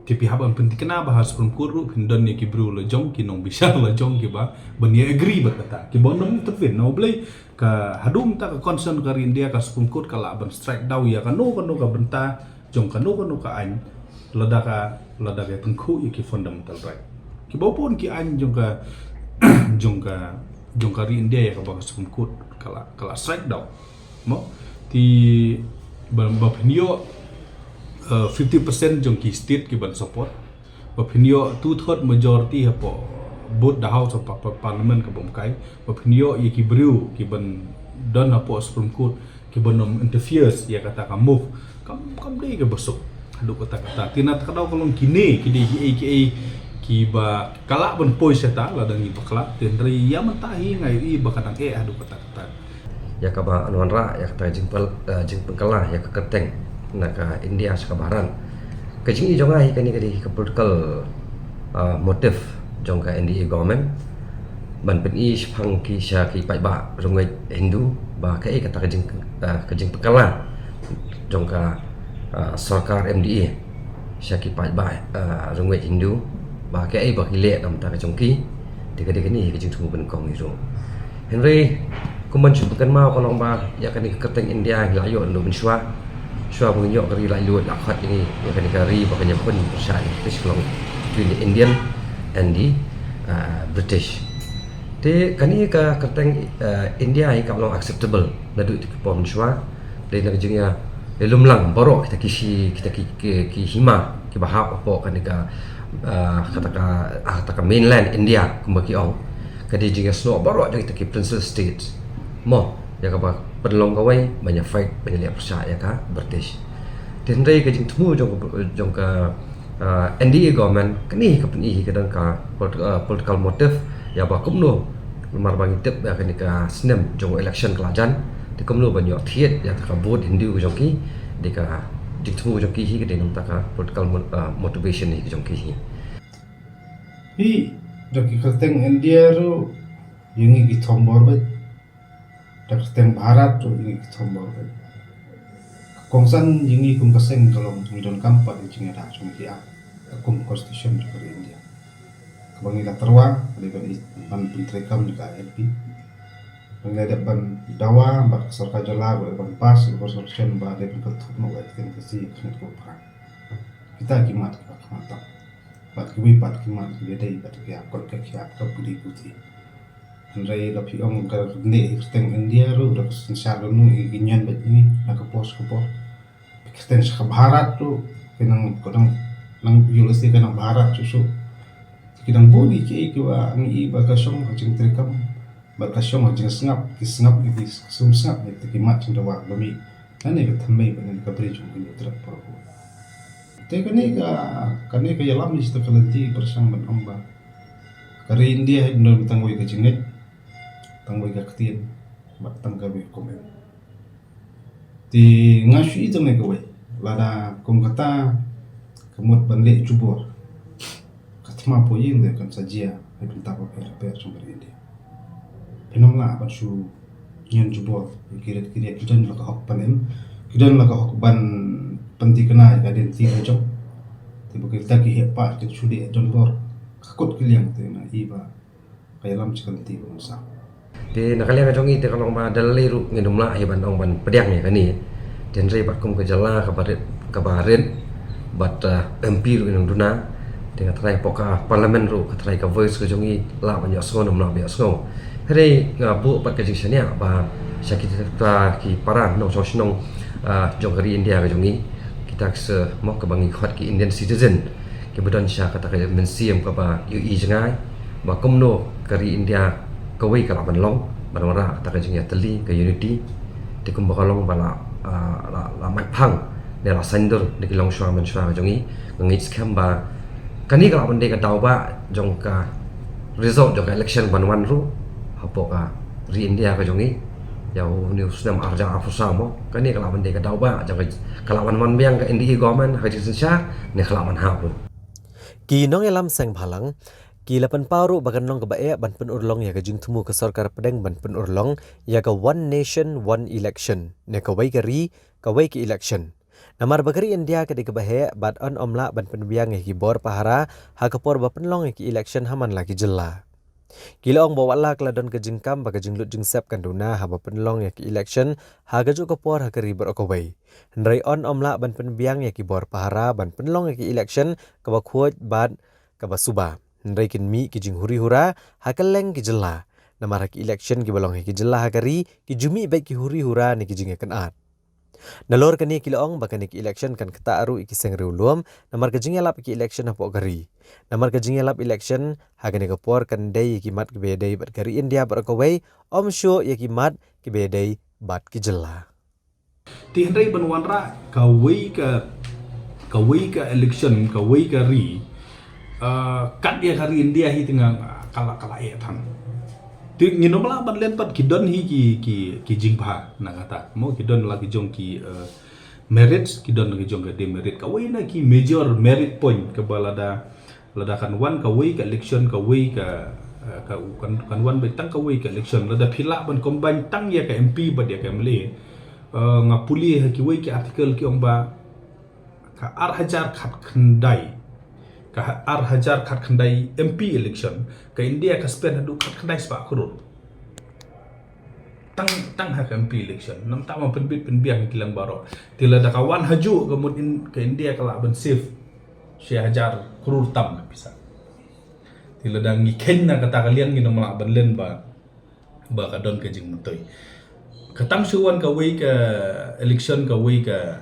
Te phi hap ban pynthikna ba ha Supreme Court ruh phin don ïa ki briew la jong, ki nongbishar la jong kiba ban ïa agree bad kata. Kiba ym intervene, na U Blei, ka haduh mynta ka constitution ka ri India, ka Supreme Court ka lah ban strike down ïa kano kano ka bynta jong kano kano ka aiñ, lada ka, lada ka tyngkhuh ïa ki fundamental right. Kiba bun ki aiñ jong ka, jong ka, jong ka ri India ïa kaba ka Supreme Court ka lah, ka lah strike down. Mo, te ba, ba phin ïoh, eh, fifty percent jong ki state ki ban support, ba phin ïoh two third majority hapoh Vote da House of Pa-, Pa-, Parliament ka bym kai, ba phin ïoh ïa ki briew ki ban don hapoh Supreme Court ki ban ym interferes ïa kata ka move. Kam, kam dei ka ba suk haduh katta katta. Te na kata ka daw ka long kine ki dei kiei kiei kiba ka lah ban poi sha ta lada ngi bakla. Te hynrei ïa mynta hi nga ïohi ba ka dang eh haduh katta katta. Ïa kaba yn wanrah ïa kata ka jingpyl-, eh, jingpynkylla ïa ka kyrteng na ka India sha ka Bharat. Ka jingïohi jong nga hi kane ka dei ka political, eh, motive jong ka N D A government ban pyni shaphang ki sha ki paidbah rangwei Hindu ba kaei kata ka jing, eh, ka jingpynkylla jong ka, eh, sorkar M D A sha ki paidbah, eh, rangwei Hindu ba kaei ba ki leh na ka bynta ka jong ki. Te ka dei kane ka jingthmu ban kong hi ruh. Hynrei kum ban shu pynkynmaw ka long ba ïa kane ka kyrteng India ngi la ïoh naduh mynshuwa. Shuwa ba ngi ïoh ka ri laitluid la khot ïa ngi ïa kane ka ri ba ka ñiewkmen pyrshah ïa ka British ka long between the Indian and the, uh, British. Te kane ka kyrteng, uh, India hi kam long acceptable naduh ïa ki por mynshuwa. Dei na ka jingïa, ïalumlang baroh kita ki shi, kita ki, ki, ki hima kiba hap hapoh kane ka, ah, kata ka, ah, kata ka mainland India kumba ki ong. Ka dei jingïasnoh baroh jong kita ki princess states. Mo, ïa kaba pynlong kawei ban ïa fight, ban ïaleh pyrshah ïa ka British. Te hynrei ka jingthmu jong ka, jong ka, ah, N D A government, kane hi ka pyni hi ka dang ka polit-, ah, political motive, ïa ba kumno, namar ba ngi tip ïa kane ka snem jong election ka la jan, te kumno ban ïoh thied ïa kata ka vote Hindu ka jong ki. Dei ka jingthmu ka jong ki hi ka dei na ka bynta ka political mo-, ah, motivation hi ka jong ki hi. Hi, da ki kyrteng India ruh, ïa ngi ki thombor beit. Da kyrteng Bharat ruh ïa ngi ki thombor beit. Ka kongsan ïa ngi kum ka seng ka long ngi donkam pat ïa ka jingïada jong ki ap kum ka constitution jong ka ri India. Kaba ngi la tyrwa, ka dei ban i-, ban pyntreikam ïa ka I L P. Ba ngi la dep ban dawa bad ka sorkar jylla ba dei ban pass ïa ka constitution ba dei ban kynthup noh ïa ka kyrteng Khasi ha ka sngi kaba phra. Kita ki mat kiba khmat tam. Bad kiwei pat ki mat kiba dei bad ki ap kot ka ki ap ka pudi puthi. Hynrei da phi ong ka ne kyrteng India ruh da ka synshar ka nu i ki nyan bad ni na ka pos ka por. Kyrteng sha ka Bharat ruh ki nang, ka nang, nang U S A ka nang Bharat shuh shuh. Ki nang bun i kiei kiba ngi i ba ka shong ka jingtreikam. Bad ka shong ka jingsngap, ki sngap, ki sum sngap, ki, ki mat jingdawa ba mih. Nane ka thymmei bad nane ka bri jong ka Hynñiewtrep Prabhu. Te kane ka, kane ka ïalam ïa kata ka lynti pyrshang ban ong ba ka ri India hi don tang wei ka jingngeit, tang wei ka ktien, bad tang kawei ka hukum. Te nga shu i tang ne kawei, lada kum kata ka mut ban leh jubor. Ka thma poi ïing te kan sa jia ha ki bynta bapher bapher jong ka ri India. Phin ym lah ban shu ñion jubor ïa ki rit ki riat, ki don la ka hok ban im, ki don la ka hok ban pynthikna ïa ka identity ka jong. Te ba kita ki heh paid kin shu leh donbor ka kut ka liang te nga i ba ka ïalam sha ka lynti ba mynsaw. Te na ka liang ka jong ngi te ka long ba da lei ruh ngin ym lah hi ban ong ban pdiang ïa kane. Te hynrei bad kum ka jylla kaba rit, kaba rit bad, eh, M P ruh ngi nang duna. Te nga tharai hapoh ka parliament ruh, ka tharai ka voice ka jong ngi lah ban ïohsngew ne ym lah ban ïohsngew. Hynrei nga buh pat ka jingshaniah ba sha kita ki para nongshong shnong, eh, jong ka ri India ka jong ngi, kita ki se mo kaba ngi khot ki Indian citizen, kiba don sha kata ka mynsiem kaba ïohi jngai ba kumno ka ri India kawei ka lah ban long, ban wanrah kata ka jingïatylli, ka unity. Te kumba ka long ba la, ah, la, la mait phang ne la saiñdur da ki longshuwa manshuwa ka jong ngi. Nga ngeit skhem ba kane ka lah ban dei ka daw ba jong ka result jong ka election ban wan ruh hapoh ka ri India ka jong ngi. Ïa u, une u snem arhajar arphew saw mo, kane ka lah ban dei ka daw ba jong ka, ka lah ban wan biang ka N D A government ha ka jingsynshar ne ka lah ban hap ruh. Ki nongïalam seng bhalang ki la pynpaw ruh ba kan long kaba eh ban pynurlong ïa ka jingthmu ka sorkar pdeng ban pynurlong ïa ka One Nation, One Election, ne kawei ka ri, kawei ka election. Namar ba ka ri India ka dei kaba heh bad yn ym lah ban pynbiang ïa ki bor pahara ha ka por ba pynlong ïa ki election ha man la ki jylla. Ki la ong ba wat la ka la don ka jingkam ba ka jinglut jingsep kan duna haba pynlong ïa ki election ha kajuh ka por ha ka ri baroh kawei. Hynrei yn ym lah ban pynbiang ïa ki bor pahara ban pynlong ïa ki election kaba khuid bad kaba suba. Hynrei kin mih ki jinghuri hura ha kylleng ki jylla. Namar ha ki election kiba long ha ki jylla ha ka ri, ki ju mih beit ki huri hura ne ki jingïakynad. Nalor kane ki la ong ba kane ka election kan ktah ruh ïa ki seng riewlum namar ka jingïalap ïa ki election hapoh ka ri. Namar ka jingïalap election ha kane ka por kan dei ïa ki mat kiba ïadei bad ka ri India bad kawei, ym shuh ïa ki mat kiba ïadei bad ki jylla. Te hynrei ban wanrah kawei ka, kawei ka election, kawei ka ri, ah, kat ïa ka ri India hi te nga, ah, ka la, ka la eh than. Te ngin ym lah ban len pat, ki don hi ki, ki, ki jingbha na kata. Mo, ki don la ki jong ki, eh, merit, ki don la ki jong ka demerit. Kawei na ki major merit point kaba lada, lada kan wan kawei ka election, kawei ka, eh, ka, kan, kan wan beit tang kawei ka election. Lada phi lah ban combine tang ïa ka M P bad ïa ka M L A. Eh, nga pule ha kiwei ki article ki ong ba ka ar hajar khatkhyndai, ka ha-, ar hajar khatkhyndai M P election, ka India ka spend haduh khatkhyndai spah klur. Tang, tang ha ka M P election. Namar ta ma pynbit pynbiang ki lang baroh. Te lada ka wan hajuh ka mut in, ka India ka lah ban save shi hajar klur tam ka pisa. Te lada ngi kheiñ na kata ka liang ngin ym lah ban len ba ba ka don ka jingmyntoi. Ka tang shu wan kawei ka election, kawei ka,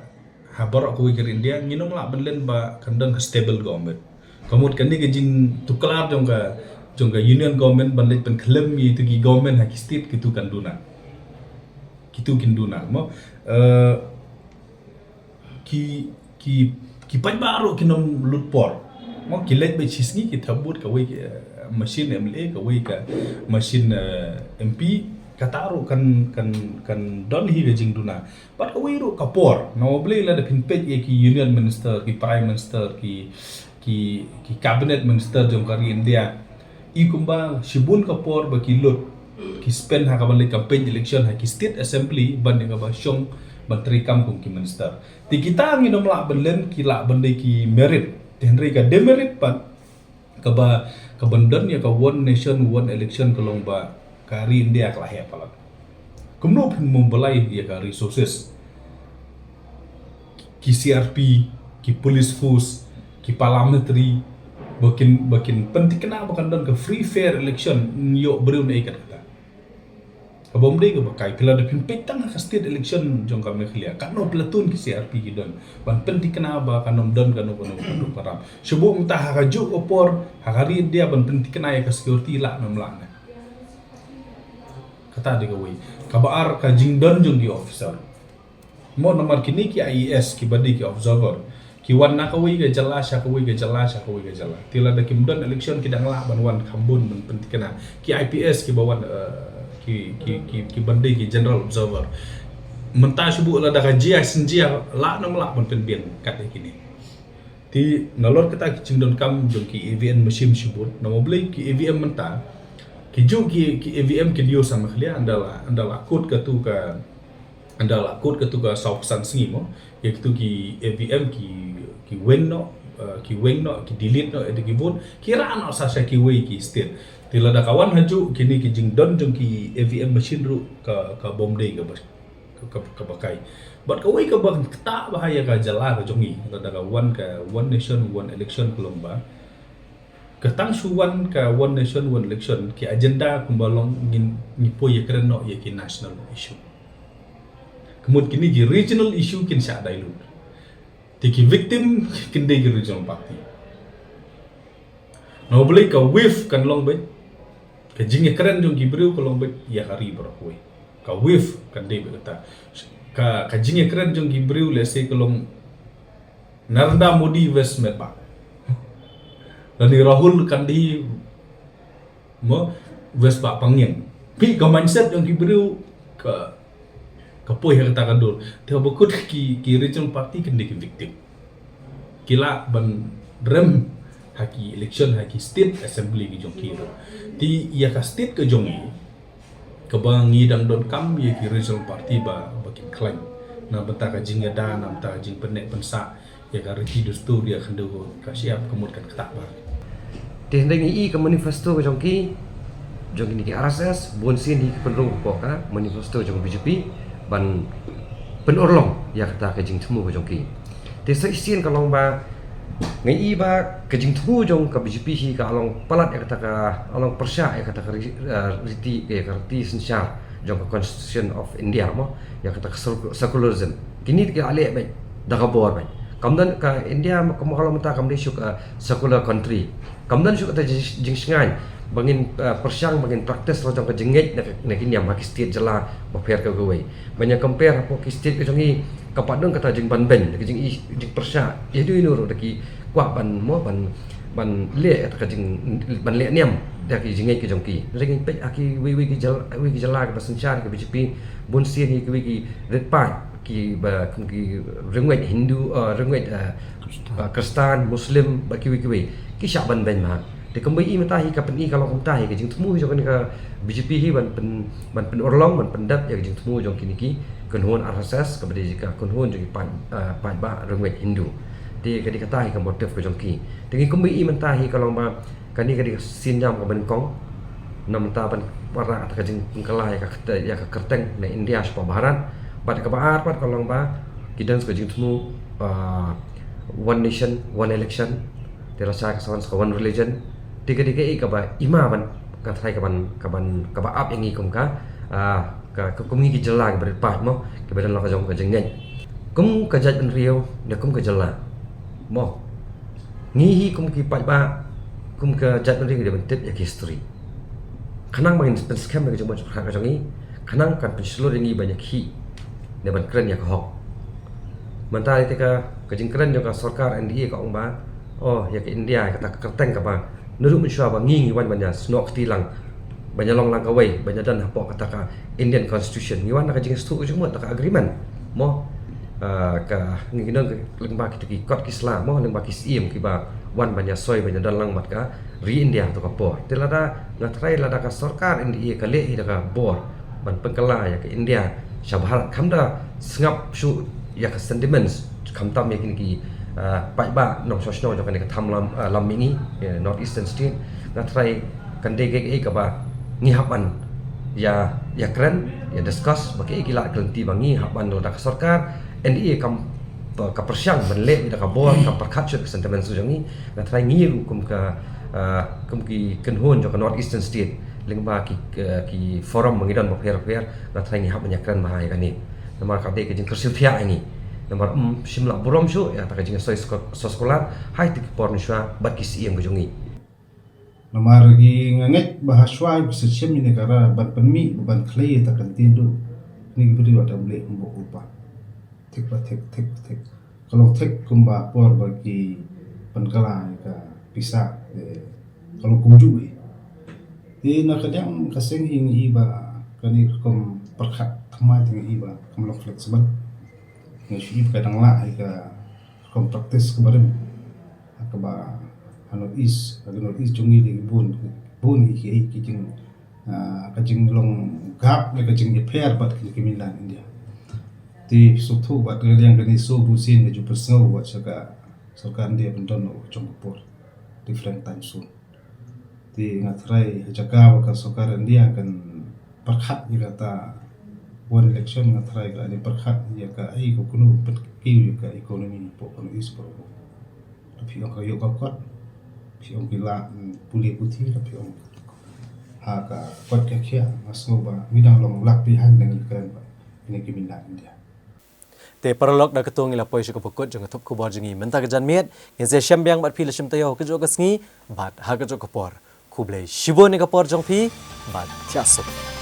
ha baroh kawei ka ri India, ngin ym lah ban len ba kan don ka stable government. Ka mut kane ka jingtuklar jong ka, jong ka union government ban leit pynkhlem ïa itu ki government ha ki state, kitu kan duna. Kitu kin duna, mo. Eh, ki, ki, ki paidbah ruh kin ym lut por. Mo, ki leit beit shi sngi ki thep vote, kawei ka, eh, machine M L A, kawei ka machine, eh, M P, kata ruh kan, kan, kan don hi ka jingduna. Bad kawei ruh ka por. Namar balei lada phin peit ïa ki union minister, ki prime minister, ki, ki, ki cabinet minister jong ka ri India. I kumba shibun ka por ba ki lut, ki spend ha kaba leit campaign election ha ki state assembly ban ïa kaba shong ban treikam kum ki minister. Te kita ngin ym lah ban len, ki lah ban dei ki merit. Te hynrei ka demerit pat kaba, kaban don ïa ka one nation one election ka long ba ka ri India ka la heh palat. Kumno phin mobilize ïa ka resources, ki C R P, ki police force, ki paramilitary, ba kin, ba kin pynthikna ba kan don ka free fair election, ïoh briew ne ei kat kata. Ka bym dei kaba kai, phi lada phin peit tang ha ka state election jong ka Meghalaya, katno platoon ki C R P ki don ban pynthikna ba kan ym don kano kano ka ram. Shu buh mynta ha kajuh ka por, ha ka ri India ban pynthikna ïa ka security lah ne ym lah ne. Kata dei kawei. Kaba ar, ka jingdon jong ki officer. Mo, namar kine ki I A S kiba dei ki observer, ki wan na kawei ka jylla sha kawei ka jylla sha kawei ka jylla. Te lada kim don election ki dang lah ban wan kham bun ban pynthikna. Ki I P S kiba wan, eh, ki, ki, ki, kiban dei ki general observer. Mynta shu buh lada ka jia shen jia lah ne ym lah ban pynbiang kat ïa kine. Te nalor kata ki jingdonkam jong ki E V M machine shibun, namar balei ki E V M mynta, ki ju ki, ki E V M kin ïoh sa Meghalaya, ynda la, ynda la kut katu ka, ynda la kut katu ka saw phew san sngi mo, ïa kitu ki E V M ki, ki weng noh, eh, ki weng noh, ki delete noh ïa ki vote, ki rah noh sa sha kiwei ki state. Te lada ka wan hajuh kine ki jingdon jong ki E V M machine ruh ka, ka bym dei kaba ka, ka, kaba kai. Bad kawei kaba ktah bha ïa ka jylla ka jong ngi, lada ka wan ka one nation one election ka long ba, ka tang shu wan ka one nation one election, ki agenda kumba long ngin, ngi poi ïakren noh ïa ki national issue. Ka mut kine ki regional issue kin shah dilute. Te ki victim kin dei ki regional party. Namar balei ka wave kan long beit, ka jingïakren jong ki briew ka long beit ïa ka ri baroh kawei. Ka wave kan dei beit kata. Ka, ka jingïakren jong ki briew, let's say, ka long Narendra Modi versus Metbah. Lane Rahul Gandhi mo, versus Bah Pangyeng. Phi, ka mindset jong ki briew ka, ka poi ha kata ka dur. Te haba kut ki, ki regional party kin dei ki victim. Ki lah ban rem ha ki election ha ki state assembly ki jong ki ruh. Te ïa ka state ka jong ngi, kaba ngi dang donkam ïa ki regional party ba, ba kin khlaiñ na bynta ka jingïada, na bynta ka jingpynneh pynsah ïa ka riti dustur, ïa ka khyndew ka shyiap, ka mut kan ktah bha. Te hynrei ngi i ka manifesto ka jong ki, jong kine ki R S S, bun sien hi ki pynrung hapoh ka manifesto jong B J P ban pynurlong ïa kata ka jingthmu ka jong ki. Te sa shisien ka long ba ngi i ba ka jingthmu jong ka B J P hi ka long palat ïa kata ka, long pyrshah ïa kata ka ri-, eh, riti, ïa ka riti synshar jong ka Constitution of India mo, ïa kata ka circu-, secularism. Kini ki la leh beit da ka bor beit. Kam don ka India, ma ka long mynta kam dei shuh ka secular country. Kam don shuh kata jing, jingshngaiñ ba ngin, eh, pyrshang ba ngin practice la jong ka jingngeit na, na ki niam ha ki state jylla bapher kawei. Ban ïa compare hapoh ki state ka jong ngi, ka pat don kata jingbanbeiñ, ka jing, jingpyrshah ïa dei ïa no ruh da ki kwah ban mo ban, ban leh kata ka jing, ban leh niam da ki jingngeit ka jong ki. Hynrei ngin peit ha kiwei kiwei ki jyl-, wei ki jylla kiba synshar ka B J P, bun sien ïa kiwei ki rit paid kiba kum ki rynguid Hindu, eh, rynguid, eh, eh, Khristan, Muslim, bad kiwei kiwei ki shah banbeiñ bha. Te kumba i mynta hi ka pyni ka long kumta hi ka jingthmu hi jong kane ka B J P hi ban pyn, ban pynurlong, ban pyndep ïa ka jingthmu jong kine ki kynhun R S S kaba dei ka kynhun jong ki paid, eh, paidbah rynguid Hindu. Te ka dei kata hi ka motive ka jong ki. Te ngi kumba i mynta hi ka long ba kane ka dei ka synjam kaba nyngkong. Namar ban wanrah kata ka jingpynkylla ïa ka kyrte-, ïa ka kyrteng na India shapoh Bharat. Bad kaba ar pat ka long ba ki don ka jingthmu, ah, one nation, one election. Te lashai ka sa wan sa ka one religion. Te ka dei kaei kaba i ma ban, ka trai kaban, kaban, kaba ap ïa ngi kum ka, ah, ka, ka, kum ngi ki jylla kiba rit paid mo, kiba don la ka jong ka jingngeit. Kum ka jaitbynriew ne kum ka jylla mo. Ngi hi kum ki paidbah, kum ka jaitbynriew ngi dei ban tip ïa ka history. Khnang ba ngin pynskhem ïa ka jingmut jingpyrkhat ka jong ngi, khnang kan pynshlur ïa ngi ban ïa khih ne ban kren ïa ka hok. Mynta ïa ka, ka jingkren jong ka sorkar N D A ka ong ba, oh, ïa ka India, ïa kata ka kyrteng kaba naduh mynshuwa ba ngi ngi wan ban ïa snoh kti lang, ban ïa long lang kawei, ban ïa don hapoh kata ka Indian Constitution. Ngi wan da ka jingïathuh jingmut, da ka agreement mo. Ah, ka ngi don ka lyngba kita ki kot ki sla mo, lyngba ki syiem kiba wan ban ïa soi ban ïa don lang bad ka ri India ha kato ka por. Te lada nga trai lada ka sorkar India ka leh hi da ka bor ban pynkylla ïa ka India sha Bharat, kam da sngap shuh ïa ka sentiments, khamtam ïa kine ki, ah, paidbah nongshong shnong jong kane ka tham lam, ah, lam mihngi, ïa North Eastern State. Nga trai kan dei kaei kaba ngi hap ban ïa, ïa kren, ïa discuss ba kaei ki lad ki lynti ba ngi hap ban lada ka sorkar N D A kam, ka pyrshang ban leh da ka bor, ka pyrkhat shuh ka sentiments jong ngi. Nga trai ngi ruh kum ka, ah, kum ki kynhun jong ka North Eastern State, lyngba ki, ki, ki forum ba ngi don bapher bapher, nga trai ngi hap ban ïa kren bha ïa kane. Namar ka dei ka jingkyrsiew thiah ïa ngi. Namar, mm, shim lah burom shuh ïa kata ka jingsoi sko-, soskular ha kito ki por mynshuwa bad ki syiem ka jong ngi. Namar ngi, nga ngeit ba ha shuwa ba shisien ïa kane ka ra ban pynmih ban khlei ïa kata ka ktien duh. Ngi ki briew da Blei hynrei kumba thik ba thik, thik, thik. Ka long thik kumba por ba ki pynkylla ïa ka pisa, eh, ka long kumjuh hi. Te na ka liang ka seng hi ngi i ba kane ka rukom pyrkhat thymmai te ngi i ba kam long flexible. Ngi shu i ba ka dang lah ïa ka rukom practice kaba rim. Ha kaba ha North East, ha ka North East jong ngi dei bun, bun hi ki, ki jing, ah, ka jinglong gap ne ka jingïapher bad ki, ki mainland India. Te sngewthuh bad ka liang kane shu bun sien ka jingpynsngew bad sha ka sorkar India ban don jong ka por different time zone. Te nga trai ha jaka ba ka sorkar India kan pyrkhat ïa kata one election, nga trai ka dei pyrkhat ïa kaei ka kunu pynkiew ïa ka economy hapoh ka North East baroh. Lada phi ong ka ïoh ka kot, phi ong ki la, mm, pule puthi, lada phi ong ha ka kot ka khiah, nga sngew ba ngi dang long lag behind na ngi kren bad kine ki mainland India. Te paralok, da kato ngi la poi sha kaba kut jong ka thup khubor jong ngi mynta ka janmiet. Ngin sa ïashem biang bad phi la shim taïew ha kajuh ka sngi bad ha kajuh ka por. Khublei shibun ïa ka por jong phi bad thiah suk.